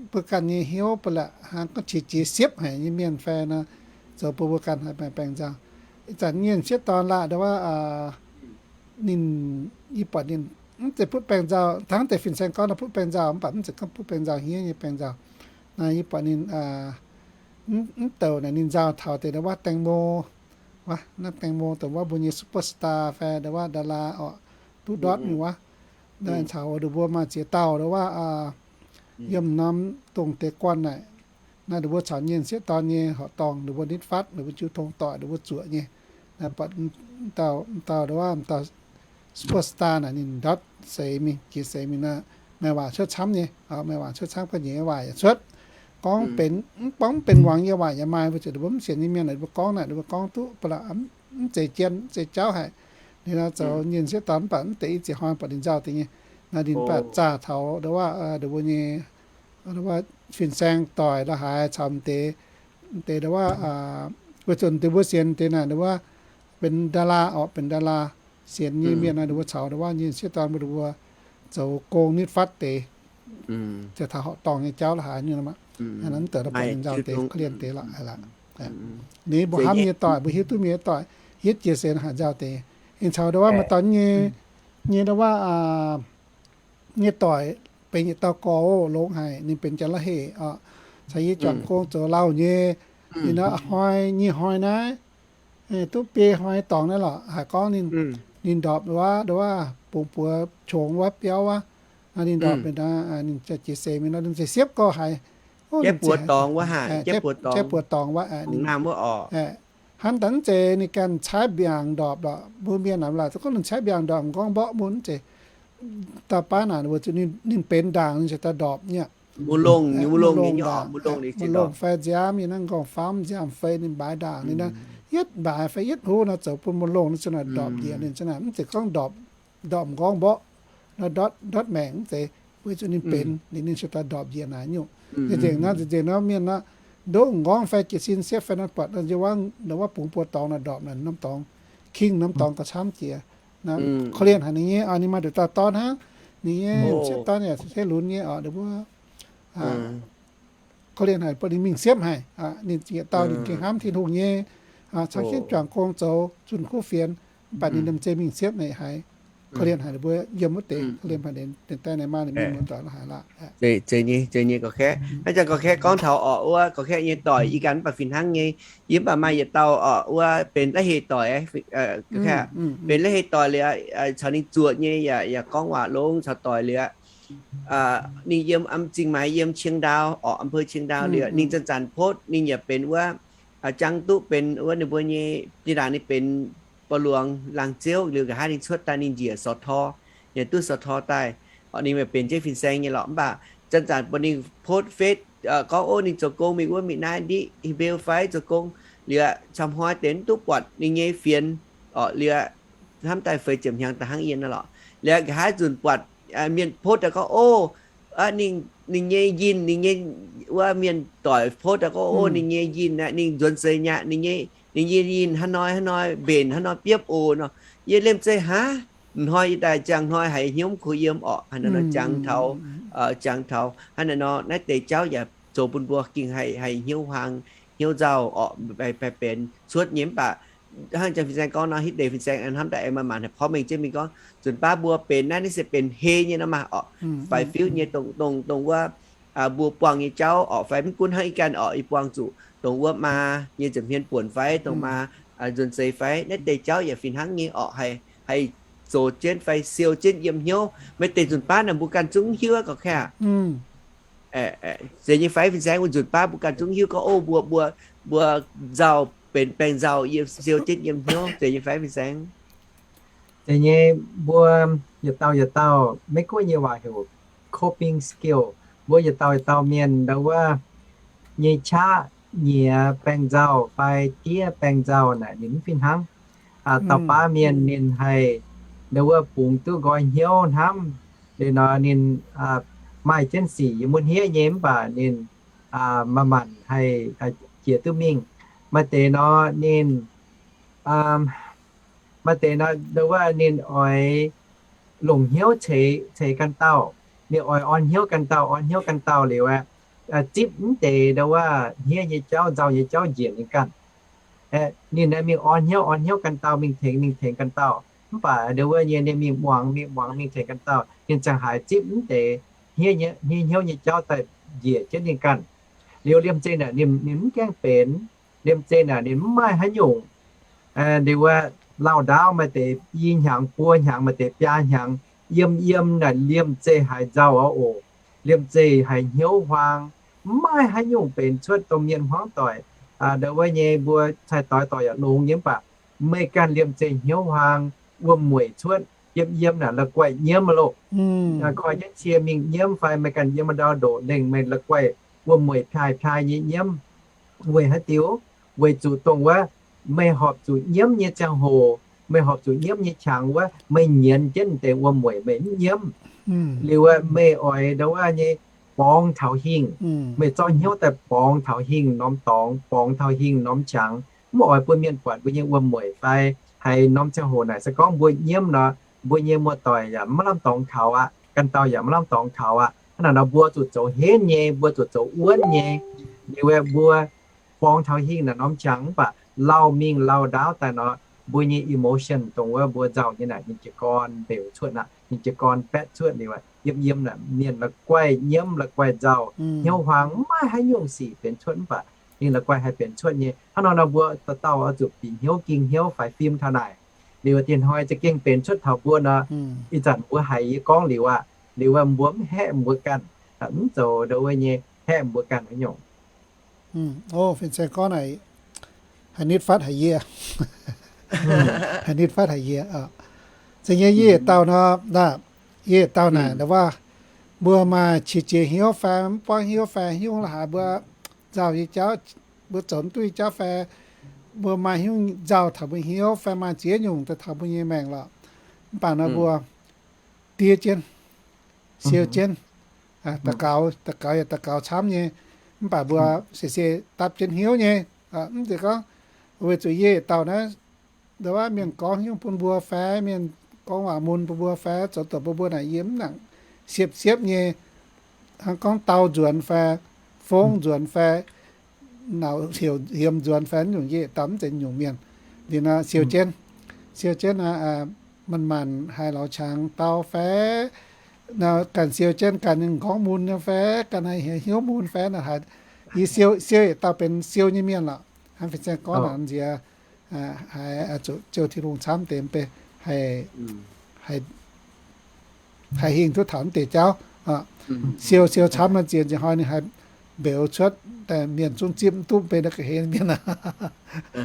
mbuo ganh nyei hnyouv ba'laqc hnangv gorngv qiex jiez siepv haic nyei mienh fai nor, zoux bun mbuo ganh haih maaih baengh nzauh. Ih zanc nyienh sieqv dorn laanh wuov, ninh, yie buatc ninh mv zeiz butv baengh nzauh, hnangv deix fin-saeng gorngv nor butv baengh nzauh, mv baac mv zeiz gorngv butv baengh nzauh hniev nyei baengh nzauh. Naaiv yie buatc ninh mv douc naaic ninh nzauh taux deix wuov แตงโม, wuov, naaiv แตงโม dongh wuov mbuo nyei superstar fai wuov ดารา orqc, duqv ndortv mingh wuov. Naaiv caux ninh mbuo maaih ziex dauh wuov, yiem norm dongh deix guanh naaic, naaiv ninh mbuo caux nyienh sieqv dorn nyei horqc dorngh, ninh mbuo nitv fatv, ninh mbuo jiu tong doic, ninh mbuo zuoqc nyei. Naaiv buatc dauh, dauh wuov, dauh superstar naaic ninh ndortv seix mingh, jiex seix mingh naaiv, maaih waac cuotv camv nyei, maaih waac cuotv camv, ga'nyiec waac yaac cuotv. Gorngv benx, mv gorngv benx muangx nyei waac yaac maaih, weic zuqc ninh mbuo mv sienx nyei mienh, ninh mbuo gorngv naaic, ninh mbuo gorngv duqv ba'laqc mv zeiz jien, mv zeiz jauv haic. Ninh nor zoux nyienh sieqv dorn, mv baac mv deix i ziex hnoi buatc ninh nzauh deix nyei. Naaiv ninh baac zaah taux wuov, wuov nyei, wuov fin-saeng doic la'haaix caux deix, deix wuov, weic zuqc deix mbuo sienx deix naaic wuov benx ดารา orqc, benx ดารา sienx nyei mienh naaiv, ninh mbuo caux wuov nyienh sieqv dorn mbuo, ninh mbuo zoux gong nitv fatv deix, ziouc taux horqc dorngh nyei jauv la'haaix nyungc. Ninh mv douc buatc ninh nzauh deix, korv-lienh deix lorqc. Ninh mbuo hnamv nyei doic, mbuo hiuv duqv mienh nyei doic, yietv jiex seix haaix nzauh deix. Ninh caux wuov maaih dauh nyei, nyei wuov, nyei doic benx yietc dauh gorx longx haic, ninh benx Janx-Laauv heh oc, caux yie juangc gong zoux lauh nyei. Ninh nor a'hnoi nyic hnoi naaiv, duqv biei hnoi dorngx naaiv lorqc, haiz gorngv ninh, ninh ndorpc wuov, wuov bungx buoz qongx wuov biauv wuov, ninh ndorpc mingh nor, ninh jiex seix mingh nor, ninh za'gengh siepv gorx haiz, jaiv buoz dorngx wuov, hnangv daaih mv zeiz ninh ganh caaiv mbiaangc ndorpc lorqc, mbuo mienh naaic laaix gorngv ninh caaiv mbiaangc ndorpc m'nqorngv mborqv mun mv zeiz. Dauh baav naaic ninh benx ndaangc ninh ziouc daaih ndorpc nyei. Mun longh fai nziaamv nyei naaiv, m'nqorngv faam nziaamv fei ninh mbaaix ndaangc ninh naaiv, yietv mbaaix fai yietv hlo nor zoux bun mun longh ninh ziouc naaic ndorpc njiec ninh ziouc naaic, mv zeiz gorngv ndorpc, ndorpc m'nqorngv mborqv nor ndortv, ndortv maengc mv zeiz. Weic zuqc ninh benx ninh, ninh ziouc daaih ndorpc njiec naaic nyungc. Nzengc nor, nzengc nor mienh nor, ndoqv m'nqorngv fai jiez sin siepv fai nor buatc nor, yie wuov bungx buoz dorngx naaic ndorpc naaic norm dorngx, king norm dorngx gauh camv jiex. Korv-lienh haic ninh nyei, ninh maaih nduqc dauh dorn hnangv, ninh nyei sieqv dorn yaac se lunx nyei oc, ninh mbuo korv-lienh haic, bun ninh mingh siepv haic. Ninh yietc dauh ninh gengh hnamv Tin-Hungh nyei, caux jienv juangc gong zoux zunh kuv fienx, mv baac ninh liemh zeih mingh siepv naaic haiz, korv-lienh haic ninh mbuo yiem wuov deix, korv-lienh haic ninh, deix daaih naaic maaih ninh mienh muonz doic la'haic laqv. Zeiz nyei, zeiz nyei, gorqv-kaeqv. Hnangv jangx gorqv-kaeqv gorngv taux orqc, wuov gorqv-kaeqv nyei doic, yie ganh mv baac fih hnangv nyei, yie mv baac maaih yietc dauh orqc, wuov benx la'hei doic, gorqv-kaeqv, benx la'hei doic liuz, caux ninh zuoqc nyei, yaac, yaac gorngv waac longx caux doic liuz, ninh yiem, am, zingh maaiz yiem Qiengdaau orqc, อำเภอเชียงดาว liuz, ninh zanc-zanc โพสต์ ninh yaac benx wuov, jangv duqv benx wuov ninh mbuo nyei, ninh ndaangc ninh benx ป.หลวง laangz ziouv liuz, nqa'haav ninh cuotv daaih ninh njiec ส.ท. Yaac duqv ส.ท. daaih, orqc, ninh meih benx jienv fin-saeng nyei lorqc. Mv baac zanc-zanc bun ninh โพสต์ Face gorngv, ov, ninh zoux gong mingh wuov mingh naaiv ndiqv hempel fai zoux gong liuz, camv hnoi deix mv duqv buatc ninh nyei fienx orqc, liuz hnamv daaih feix ziepc hnyangx da'hnangv yie naaiv lorqc. Liuz nqa'haav nzunc buatc mienh โพสต์ daaih gorngv, ov, ninh, ninh nyei njinh, ninh nyei, wuov mienh doic โพสต์ daaih gorngv, ov, ninh nyei njinh aqv, ninh nzuonx seix nyaqv, ninh nyei, ninh nyei njinh hnangv hnoi, hnangv hnoi mbenc, hnangv hnoi biopv oc nor. Yie liemh zeih hnangv, hnoi yie daaih ziangh hnoi haiz hnyouv mv kuv yiem orqc, hnangv naaiv nor jangx taux, jangx taux hnangv naaiv nor, naaiv deix jauv yaac zoux bun mbuo gengh haih, haih hnyouv huaang, hnyouv nzauh orqc, benx cuotv nyei. Mv baac hnangv jangx fin-saeng gorngv nor, hitv deix fin-saeng hnamv daaih aengx maaih maanc haih porv mengh jienv mingh gorngv, nzunc baav mbuo benx naaiv, naaiv se benx hei nyei nor maah orqc, faix-fiuv nyei dongh, dongh, dongh wuov mbuo buangh nyei jauv orqc, fai mv gunv hnangv ih ganh orqc, yie buangh zuqc dongh wuov maa nyei nza'hmien buonc fai dongh maa nzuonx seix fai, naaiv deix jauv yaac fih hnangv nyei orqc, haih, haih zoux jienv fai siou jienv yiem hnyouv. Maaih deix nzunc baav naaic mbuo ganh zungv hiuv aqv gorqv-kaeqv. Zeiz nyei fai fin-saeng? Wuov nzunc baav mbuo ganh zungv hiuv gorngv, ov, mbuo, mbuo, mbuo nzauh, benx baengh nzauh yiem, siou jienv yiem hnyouv. Zeiz nyei fai fin-saeng? Zeiz nyei. Mbuo yietc dauh yietc dauh, Meiv-Guoqv nyei waac heuc coping skill. Mbuo yietc dauh yietc dauh mienh ndau wuov nyei qaqv nyiex baengh nzauh fai diev baengh nzauh naaic ninh mv fih hnangv. Dauh baav mienh ninh haih ndau wuov bungx duqv nqoi hnyouv hnamv, liuz nor ninh maaih jienv sic yiem wuov hniev nyei, mv baac ninh manc-manc haih jiex duqv mingh. Maaih deix nor ninh, maaih deix nor ndau wuov ninh oix longc hnyouv ceix, ceix ganh dauh. Ninh oix orn hnyouv ganh dauh, orn hnyouv ganh dauh liuz aeqv, zipv mv deix ndau wuov hniev nyei jauv, nzauh nyei jauv njiec ninh ganh. Ninh aeqv mingh orn hnyouv, orn hnyouv ganh dauh, mingh tengx, mingh tengx ganh dauh. Mv baac ndau wuov nyei ninh mingh muangx, mingh muangx, mingh tengx ganh dauh, ninh ziangh haaix zipv mv deix hniev nyei, hniev hnyouv nyei jauv daaih njiec jienv ninh ganh. Liuz liemh zeih naaic ninh, ninh mv gaengh benx. Liemh zeih naaic ninh mv maaih haaix nyungc, liuz wuov lauh ndaauv maaih deix i hnyangx buo hnyangx, maaih deix biaa hnyangx, yiem yiem naaic liemh zeih haiz nzauh oc, liemh zeih haiz hnyouv huaang, mv maaih haaix nyungc benx cuotv. Domh mienh hmuangv doic, ndau wuov nyei mbuo cai-doix doic yaac longx nyei, mv baac meih ganh liemh zeih hnyouv huaang, wuom-mueic cuotv, yiem yiem naaic la'guaih nyiemv loh. Koi jienv cie mingh nyiemv fai meih ganh yiem ndau ndoqc lengh meih la'guaih wuom-mueic piaaih piaaih nyei nyiemv. Weic haaix diuc? Weic zuqc dongh wuov meih horpc zuqc nyiemv nyei ziangh hoc, meih horpc zuqc nyiemv nyei qangx wuov, meih nyienz jienv deix wuom-mueic meih mv nyiemv. Liuz meih oix ndau wuov nyei borngz taux hingh, meih zorqv hnyouv daaih borngz taux hingh norm dorngx, borngz taux hingh norm qangx, mv oix bun mienh buatc mbuo nyei wuom-mueic fai haiz norm ziangh hoc naaic se gorngv mbuo nyiemv nor, mbuo nyei muoz-doic yaac maiv lamh dorngx kaux aqv, ganh dauh yaac maiv lamh dorngx kaux aqv. Hnangv naaic nor mbuo zuqc zoux henv nyei, mbuo zuqc zoux wuonv nyei. Liuz mbuo borngz taux hingh naaic norm qangx mv baac lauh mingh lauh ndaauv daaih nor, mbuo nyei emotion dongh wuov mbuo nzauh nyei naaic ninh jiez gorn mbeux cuotv aqv, ninh jiez gorn baetv cuotv liuz, yiem yiem naaic mienh la'guaih nyiemv, la'guaih nzauh, hnyouv huaang, mv maaih haaix nyungc sic benx cuotv mv baac ninh la'guaih haih benx cuotv nyei. Hnangv nor nor mbuo dauh dauh oix zuqc bieqc hnyouv ging hnyouv faix fim taux naaic. Liuz diex hnoi za'gengh benx cuotv taux mbuo nor, ih zanc mbuo haiz yie gorngv liuz aqv, liuz mbuo mv haeqv mbuo ganh, mv zoux ndau wuov nyei haeqv mbuo ganh haaix nyungc. O, fin-saeng gorngv naaic, haiz nitv fatv haic yie. Haiz nitv fatv haic yie. Zeiz nyei, yie yietc dauh nor, yie yietc dauh naaic, ndau wuov, mbuo maaih qiex jiez hnyouv fai mv buangv hnyouv fai hnyouv la'haaix, mbuo nzauh nyei jauv, mbuo zoux mv duqv nyei jauv fai mbuo maaih hnyouv nzauh taux mbuo hnyouv fai maaih ziex nyungc daaih taux mbuo nyei maengc lorqc. Mv baac nor mbuo diev jienv, siou jienv, daux gaux, daux gaux yaac daux gaux camv nyei. Mv baac mbuo se se dapv jienv hnyouv nyei. Mv zeiz gorngv weic zuqc yie yietc dauh naaiv, ndau wuov mienh gorngv hnyouv bun mbuo fai mienh gorngv waac mun bun mbuo fai zoux doqc bun mbuo naaic, yie mv nangc siepv-siepv nyei. Hnangv gorngv dau nzuonx fai fongv nzuonx fai nauz heuc hiemx nzuonx fai nyungc, yie dauh mv zeiz nyungc mienh. Liuz nor siou jienv, siou jienv nor, manc-manc haiz lorz qangx dau fai, ganh siou jienv ganh nyei m'nqorngv mun nyei fai, ganh haiz hnyouv mun fai nor haiz, yie siou, siou yietc dauh benx siou nyei mienh lorqc. Hnangv fin-saeng gorngv naaic nziex, haiz zuqc jouh Tin-Hungh camv deix mv bei, haih hingh duqv taux mv deix jauv. Siou, siou camv nor, ziex nziex hnoi ninh haih mbeux cuotv daaih mienh zungv zipv mv duqv, mv bei naaiv ga'hlen mienh aqv.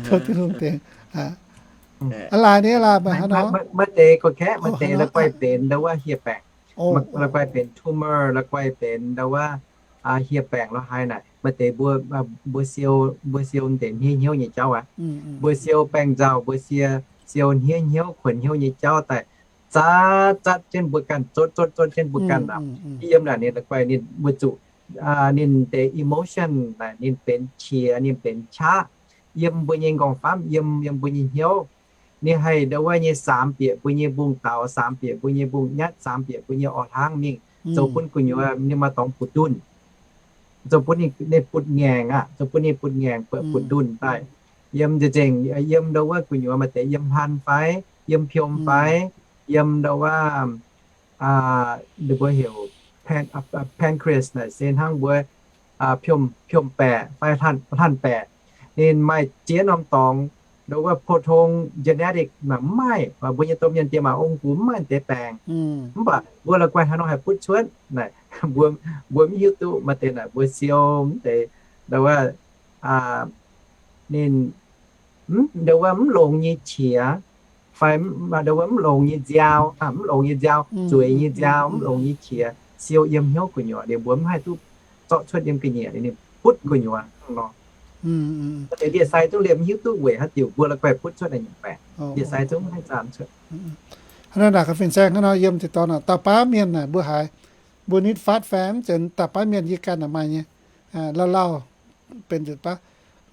Tov Tin-Hungh tengx. Aa, laaix ni laaix, maaih haaix nor? Maaih deix gorqv-kaeqv, maaih deix la'guaih benx ndau wuov hieh baengc, la'guaih benx tumor, la'guaih benx ndau wuov hieh baengc lorqc haaix naaic. Maaih deix mbuo, mbuo siou, mbuo siou deix hniev hnyouv nyei jauv aqv. Mbuo siou baengh nzauh, mbuo siou, siou hniev hnyouv, kuonx hnyouv nyei jauv daaih zatv, zatv jienv mbuo ganh, zotv, zotv, zotv jienv mbuo ganh aqv. Yiem naaic ninh la'guaih ninh weic zuqc ninh deix emotion naaic ninh benx qiex, ninh benx qaqv yiem mbuo nyei m'nqorngv-famv, yiem, yiem mbuo nyei hnyouv. Ninh haih ndau wuov nyei saamx bieqc mbuo nyei mbungv daux, saamx bieqc mbuo nyei mbungv nyatv, saamx bieqc mbuo nyei orv-hlaangv mingh, zoux bun gu'nyuoz ninh maaih dorngx butv-ndunh, zoux bun ninh butv-ngaengc aqv, zoux bun ninh butv-ngaengc, butv-ndunh daaih. Yiem nzengc, yiem ndau wuov gu'nyuoz maaih deix yiem hlan fai, yiem piom fai, yiem ndau wuov, ninh mbuo heuc pancreas naaic se hnangv mbuo piom, piom-baeqc fai hlan-baeqc. Ninh maaih ziex norm dorngx, ndau wuov 普通 genetic mv maaih, mbuo nyei domh mienh diex maac ong-gux mv maaih deix baengc. Mv baac mbuo la'guaih haaix nor haih butv cuotv naaic, mbuo mv hiuv duqv. Maaih deix naaic mbuo siou mv deix, ndau wuov, ninh, ndau wuov mv longx nyei qiex, fai ndau wuov mv longx nyei nziaaux, mv longx nyei nziaaux, zueiz nyei nziaaux, mv longx nyei qiex siou yiem hnyouv gu'nyuoz, ninh mbuo mv haih duqv zorqv cuotv yiem ga'nyiec, ninh butv gu'nyuoz hnangv nor. Deix ndie-sai zungv liemh mv hiuv duqv weic haaix diuc mbuo la'guaih butv cuotv naaiv nyungc baengc. Ndie-sai zungv mv haih zaam cuotv. Hnangv naaic gaax fin-saeng hnangv nor yiem tin-dorngh naaic, dauh baav mienh naaic mbuo haiz, mbuo nitv fatv fai mv zeiz dauh baav mienh, yie ganh naaic maaih nyei, lauh lauh benx nzunc baav,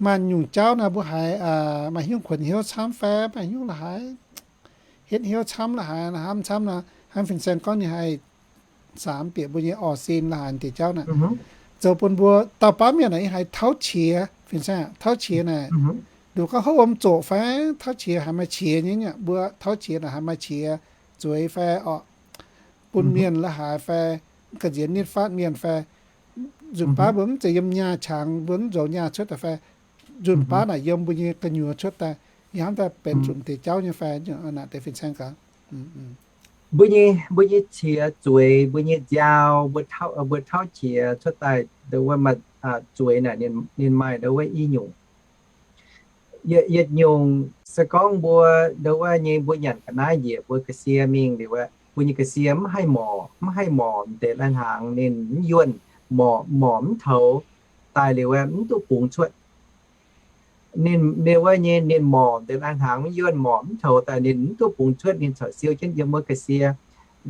maaih nyungc jauv naaic mbuo haiz maaih hnyouv kuonx hnyouv camv fai maaih hnyouv la'haaix, hietv hnyouv camv la'haaix, hnamv camv nor, hnangv fin-saeng gorngv ninh haih saamx bieqc mbuo nyei orv-sin la'haaix deix jauv naaic, zoux bun mbuo dauh baav mienh naaic yie haiz tauv qiex, fin-saeng tauv qiex naaic, nduqc gorngv hopv wuom zoqc fai tauv qiex haiz maaih qiex nyei, mbuo tauv qiex naaic haiz maaih qiex zueiz fai orqc, bun mienh la'haaix fai ga'nziex nitv fatv mienh fai nzunc baav mbuo mv zeiz yiem nyaah qangx, mbuo mv nzoux nyaah cuotv daaih fai nzunc baav naaic yiem mbuo nyei gu'nyuoz cuotv daaih, yie hnamv daaih benx zuqc deix jauv nyei fai, naaic deix fin-saeng gaax. Mbuo nyei, mbuo nyei qiex zueiz, mbuo nyei nziaaux, mbuo tauv qiex cuotv daaih, ndau wuov zueiz naaic ninh maaih ndau wuov i nyungc. Yietc nyungc se gorngv mbuo ndau wuov nyei mbuo nyanc ga'naaiv njiec mbuo ga'sie mingh liuz, mbuo nyei ga'sie mv haih morc, mv haih morc deix lai-hnaangx, ninh mv yuonh, morc, morc mv toux daaih liuz mv duqv bungx cuotv. Ninh, ninh wuov nyei ninh morc deix lai-hnaangx mv yuonh, morc mv toux daaih ninh mv duqv bungx cuotv, ninh corc siou jienv yiem wuov ga'sie.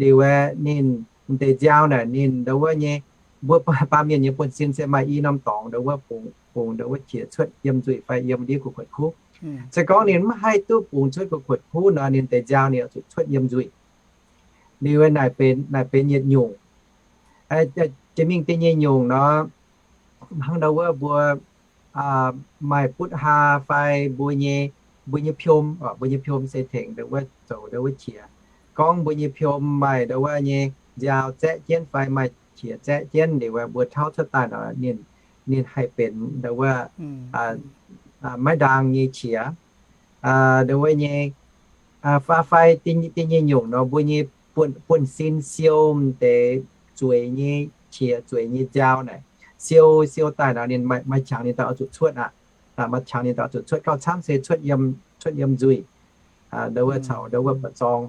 Liuz ninh deix nziaaux naaic ninh ndau wuov nyei, mbuo baamh mienh nyei buonv-sin se maaih i norm dorngx ndau wuov bungx, bungx ndau wuov qiex cuotv yiem nzuih fai yiem ndiev gu'kuotv kuv. Se gorngv ninh mv haih duqv bungx cuotv gu'kuotv kuv nor, ninh deix nziaaux ninh oix zuqc cuotv yiem nzuih. Liuz naaic benx, naaic benx yietc nyungc. Jiex mingh da'nyeic nyungc nor, hnangv ndau wuov mbuo maaih butv haa fai mbuo nyei, mbuo nyei piom, mbuo nyei piom se tengx ndau wuov zoux ndau wuov qiex. Gorngv mbuo nyei piom maaih ndau wuov nyei nziaaux zaeqv jienv fai maaih qiex zaeqv jienv liuz, mbuo tauv cuotv daaih nor, ninh, ninh haih benx ndau wuov maiv ndaang nyei qiex. Ndau wuov nyei, fai, fai da'nyeic nyungc nor, mbuo nyei buonv-sin siou deix zueiz nyei qiex, zueiz nyei nziaaux naaic, siou, siou daaih nor, ninh maaih qangx ninh daaih oix zuqc cuotv aqv. Maaih qangx ninh daaih oix zuqc cuotv, gauh camv se cuotv yiem, cuotv yiem nzuih, ndau wuov caux ndau wuov mba'zorng.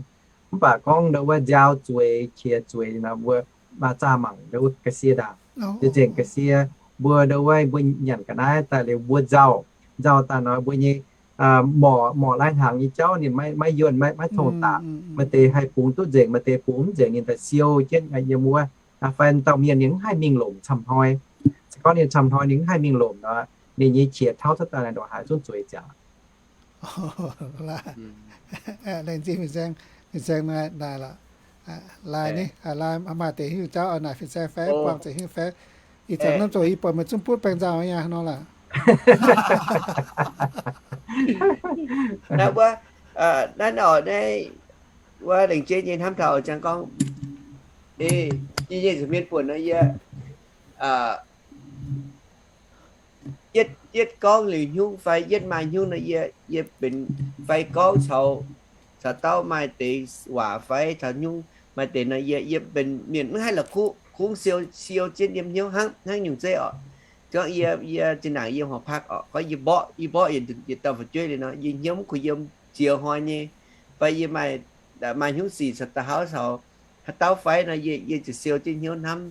Mv baac gorngv ndau wuov nziaaux zueiz, qiex zueiz nor, mbuo maaih zaah mangc ndau wuov ga'sie ndaangc. Nzengc ga'sie, mbuo ndau wuov mbuo nyanc ga'naaiv daaih liuz mbuo nzauh, nzauh daaih nor mbuo nyei morc, morc lai-hnaangx nyei jauv ninh maiv, maiv yuonh, maiv, maiv tongh daaih. Maaih deix haih bungx duqv nzengc, maaih deix bungx mv nzengc, ninh daaih siou jienv yiem wuov. Fai dauh mienh ninh mv haih mingh lomc camv hnoi. Se gorngv ninh camv hnoi ninh mv haih mingh lomc nor, ninh nyei qiex tauv cuotv daaih naaic ndongc haaix zungv zueiz ziangx. Laengz zingh fin-saeng, fin-saeng naaic laaix, laaix maaih deix hiuv jauv naaic fin-saeng fai buangh zeix hiuv fai. Ih zanc norm zoqc yie buatc meih zungv butv baengh nzauh nyei nor laaix. Naaiv wuov, naaiv oc, naaiv wuov lengc jeiv nyei hnamv taux ziangh gorngv, yie nyei nza'hmien buonc nor yie, yietv, yietv gorngv liuz hnyungv fai yietv maaih hnyungv nor yie, yie benx fai gorngv caux, caux dauh maaih deix waac fai caux hnyungv maaih deix nor yie, yie benx mienh mv haih la'kuqv kungx siou, siou jienv yiem hnyouv hnangv, hnangv nyungc zeiv oc. Gorngv yie, yie zinh ndaangc yiem horqc pakv oc, gorngv yie mborqv, yie mborqv yietc dauh fu'jueiv liuz nor, yie hnyouv mv kuh yiem ziex hnoi nyei, fai yie maaih, maaih hnyungv sic caux da'hauv caux haaix dauh fai nor, yie, yie ziouc siou jienv hnyouv hnamv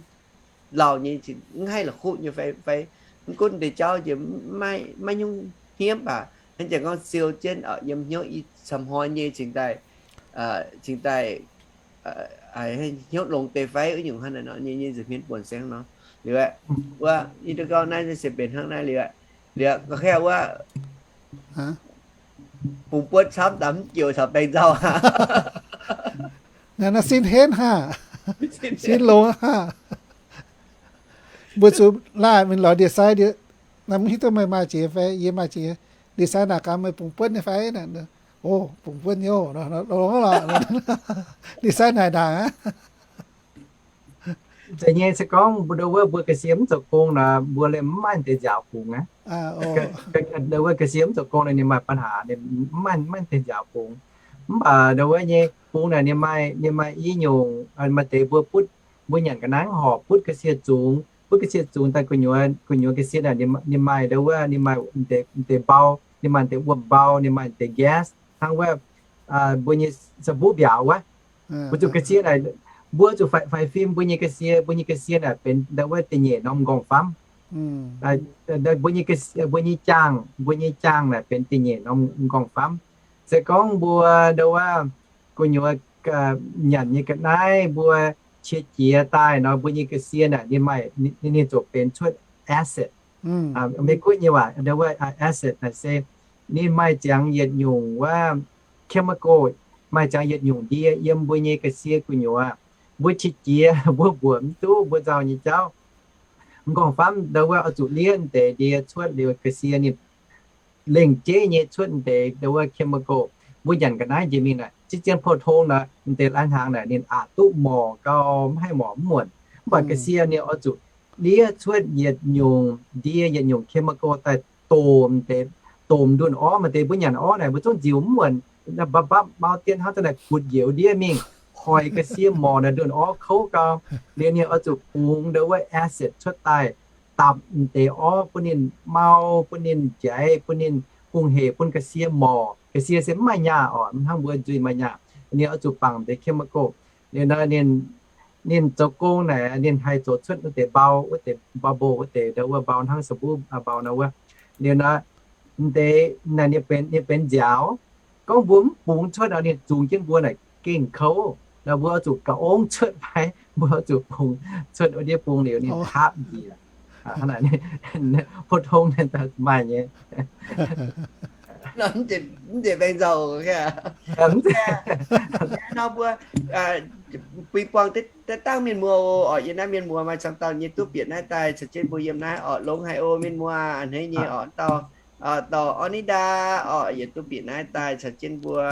lauh nyei, mv haih la'kuqv nyei fai, fai mv gunv deix jauv njiec maiv, maiv hnyungv hniev baac hnangv jiex gorngv siou jienv yiem hnyouv i camv hnoi nyei cingx daaih, cingx daaih hnyouv longx deix fai wuov nyungc hnangv naaiv nor, nyei, nyei nza'hmien buonc se hnangv nor. Liuz aeqv, wuov yie duqv gorngv naaiv se benx hnangv naaiv liuz aeqv, liuz gorngv kaav wuov bungx buonv camv daaih mv joux caux baengh nzauh aqv. Naaiv, naaiv sin henv haah, sin longx haah. Mbuo zuqc laaic mingh lorz ndie-sai, naaiv mv hiuv duqv meih maaih jiex fai yie maaih jiex. Ndie-sai naaic gaax meih bungx buonv nyei fai? O, bungx buonv nyei oc. Longx lorqc. Ndie-sai naaic ndaangc aqv. Zeiz nyei, se gorngv mbuo ndo wuov mbuo ga'sie mv zoux gong nor, mbuo liemh mv maaih deix nziaaux bungx aqv. Ndo wuov ga'sie mv zoux gong nor ninh maaih ปัญหา, ninh mv maaih, mv maaih deix nziaaux bungx. Mv baac ndo wuov nyei bungx naaic ninh maaih, ninh maaih i nyungc, maaih deix mbuo butv, mbuo nyanc ga'naaiv horpc butv ga'sie zungx, butv ga'sie zungx daaih gu'nyuoz, gu'nyuoz ga'sie naaic ninh maaih ndo wuov ninh maaih deix mbau, ninh maaih deix wuom-mbau, ninh maaih deix gas hnangv wuov, mbuo nyei sa mbuv mbiauz wuov. Mbuo zuqc ga'sie naaic, mbuo zuqc faix fim mbuo nyei ga'sie, mbuo nyei ga'sie naaic benx ndo wuov da'nyeic norm m'nqorngv-famv. Mbuo nyei ga'sie, mbuo nyei jaangh, mbuo nyei jaangh naaic benx da'nyeic norm m'nqorngv-famv. Se gorngv mbuo ndo wuov gu'nyuoz nyanc nyei ga'naaiv mbuo qiex jiez daaih nor, mbuo nyei ga'sie naaic ninh maaih, ninh, ninh ziouc benx cuotv acid. Meiv-Guoqv nyei waac ndo wuov acid naaic se ninh maaih ziangx yietc nyungc wuov chemical, maaih ziangx yietc nyungc ndie yiem mbuo nyei ga'sie gu'nyuoz. Mbuo qiex jiez, mbuo mbuoqc mv duqv mbuo nzauh nyei jauv. M'nqorngv-famv ndo wuov oix zuqc liev deix ndie cuotv liuz ga'sie ninh lengc jeiv nyei cuotv deix ndo wuov chemical. Mbuo nyanc ga'naaiv njiec mingh naaic, ziex zien pou-tong nor, deix lai-hnaangx naaic ninh aqc duqv morc gau, mv haih morc mv muonc. Mv baac ga'sie ninh oix zuqc liev cuotv yietc nyungc ndie, yietc nyungc chemical daaih domh deix, domh ndunh orv. Maaih deix mbuo nyanc orv naaic mbuo zungv nziux mv muonc, mbapv mbapv mau dien hnangv daaih naaic gutv njoux ndiev mingh, hoic ga'sie morc naaic ndunh orv kouv gau. Liuz ninh oix zuqc bungx ndo wuov acid cuotv daaih dapc deix orv bun ninh mau, bun ninh jaiv, bun ninh hungh hec, bun ga'sie morc. Ga'sie se mv maaih nyaah oc, mv hnangv mbuo nzuih maaih nyaah. Ninh oix zuqc bangc deix chemical. Liuz nor ninh, ninh zoux gong naaic ninh haih zoux cuotv wuov deix mbau, wuov deix bubble, wuov deix ndo wuov mbau hnangv sa mbuv mbau nor wuov. Liuz nor, deix naaic ninh benx, ninh benx nziaaux. Gorngv mbuo mv bungx cuotv nor, ninh zungx jienv mbuo naaic gengh kouv. Nor mbuo oix zuqc ga'ongv cuotv fai, mbuo oix zuqc bungx cuotv wuov ndiev bung liuz ninh hapv njiec. Hnangv naaic, pou-tong maaih nyei. Mv zeiz baeng nzauh. Nor mbuo bui buangh daaih dangh mienh muoz oc. Yie naaiv mienh muoz maaih camv dauh nyei duqv bieqc naaiv daaih caux jienv mbuo yiem naaiv oc. Longx haic oc mienh muoz, a'hneiv nyei oc. Dauh, dauh Ornidaa oc, yietc duqv bieqc naaiv daaih caux jienv mbuo.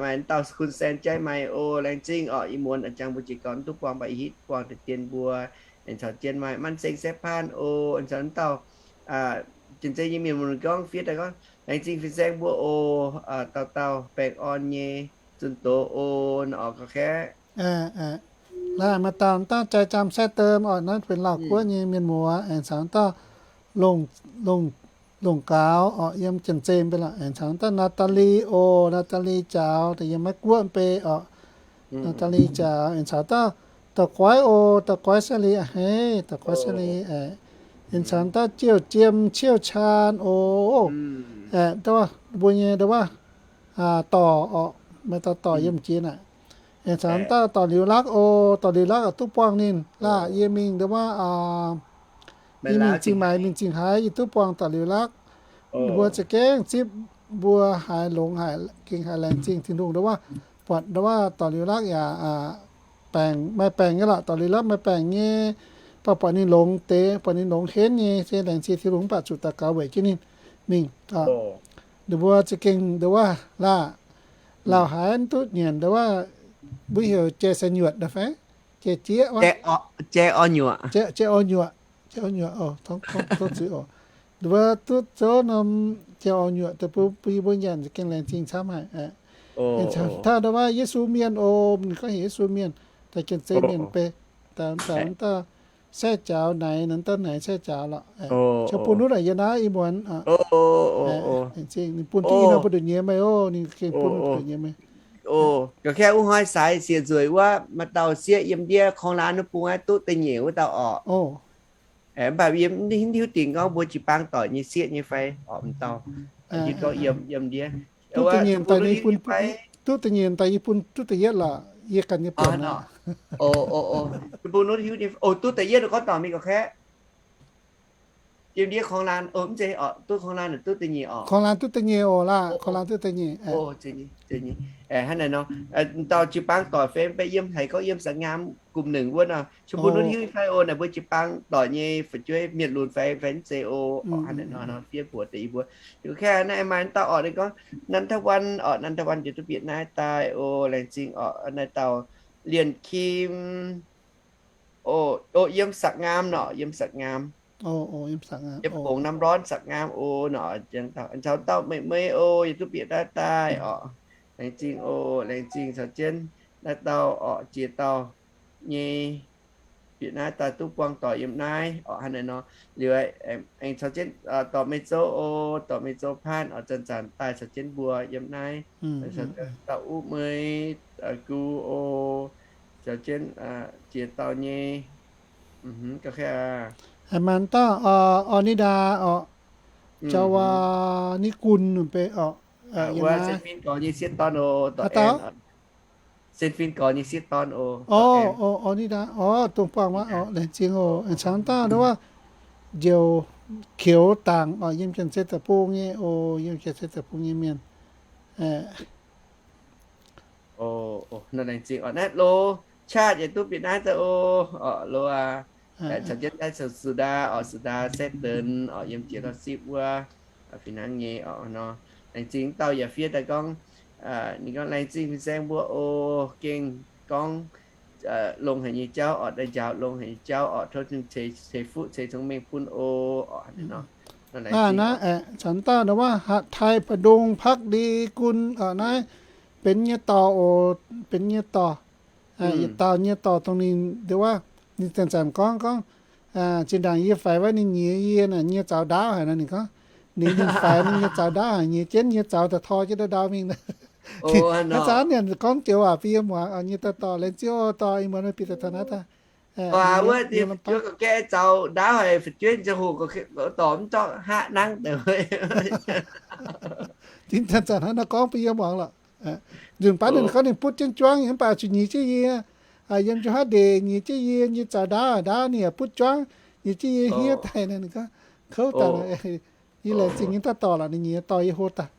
Maaih dauh Kun Saeng Jaiv Maix oc, laengz zingh oc. Ih muonz a'jangx mbuo jiez gorn duqv buangh baac ih hitv buangh deix dien mbuo, aengx caux jienv maaih Manv Seng Saeqv Paanh oc, aengx caux dauh Janx-Zei nyei mienh muoz gorngv fiev daaih gorngv, laengz zingh fin-saeng mbuo oc. Dauh dauh baengh orn nyei zunh doz oc, oc ga'kaeqv. Laaix maaih dauh dangh jai jaam saeqv dem oc, naaiv benx Lauv Guoqv nyei mienh muoz, aengx caux dauh Longc, Longc Gaux oc, yiem Janx-Zei mbenc lorqc, aengx caux dauh Natalie oc, Natalie Jaux, da'yiem Meiv Guoqv mbenc oc. Natalie Jaux, aengx caux dauh Da'guaiv oc, Da'guaiv Sali a'hneiv, Da'guaiv Sali aeqv, aengx caux dauh Jiouv Jiem, Ciouv Caan oc. Aeqv, mbuo nyei ndo wuov dorc oc, maaih dauh dorc yiem jiex naaic. Aengx caux dauh dorc Liuz Lakv oc, dorc Liuz Lakv oc duqv buangh ninh laah, yie mingh ndo wuov, yie mingh Zingh Maix mingh Zingh Haaix yie duqv buangh dorc Liuz Lakv. Mbuo za'gengh zipv mbuo haiz longx haic, gengh haiz laengz zingh Tin-Hungh ndo wuov, buatc ndo wuov dorc Liuz Lakv yaac baengc, maaih baengc nyei lorqc, dorc Liuz Lakv maaih baengc nyei. Baac buatc ninh longx deix, buatc ninh longx henv nyei, se laengz zingh Tin-Hungh mv baac zuqc daux gaux weic jienv ninh mingh. Ninh mbuo za'gengh nduov waac laah, lauh haiz mv duqv nyanc nduov waac, mbuo heuc jai sai nyuoqc fai jai jieqv, jai orv nyuoqc, jai orv nyuoqc, tov zuiz oc. Nduov waac duqv zouv norm jai orv nyuoqc deix bun yie mbuo nyanc za'gengh laengz zingh camv haic. Taux nduov waac Yesu mienh oc, ninh gorngv heuc Yesu mienh, daaih janx-zei mienh beiv, daaih dauh saeqv jaaux naaic, naaiv dauh naaic saeqv jaaux lorqc. Ziouc bun wuov naaic yie naaiv ih muonz, ninh bun duqv i norm buoz-ndoqv nyei meih oc, ninh gengh bun buoz-ndoqv nyei meih. Ga'kengh wuov hnoi saaix siec nzueic wuov, maaih dauh sieqv yiem ndiev korng laan wuov bung aeqv, duqv da'nyeic wuov dauh orqc. Mv baac yie mv hiuv dingc gorngv mbuo jiu-baang doic nyei sieqv nyei fai orqc, m'dauh hiuv gorngv yiem, yiem ndiev. Duqv da'nyeic daaih yie bun, duqv da'nyeic daaih yie bun duqv da'yietv lorqc, yie ganh nyei buonc. Bun hiuv nyei, duqv da'yietv gorngv dorngc mingh ga'kengh. Yiem ndiev korng laan, mv zeiz orqc, duqv korng laan, duqv da'nyeic orqc. Korng laan duqv da'nyeic oc laah, korng laan duqv da'nyeic. Hnangv naaiv nor, dauh jiu-baang doic fai mv baac yiem haiz gorngv yiem sa'nqaam gumh nengc wuov nor, cun bun wuov hiuv fai oc, naaic mbuo jiu-baang doic nyei fu'jueiv mienh lunx fai, fai mv zeiz oc. Hnangv naaiv nor, fiev mbuox deix yie mbuo. Ga'kengh naaiv maaih dauh orqc, ninh gorngv Nan Tauv Wan orqc, Nan Tauv Wan jiex duqv bieqc naaiv daaih oc, laengz zingh orqc, naaiv dauh Lienh Kim. Oc, yiem sa'nqaam nor, yiem sa'nqaam. Yiem bungx Nam Lorn sa'nqaam oc nor, caux dauh Meih Meih oc, yie duqv bieqc naaiv daaih orqc. Laengz zingh oc, laengz zingh caux jienv naaiv dauh orqc, jiex dauh nyei bieqc naaiv daaih duqv buangh doic yiem naaiv orqc. Hnangv naaiv nor, liuz aengx caux jienv dorh Meih Zouv oc, dorh Meih Zouv Paanv orqc, zanc-zanc daaih caux jienv mbuo yiem naaiv. Dauh Uv Meih, Gu oc, caux jienv jiex dauh nyei, ga'kengh haiz maanc dauh Orn Ni Ndaa orqc, Jauv Ni Gun beiv orqc. Wuov Sen Fin Gorx nyei sieqv dorn oc, dorh An. Sen Fin Gorx nyei sieqv dorn oc. Orn Ni Ndaa, orqc, dongh buangh wuov orqc, laengz zingh oc. Aengx caux dauh nduov waac Njoux Kioux Dangc orqc, yiem Janx-Zei Deic-Bung nyei oc, yiem Janx-Zei Deic-Bung nyei mienh. Laengz zingh orqc. Naaiv Loz Qaqv yaac duqv bieqc naaiv daaih oc. Orqc, Loz aac, caux jienv naaiv Su Ndaa orqc, Su Ndaa Saeqv Denx orqc, yiem jiex lorh sipv wuov, fih hnangv nyei orqc nor. Laengz zingh dauh yaac fiev daaih gorngv, ninh gorngv laengz zingh fin-saeng mbuo oc, gengh gorngv longx haic nyei jauv orqc, daaih njaaux longx haic nyei jauv orqc, tov ceix fuqv ceix cong-mengh bun oc. Orqc, hnangv naaiv nor. Naaiv caux dauh nduov waac Hatc Taaih Ba'ndongx Pakv Li Gun orqc, naaiv benx nyei dorh oc, benx nyei dorh. Yietc dauh nyei dorh dongh ninh nduov waac, ninh zanc-zanc gorngv, gorngv, zinh ndaangc yie faix wuov ninh nyiex yie naaic, nyiex zaux ndaauv haic nor, ninh gorngv, ninh, ninh faix ninh nyiex zaux ndaauv haic, nyiex jienv nyiex zaux daaih tor jienv ndau-ndau mingh. Naaiv zanc ninh gorngv joux waac bun yie muangx, nyiex daaih dorh laengz zingh oc, dorh ih muonz meih bieqc daaih taux naaiv daaih. Wuov, zaux ndaauv haic, fu'jueiv ziangh hoc dorh mv zorqv haav nangv deix. Ninh zanc-zanc hnangv nor gorngv bun yie muangx lorqc. Nzunc baav ninh gorngv ninh butv jienv juangv, mv baac zuqc nyiex jienv yie, yiem njuov haav ndeic nyiex jienv yie, nyiex zaux ndaauv, ndaauv ninh yaac butv juangv, nyiex jienv yie hniev daaih nor, ninh gorngv kouv daaih. Yie laengz zingh nyei daaih dorh lorqc, ninh nyiex dorh yie hlo daaih.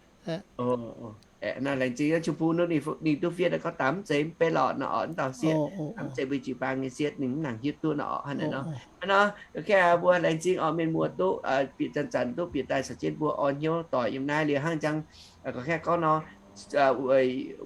Laengz zingh Chim-Pung ninh duqv fiev daaih gorngv daaih mv zeiz mv bei lorqc nor, mv dauh sieqv, mv zeiz mbuo jiu-baang nyei sieqv, ninh mv nangc hiuv duqv nor. Hnangv naaiv nor, okay, mbuo laengz zingh orqc, mienh muoz duqv bieqc zanc-zanc duqv bieqc daaih caux jienv mbuo orn hnyouv doic yiem naaiv liuz hnangv jangx. Gorngv nor,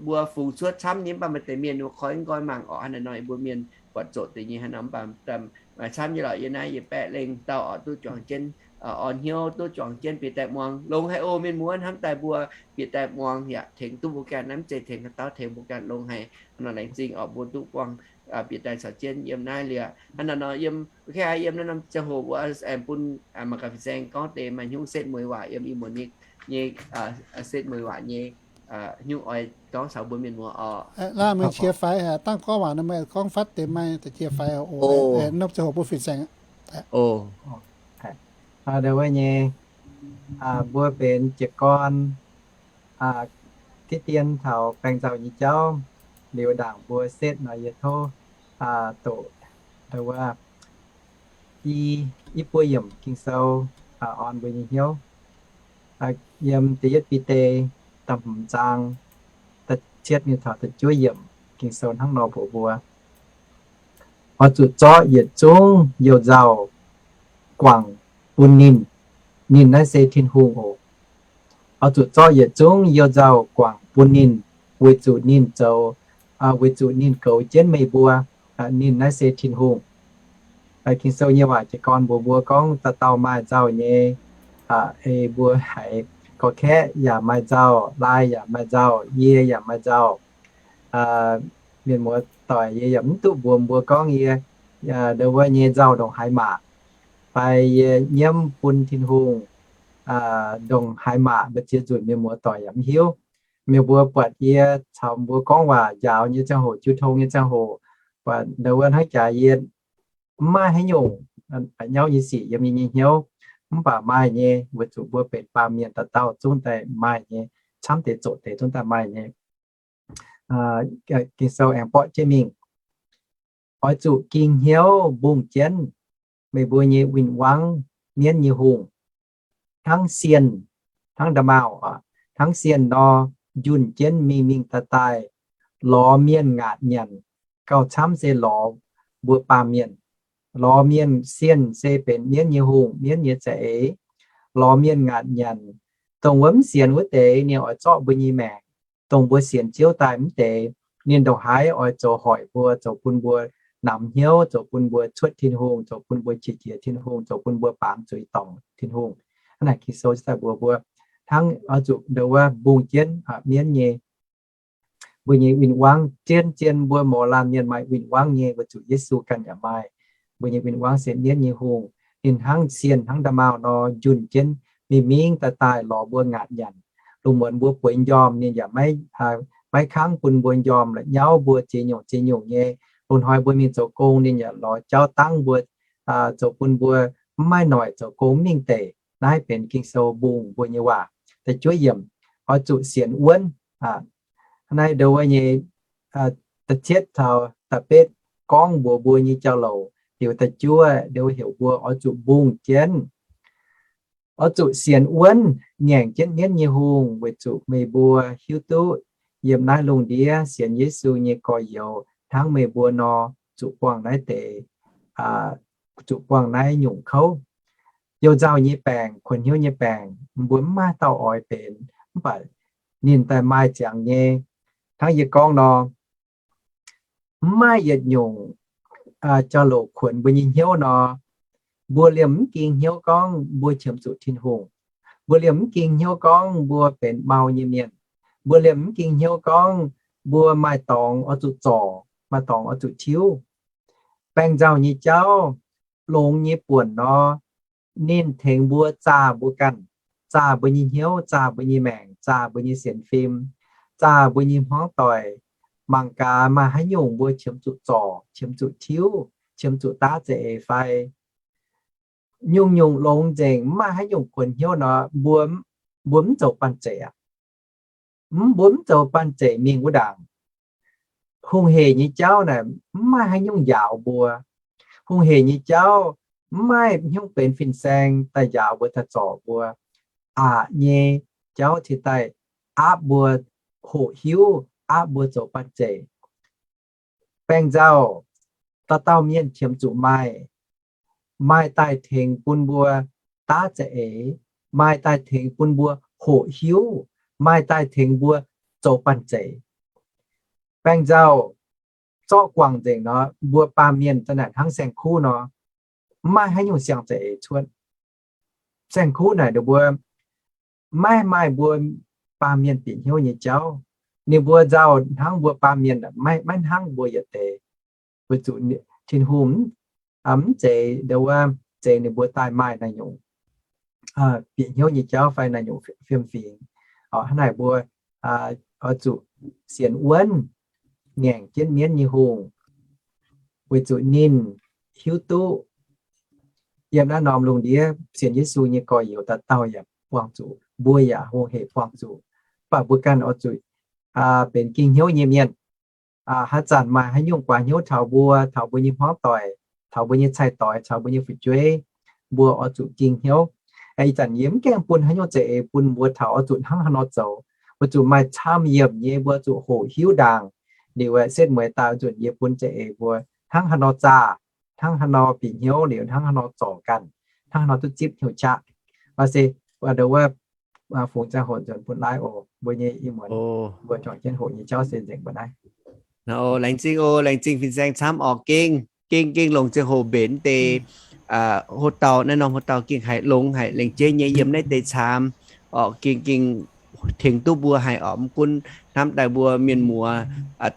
mbuo fungx cuotv camv nyei, mv baac maaih deix mienh mbuo koi mv nqoi mangc orqc. Hnangv naaiv nor mbuo mienh buatc zoqc deix nyei hnangv nor, mv baac maaih camv nyei lorqc. Yie naaiv yie baeqc lengh dauh orqc duqv juangc jienv orn hnyouv, duqv juangc jienv bieqc daaih muangx, longx haic oc. Mienh muoz hnamv daaih mbuo bieqc daaih muangx yaac tengx duqv mbuo ganh, mv zeiz tengx haaix dauh, tengx mbuo ganh longx haic. Hnangv nor laengz zingh orqc, mbuo duqv buangh bieqc daaih caux jienv yiem naaiv liuz. Hnangv naaiv nor yiem, okay, yiem naaiv norm ziangh hoc mbuo aengx bun mangc gaax fin-saeng gorngv deix maaih hnyouv setv mueiz waac yiem ih muonz nyei, setv mueiz waac nyei hnyouv oix gorngv caux mbuo mienh muoz orqc. Laanh meih qiex faix haic, dangh gorngv waac nor meih gorngv fatv deix maaih qiex faix oc. Norm ziangh hoc bun fin-saeng aqv. Ndau wuov nyei, mbuo benx jiez gorn, gitv dien taux baengh nzauh nyei jauv, liuz ndaangc mbuo setv nor yie tov doqc ndau wuov i, i buo yiemc Ging-Sou orn mbuo nyei hnyouv. Yiem da'yietv Bide da'hmz zaang da'cietv mingh taux da'juov yiemc Ging-Sou hnangv nor mbuox mbuo, Oix zuqc zorqv yietc zungv you-nzauh guangc bun ninh. Ninh naaiv se Tin-Hungh oc. Oix zuqc zorqv yietc zungv you-nzauh guangc bun ninh, weic zuqc ninh zoux, weic zuqc ninh goux jienv meih mbuo. Ninh naaiv se Tin-Hungh. Ging-Sou nyei waac jiez gorn mbuox mbuo gorngv dauh dauh maaih nzauh nyei, ei mbuo haiz gorx-kaeqv yaac maaih nzauh, laai yaac maaih nzauh, yie yaac maaih nzauh. Mienh muoz-doic, yie yaac mv duqv mbuox mbuo gorngv yie ndongc wuov nyei nzauh ndongc haaix maac, fai yie nyiemv bun Tin-Hungh ndongc haaix maac, mbuo ziex nzunc mienh muoz-doic yaac mv hiuv. Mienh mbuo buatc yie caux mbuo gorngv waac njaaux nyei ziangh hoc, jiu tong nyei ziangh hoc, buatc ndongc wuov hnangv jaax yie mv maaih haaix nyungc nyauv nyei sic yiem yie nyei hnyouv. Mv baac maaih nyei, weic zuqc mbuo benx baamh mienh dauh dauh zungv daaih maaih nyei, camv deix zoqc deix zungv daaih maaih nyei. Ging-Sou aengx borqv jienv mingh, oix zuqc ging hnyouv mbungh jienv meih mbuo nyei win-wangv, mienv nyei hungh, hnangv sienh, hnangv nda'maauh, hnangv sienh nor, njunh jienv mingh mingh daaih daaih, lorz mienh ngaatc nyanc, gauh camv se lorz mbuo baamh mienh. Lorz mienh, sienh se benx mienv nyei hungh, mienv nyei za'eix. Lorz mienh ngaatc nyanc, dongh wuov mv sienx wuov deix ninh oix zorqv mbuo nyei maengc. Dongh mbuo sienx Ziouv daaih mv deix, ninh ndongc haaix oix zoux hoic mbuo, zoux bun mbuo namx hnyouv, zoux bun mbuo cuotv Tin-Hungh, zoux bun mbuo qiex jiez Tin-Hungh, zoux bun mbuo baamz zuiz dorngc Tin-Hungh. Hnangv naaic Ging-Sou daaih mbuox mbuo, hnangv oix zuqc ndongc wuov mbungh jienv mienv nyei, mbuo nyei win-wangv. Zien-zien mbuo mouz laanh mienh maaih win-wangv nyei weic zuqc Yesu ganh yaac maaih. Mbuo nyei win-wangv se mienv nyei hungh. Ninh hnangv sienh hnangv nda'maauh nor, njunh jienv mingh mingh daaih daaih lorz mbuo ngaatc nyanc. Lungh muonz mbuo bueix njormh ninh yaac maiv kangv bun mbuo njormh, la'nyauv mbuo ziex nyungc ziex nyungc nyei. Lungh hnoi mbuo mingh zoux gong ninh yaac lorz jauv dangv mbuo, zoux bun mbuo mv maaih noic zoux gong mv mingh deic. Naaiv benx Ging-Sou mbungh mbuo nyei waac. Da'juov yiemc, oix zuqc sienx wuonv. Naaiv ndongc wuov nyei da'cietv taux da'betv gorngv mbuox mbuo nyei jauv-louc. Liuz da'juov ndongc wuov heuc mbuo oix zuqc mbungh jienv, oix zuqc sienx wuonv ngaengc jienv mienv nyei hungh, weic zuqc meih mbuo hiuv duqv yiem naaiv lungh ndiev sienx Yesu nyei gorx-youz hnangv meih mbuo nor, zuqc buangh naaiv deix, zuqc buangh naaiv nyungc kouv. You-nzauh nyei baengc, kuonx hnyouv nyei baengc, mbuo mv maaih dauh oix benx, mv baac ninh daaih maaih ziangx nyei. Hnangv yie gorngv nor, mv maaih yietc nyungc jauv-louc kuonx mbuo nyei hnyouv nor, mbuo liemh mv ging hnyouv gorngv mbuo qiemx zuqc Tin-Hungh. Mbuo liemh mv ging hnyouv gorngv mbuo benx mau nyei mienh. Mbuo liemh mv ging hnyouv gorngv mbuo maaih dorngx oix zuqc zorc, maaih dorngx oix zuqc tiuv. Baengh nzauh nyei jauv, longx nyei buonc nor, ninh tengx mbuo zaah mbuo ganh, zaah mbuo nyei hnyouv, zaah mbuo nyei maengc, zaah mbuo nyei sienx fim, zaah mbuo nyei hmuangv doic. Mangc gaax maaih haaix nyungc mbuo qiemx zuqc zorc, qiemx zuqc tiuv, qiemx zuqc daav za'eix fai? Nyungc-nyungc longx nzengc, mv maaih haaix nyungc kuonx hnyouv nor, mbuo, mbuo mv zoux banh zeic aqv. Mv, mbuo mv zoux banh zeic mingh wuov ndaangc. Hungh hec nyei jauv naaic mv maaih haaix nyungc njaaux mbuo. Hungh hec nyei jauv mv maaih haaix nyungc benx fin-saeng daaih njaaux mbuo, daaih zorc mbuo. Aqc nyei jauv cingx daaih aapv mbuo hoqc hiuv, aapv mbuo zoux banh zeic. Baengh nzauh, dauh dauh mienh qiemx zuqc maaih, maaih daaih tengx bun mbuo daav za'eix, maaih daaih tengx bun mbuo hoqc hiuv, maaih daaih tengx mbuo zoux banh zeic. Baengh nzauh zorqv guangc nzengc nor, mbuo baamh mienh za'naaic hnangv saeng-kuv nor, mv maaih haaix nyungc siang-za'eix cuotv. Saeng-kuv naaic ninh mbuo maiv maaih mbuo baamh mienh bieqc hnyouv nyei jauv. Ninh mbuo nzauh hnangv mbuo baamh mienh, maiv, maiv hnangv mbuo yietc deix. Weic zuqc Tin-Hungh mv zeiz ndo wuov, zeiz ninh mbuo daaih maaih naaiv nyungc bieqc hnyouv nyei jauv fai naaiv nyungc fiem-fingx. Hnangv naaic mbuo oix zuqc sienx wuonv ngaengc jienv mienv nyei hungh, weic zuqc ninh hiuv duqv yiem naaiv norm lungh ndiev sienx Yesu nyei gorx-youz dauh dauh yaac buangh zuqc, mbuo yaac hungh hec buangh zuqc. Mv baac mbuo ganh oix zuqc benx ging hnyouv nyei mienh. Haaix zanc maaih haaix nyungc guaax hnyouv taux mbuo, taux mbuo nyei hmuangv doic, taux mbuo nyei cai-doix, taux mbuo nyei fu'jueiv, mbuo oix zuqc ging hnyouv. Ih zanc yie mv gaengh bun haaix nyungc za'eix bun mbuo taux oix zuqc hnangv haaix nor zoux. Mbuo zuqc maaih camv yiemc nyei, mbuo zuqc hoqc hiuv ndaangc. Liuz setv mueiz daaih oix zuqc yie bun za'eix mbuo hnangv haaix nor zaah, hnangv haaix nor bieqc hnyouv liuz, hnangv haaix nor zorc ganh, hnangv haaix nor duqv zipv hnyouv qaqv. Maaih se, nduov wuov, fungx ziangh hoc nzuonx bun naaiv oc, mbuo nyei ih muonz, mbuo juangc jienv hoqc nyei jauv se nzengc mbuo naaiv. Laengz zingh oc, laengz zingh fin-saeng camv orqc, gengh, gengh, gengh longc ziangh hoc mbenc deix houv dauh, naaiv norm houv dauh gengh haiz longx haic, laengz jeiv nyei yiem naaiv deix caamx orqc, gengh, gengh tengx duqv mbuo haic orqc. Mv gunv hnamv daaih mbuo mienh muoz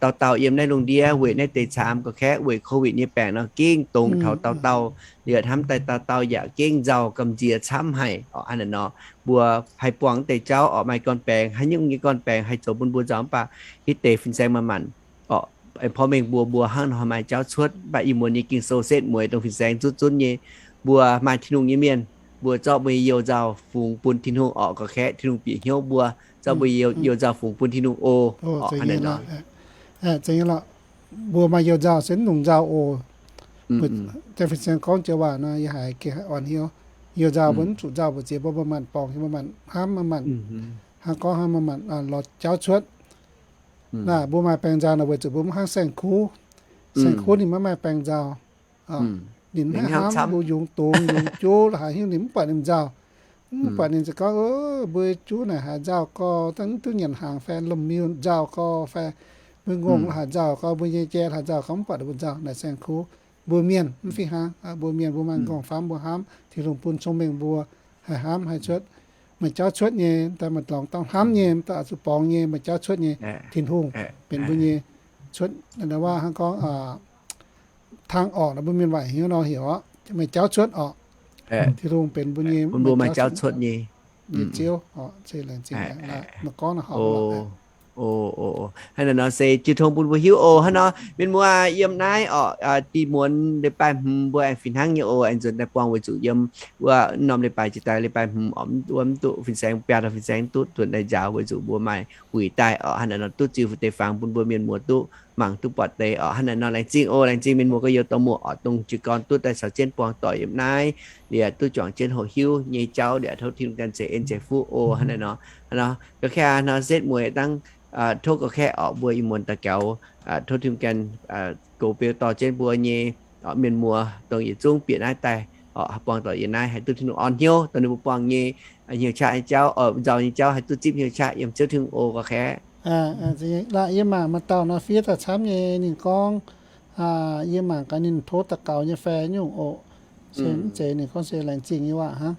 dauh dauh yiem naaiv lungh ndiev weic naaiv deix caamx gorqv-kaeqv, weic COVID nyei baengc nor gengh dongz taux dauh dauh, liuz hnamv daaih dauh dauh yaac gengh nzauh gamh nziex camv haic orqc. Hnangv naaiv nor, mbuo haih buangh deix jauv orqc, maaih gorn-baengx, haaix nyungc nyei gorn-baengx haih zoux bun mbuo nzauh mv baac hitv deix fin-saeng maaih manc orqc, porv mengh mbuo, mbuo hnangv nor maaih jauv cuotv. Mv baac ih muonz nyei Ging-Sou setv mueiz dongh fin-saeng zunv zunv nyei, mbuo maaih Tin-Hungh nyei mienh, mbuo zorqv mbuo nyei you-nzauh fungx bun Tin-Hungh orqc, gorqv-kaeqv Tin-Hungh bieqc hnyouv mbuo, zorqv mbuo you-nzauh fungx bun Tin-Hungh oc. Mbuo maaih you-nzauh se mv nyungc nzauh oc. Deix fin-saeng gorngv joux waac nor yie haiz gengh haiz orn hnyouv. You-nzauh mbuo mv zuqc nzauh mbu'ziex, mbuo maaih manc borngz, mbuo maaih manc hnamv, maaih manc hnangv gorngv hnangv, maaih manc lorz jauv cuotv. Naaic mbuo maaih baengh nzauh naaic weic zuqc mbuo mv hnangv saeng-kuv. Saeng-kuv ninh maiv maaih baengh nzauh. Ninh mv hnamv mbuo yungz dungz yungz juv la'haaix hnyouv ninh mv buatc ninh nzauh. Mv buatc ninh ziouc gorngv, mbuo juv naaic haaix nzauh gorx, dangh mv duqv nyanc hnaangx fai lomh miuh nzauh gorx fai mbuo ngongh la'haaix nzauh gorx, mbuo nyei jai la'haaix nzauh gorx, mv buatc ninh mbuo nzauh. Naaic saeng-kuv. Mbuo mienh mv fih hnangv. Mbuo mienh mbuo maaih m'nqorngv famv, mbuo hnamv, Tin-Hungh bun cong-mengh mbuo haih hnamv haih cuotv, maaih jauv cuotv nyei, daaih maaih dorngx dauh hnamv nyei, daaih oix zuqc borngz nyei, maaih jauv cuotv nyei. Tin-Hungh benx mbuo nyei cuotv, waac hnangv gorngv ทางออก naaic, mbuo mienh waac heuc nor heuc orqc, maaih jauv cuotv orqc. Tin-Hungh benx mbuo nyei, maaih jauv cuotv nyei Ziouv. Gorngv hnangv nor se jiu tong bun mbuo hiuv oc. Hnangv nor mienh muoz yiem naaiv orqc, dih muonz leiz-baaix hmz mbuo aengx fih hnangv nyei oc, aengx nzuonx daaih buangh weic zuqc yiem wuov norm leiz-baaix jiex daaih leiz-baaix hmz orqc, wuov mv duqv fin-saeng biaa dorh fin-saeng duqv nzuonx daaih njaaux weic zuqc mbuo maaih wuic daaih orqc. Hnangv naaiv nor duqv ziux deix fangx bun mbuo mienh muoz duqv mangc duqv buatc deix orqc. Hnangv naaiv nor laengz zingh oc, laengz zingh mienh muoz gorx-youz dorh muoc orqc, dongh jiez gorn duqv daaih caux jienv buangh doic yiem naaiv, liuz duqv juangc jienv hoqc hiuv nyei jauv, liuz tov Tin-Hungh ganh ceix en ceix fuqv oc. Hnangv naaiv nor, hnangv nor, gorqv-kaeqv hnangv nor setv mueiz dangv tov gorqv-kaeqv orqc, mbuo ih muonz daux gaux, tov Tin-Hungh ganh goux beu dorh jienv mbuo nyei orqc, mienh muoz dongh yietc zungv bieqc naaiv daaih orqc, buangh doic yiem naaiv haih duqv Tin-Hungh orn hnyouv, dongh ninh mbuo buangh nyei hnyouv qaqv nyei jauv, nzauh nyei jauv haih duqv zipv hnyouv qaqv yiem Ziouv Tin-Hungh oc gorqv-kaeqv. Laaix yie mangc maaih dauh nor fiev daaih camv nyei, ninh gorngv, yie mangc gaax ninh tov daux gaux nyei fai nyungc oc. Se mv zeiz, ninh gorngv se laengz zingh nyei waac hnangv.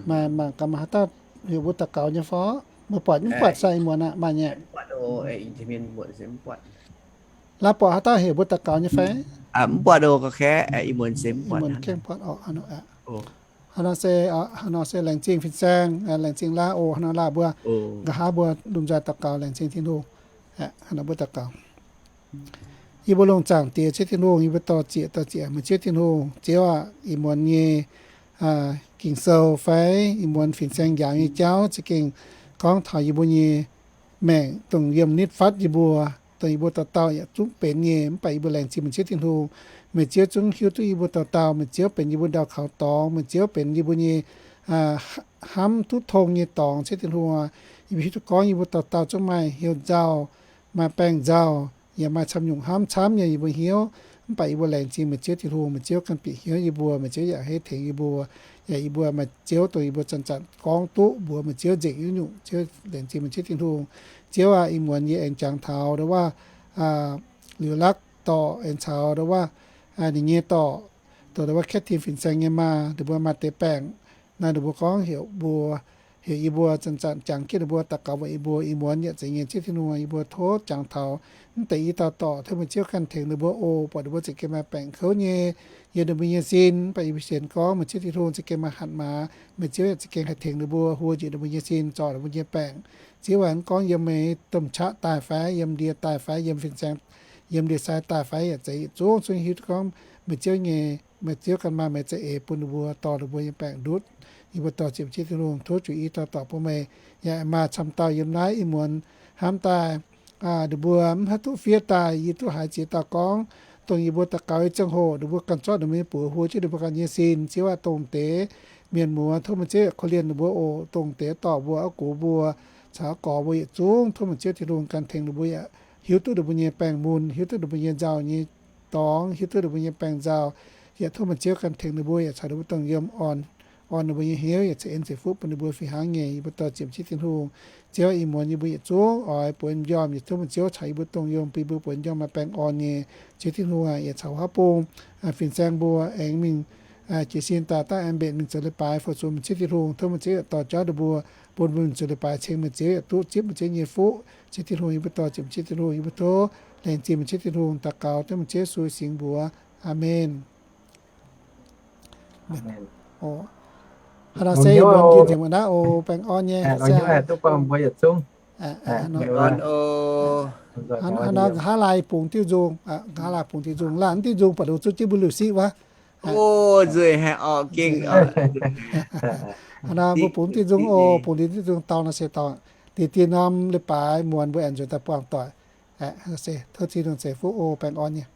Maaih mangc gaax maaih haaix dauh heuc mbuo daux gaux nyei fai? Meih buatc mv buatc sai ih muonz aqv, maaih nyei. Laaix buatc haaix dauh heuc mbuo daux gaux nyei fai? Mv buatc oc, gorqv-kaeqv, ih muonz se mv buatc. Hnangv nor se, hnangv nor se laengz zingh fin-saeng, laengz zingh laaix oc. Hnangv nor laaix mbuo nqa'haav mbuo lomh nzoih daux gaux laengz zingh Tin-Hungh. Hnangv nor mbuo daux gaux. Yie mbuo longc zaangc Diex Ziouv Tin-Hungh, yie mbuo dor-ziec dor-ziec meih Ziouv Tin-Hungh, Ziouv aah, ih muonz nyei Ging-Sou fai ih muonz fin-saeng njaaux nyei jauv za'gengh gorngv taux yie mbuo nyei maengc dongh yiem nitv fatv yie mbuo, dongh yie mbuo dauh dauh yaac zungv benx nyei. Mv baac yie mbuo laengz zingh meih Ziouv Tin-Hungh, meih Ziouv zungv hiuv duqv yie mbuo dauh dauh, meih Ziouv benx yie mbuo ndau kaux dorngx, meih Ziouv benx yie mbuo nyei hnamv duqv tong nyei dorngx. Ziouv Tin-Hungh aah, yie mbuo hiuv duqv gorngv yie mbuo dauh dauh zungv maaih heuc nzauh, maaih baengh nzauh, yaac maaih camv nyungc hnamv camv nyei yie mbuo hnyouv. Mv baac yie mbuo laengz zingh meih Ziouv Tin-Hungh, meih Ziouv ganh bieqc hnyouv yie mbuo, meih Ziouv yaac hei tengx yie mbuo. Yaac yie mbuo maaih Ziouv dongh yie mbuo zanc-zanc gorngv duqv mbuox meih Ziouv nzengc nyungc-nyungc. Ziouv, laengz zingh meih Ziouv Tin-Hungh. Ziouv aah, ih muonz yie aengx jangx taux ndongc wuov liuz lakv dorc aengx caux ndongc wuov ninh nyei dorc, dongh ndongc wuov Kathy fin-saeng nyei maa, ninh mbuo maaih deix baengc. Naaiv ninh mbuo gorngv heuc mbuo, heuc yie mbuo zanc-zanc jangx jienv ninh mbuo, daux gaux weic yie mbuo. Ih muonz yietc zeiz nyei Ziouv Tin-Hungh, yie mbuo tov jangx taux mv deix i dauh dorc, tov meih Ziouv ganh tengx ninh mbuo oc, buatc ninh mbuo za'gengh maaih baengc kouv nyei yiem ninh mbuo nyei sin. Mv baac yie mbuo sienx gorngv meih Ziouv Tin-Hungh za'gengh maaih hatc maaz, meih Ziouv yaac za'gengh haih tengx ninh mbuo, huo njiec ninh mbuo nyei sin, zorc ninh mbuo nyei baengc. Ziouv aah, mv gorngv yiem meih domh qaqv daaih fai, yiem ndie daaih fai, yiem fin-saeng, yiem ndie sai daaih fai, yaac zeiz yietc zungv zungv hiuv duqv gorngv meih Ziouv nyei, meih Ziouv ganh maaih meih za'eix bun ninh mbuo dorh ninh mbuo nyei baengc ndutv. Yie mbuo dor-ziec Ziouv Tin-Hungh, tov zuqc i dauh dorc bun meih. Yaac maaih camv dauh yiem naaiv ih muonz hnamv daaih, ninh mbuo mv haih duqv fiev daaih, yie duqv haiz ziex dauh gorngv, dongh yie mbuo daux gaux nyei ziangh hoc ninh mbuo ganh zorqv ninh mbuo nyei buoz huo jienv ninh mbuo ganh nyei sin. Ziouv aah, dongh deix mienh muoz, tov meih Ziouv yaac korv-lienh ninh mbuo oc. Dongh deix dorc mbuo, auv gox mbuo, caux gorx mbuo yietc zungv, tov meih Ziouv Tin-Hungh ganh tengx ninh mbuo yaac hiuv duqv ninh mbuo nyei baengh mun, hiuv duqv ninh mbuo nyei nzauh nyei dorngx, hiuv duqv ninh mbuo nyei baengh nzauh. Yaac tov meih Ziouv ganh tengx ninh mbuo, yaac caux ninh mbuo dongh yiem orn, orn ninh mbuo nyei hnyouv, yaac ceix en ceix fuqv bun ninh mbuo fih hnangv nyei. Yie mbuo dor-ziec meih Ziouv Tin-Hungh, Ziouv, ih muonz yie mbuo yietc zungv oix buonv m'njormh, yaac tov meih Ziouv caux yie mbuo dongh yiem, bun yie mbuo buonv m'njormh maaih baengh orn nyei. Ziouv Tin-Hungh aac, yaac caux wuov bung, aa, fin saeng mbuo aengx mingh, aa, jiez sin daaih, daaih aengx mbenc mingh zoux leiz-baaix fu-sux meih Ziouv Tin-Hungh. Tov meih Ziouv yaac dorh jauv ninh mbuo, bun mbuo mingh zoux leiz-baaix ceng meih Ziouv, yaac duqv zipv meih Ziouv nyei fuqv. Ziouv Tin-Hungh, yie mbuo dor-ziec meih Ziouv Tin-Hungh, yie mbuo tov laengz zingh meih Ziouv Tin-Hungh. Daux gaux dengv meih Ziouv Yesu singx mbuox. Aamen. Aamen. Hnangv naaiv se yie mbuo njien-youh naaiv oc, baengh orn nyei. Hnangv nor nqa'haav laai bungx diuh nzung, nqa'haav laai bungx diuh nzung, laanh diuh nzung buatc longc zuqc jienv mbuo liuc siqv wuov. Hnangv naaiv mbuo bungx diuh nzung oc, bungx diuh nzung dau nor se dau. Deix dien norm leiz-baaix muonz mbuo aengx nzuonx daaih buangh doic. Se tov Tin-Hungh ceix fuqv oc, baengh orn nyei.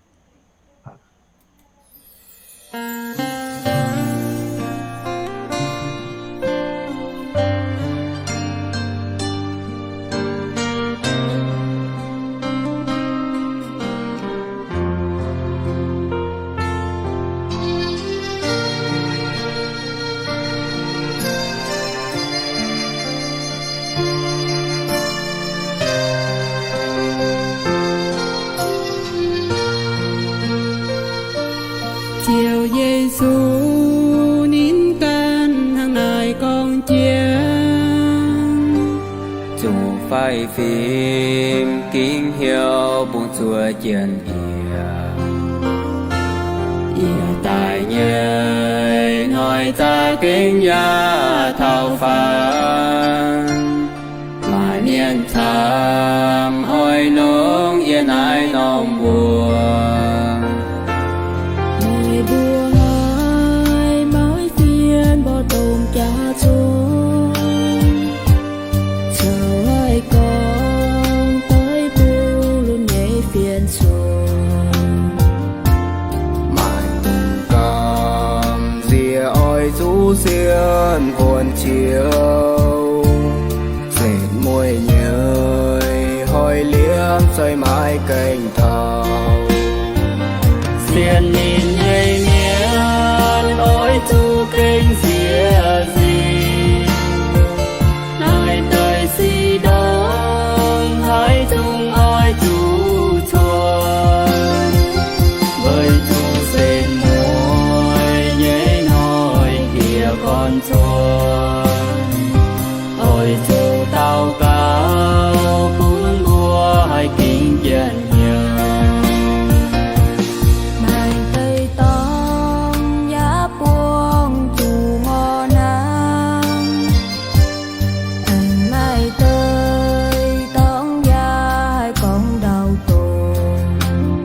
Ziouv Yesu ninh ganh hnangv naaiv gorngv jienv, zuqc faix fim gingx hnyouv bungx zuov jien-yiem, yie daaih nyei hnoi za'gengh yaac taux faanv. Maaih mienh camv oix longc yie naaiv norm mbuox. Meih mbuo haih maiv fienx mborqv dongh jaax zungv, caux haih gorngv doix bun lunx nyei fienx cuotv. Maaih dongh gamh nziex oix zuqc sienx fuonx ciouv, setv mueiz nyei hoic liemh se maiv gaengh taux. Sienx ninh nyei mienh oix zuqc gengh nziex nzingc. Naaiv deix sic ndongc haaix zungv oix zuqc cuotv, weic zuqc setv mueiz nyei hnoi yie gorn cuotv. Oix zuqc daux gaux bun mbuo haih gingx njien-youh. Maaih deix dorngx yaac buangh zuqc ngorc hnaangx. Maaih deix dorngx yaac haih gorngv ndau-dongh.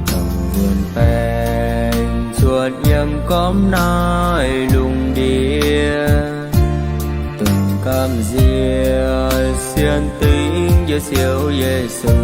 Dongh nzuonx baengc cuotv yiem gormx naaiv lungh ndiev, dongh gamh nziex sienx dingc njiec Ziouv Yesu.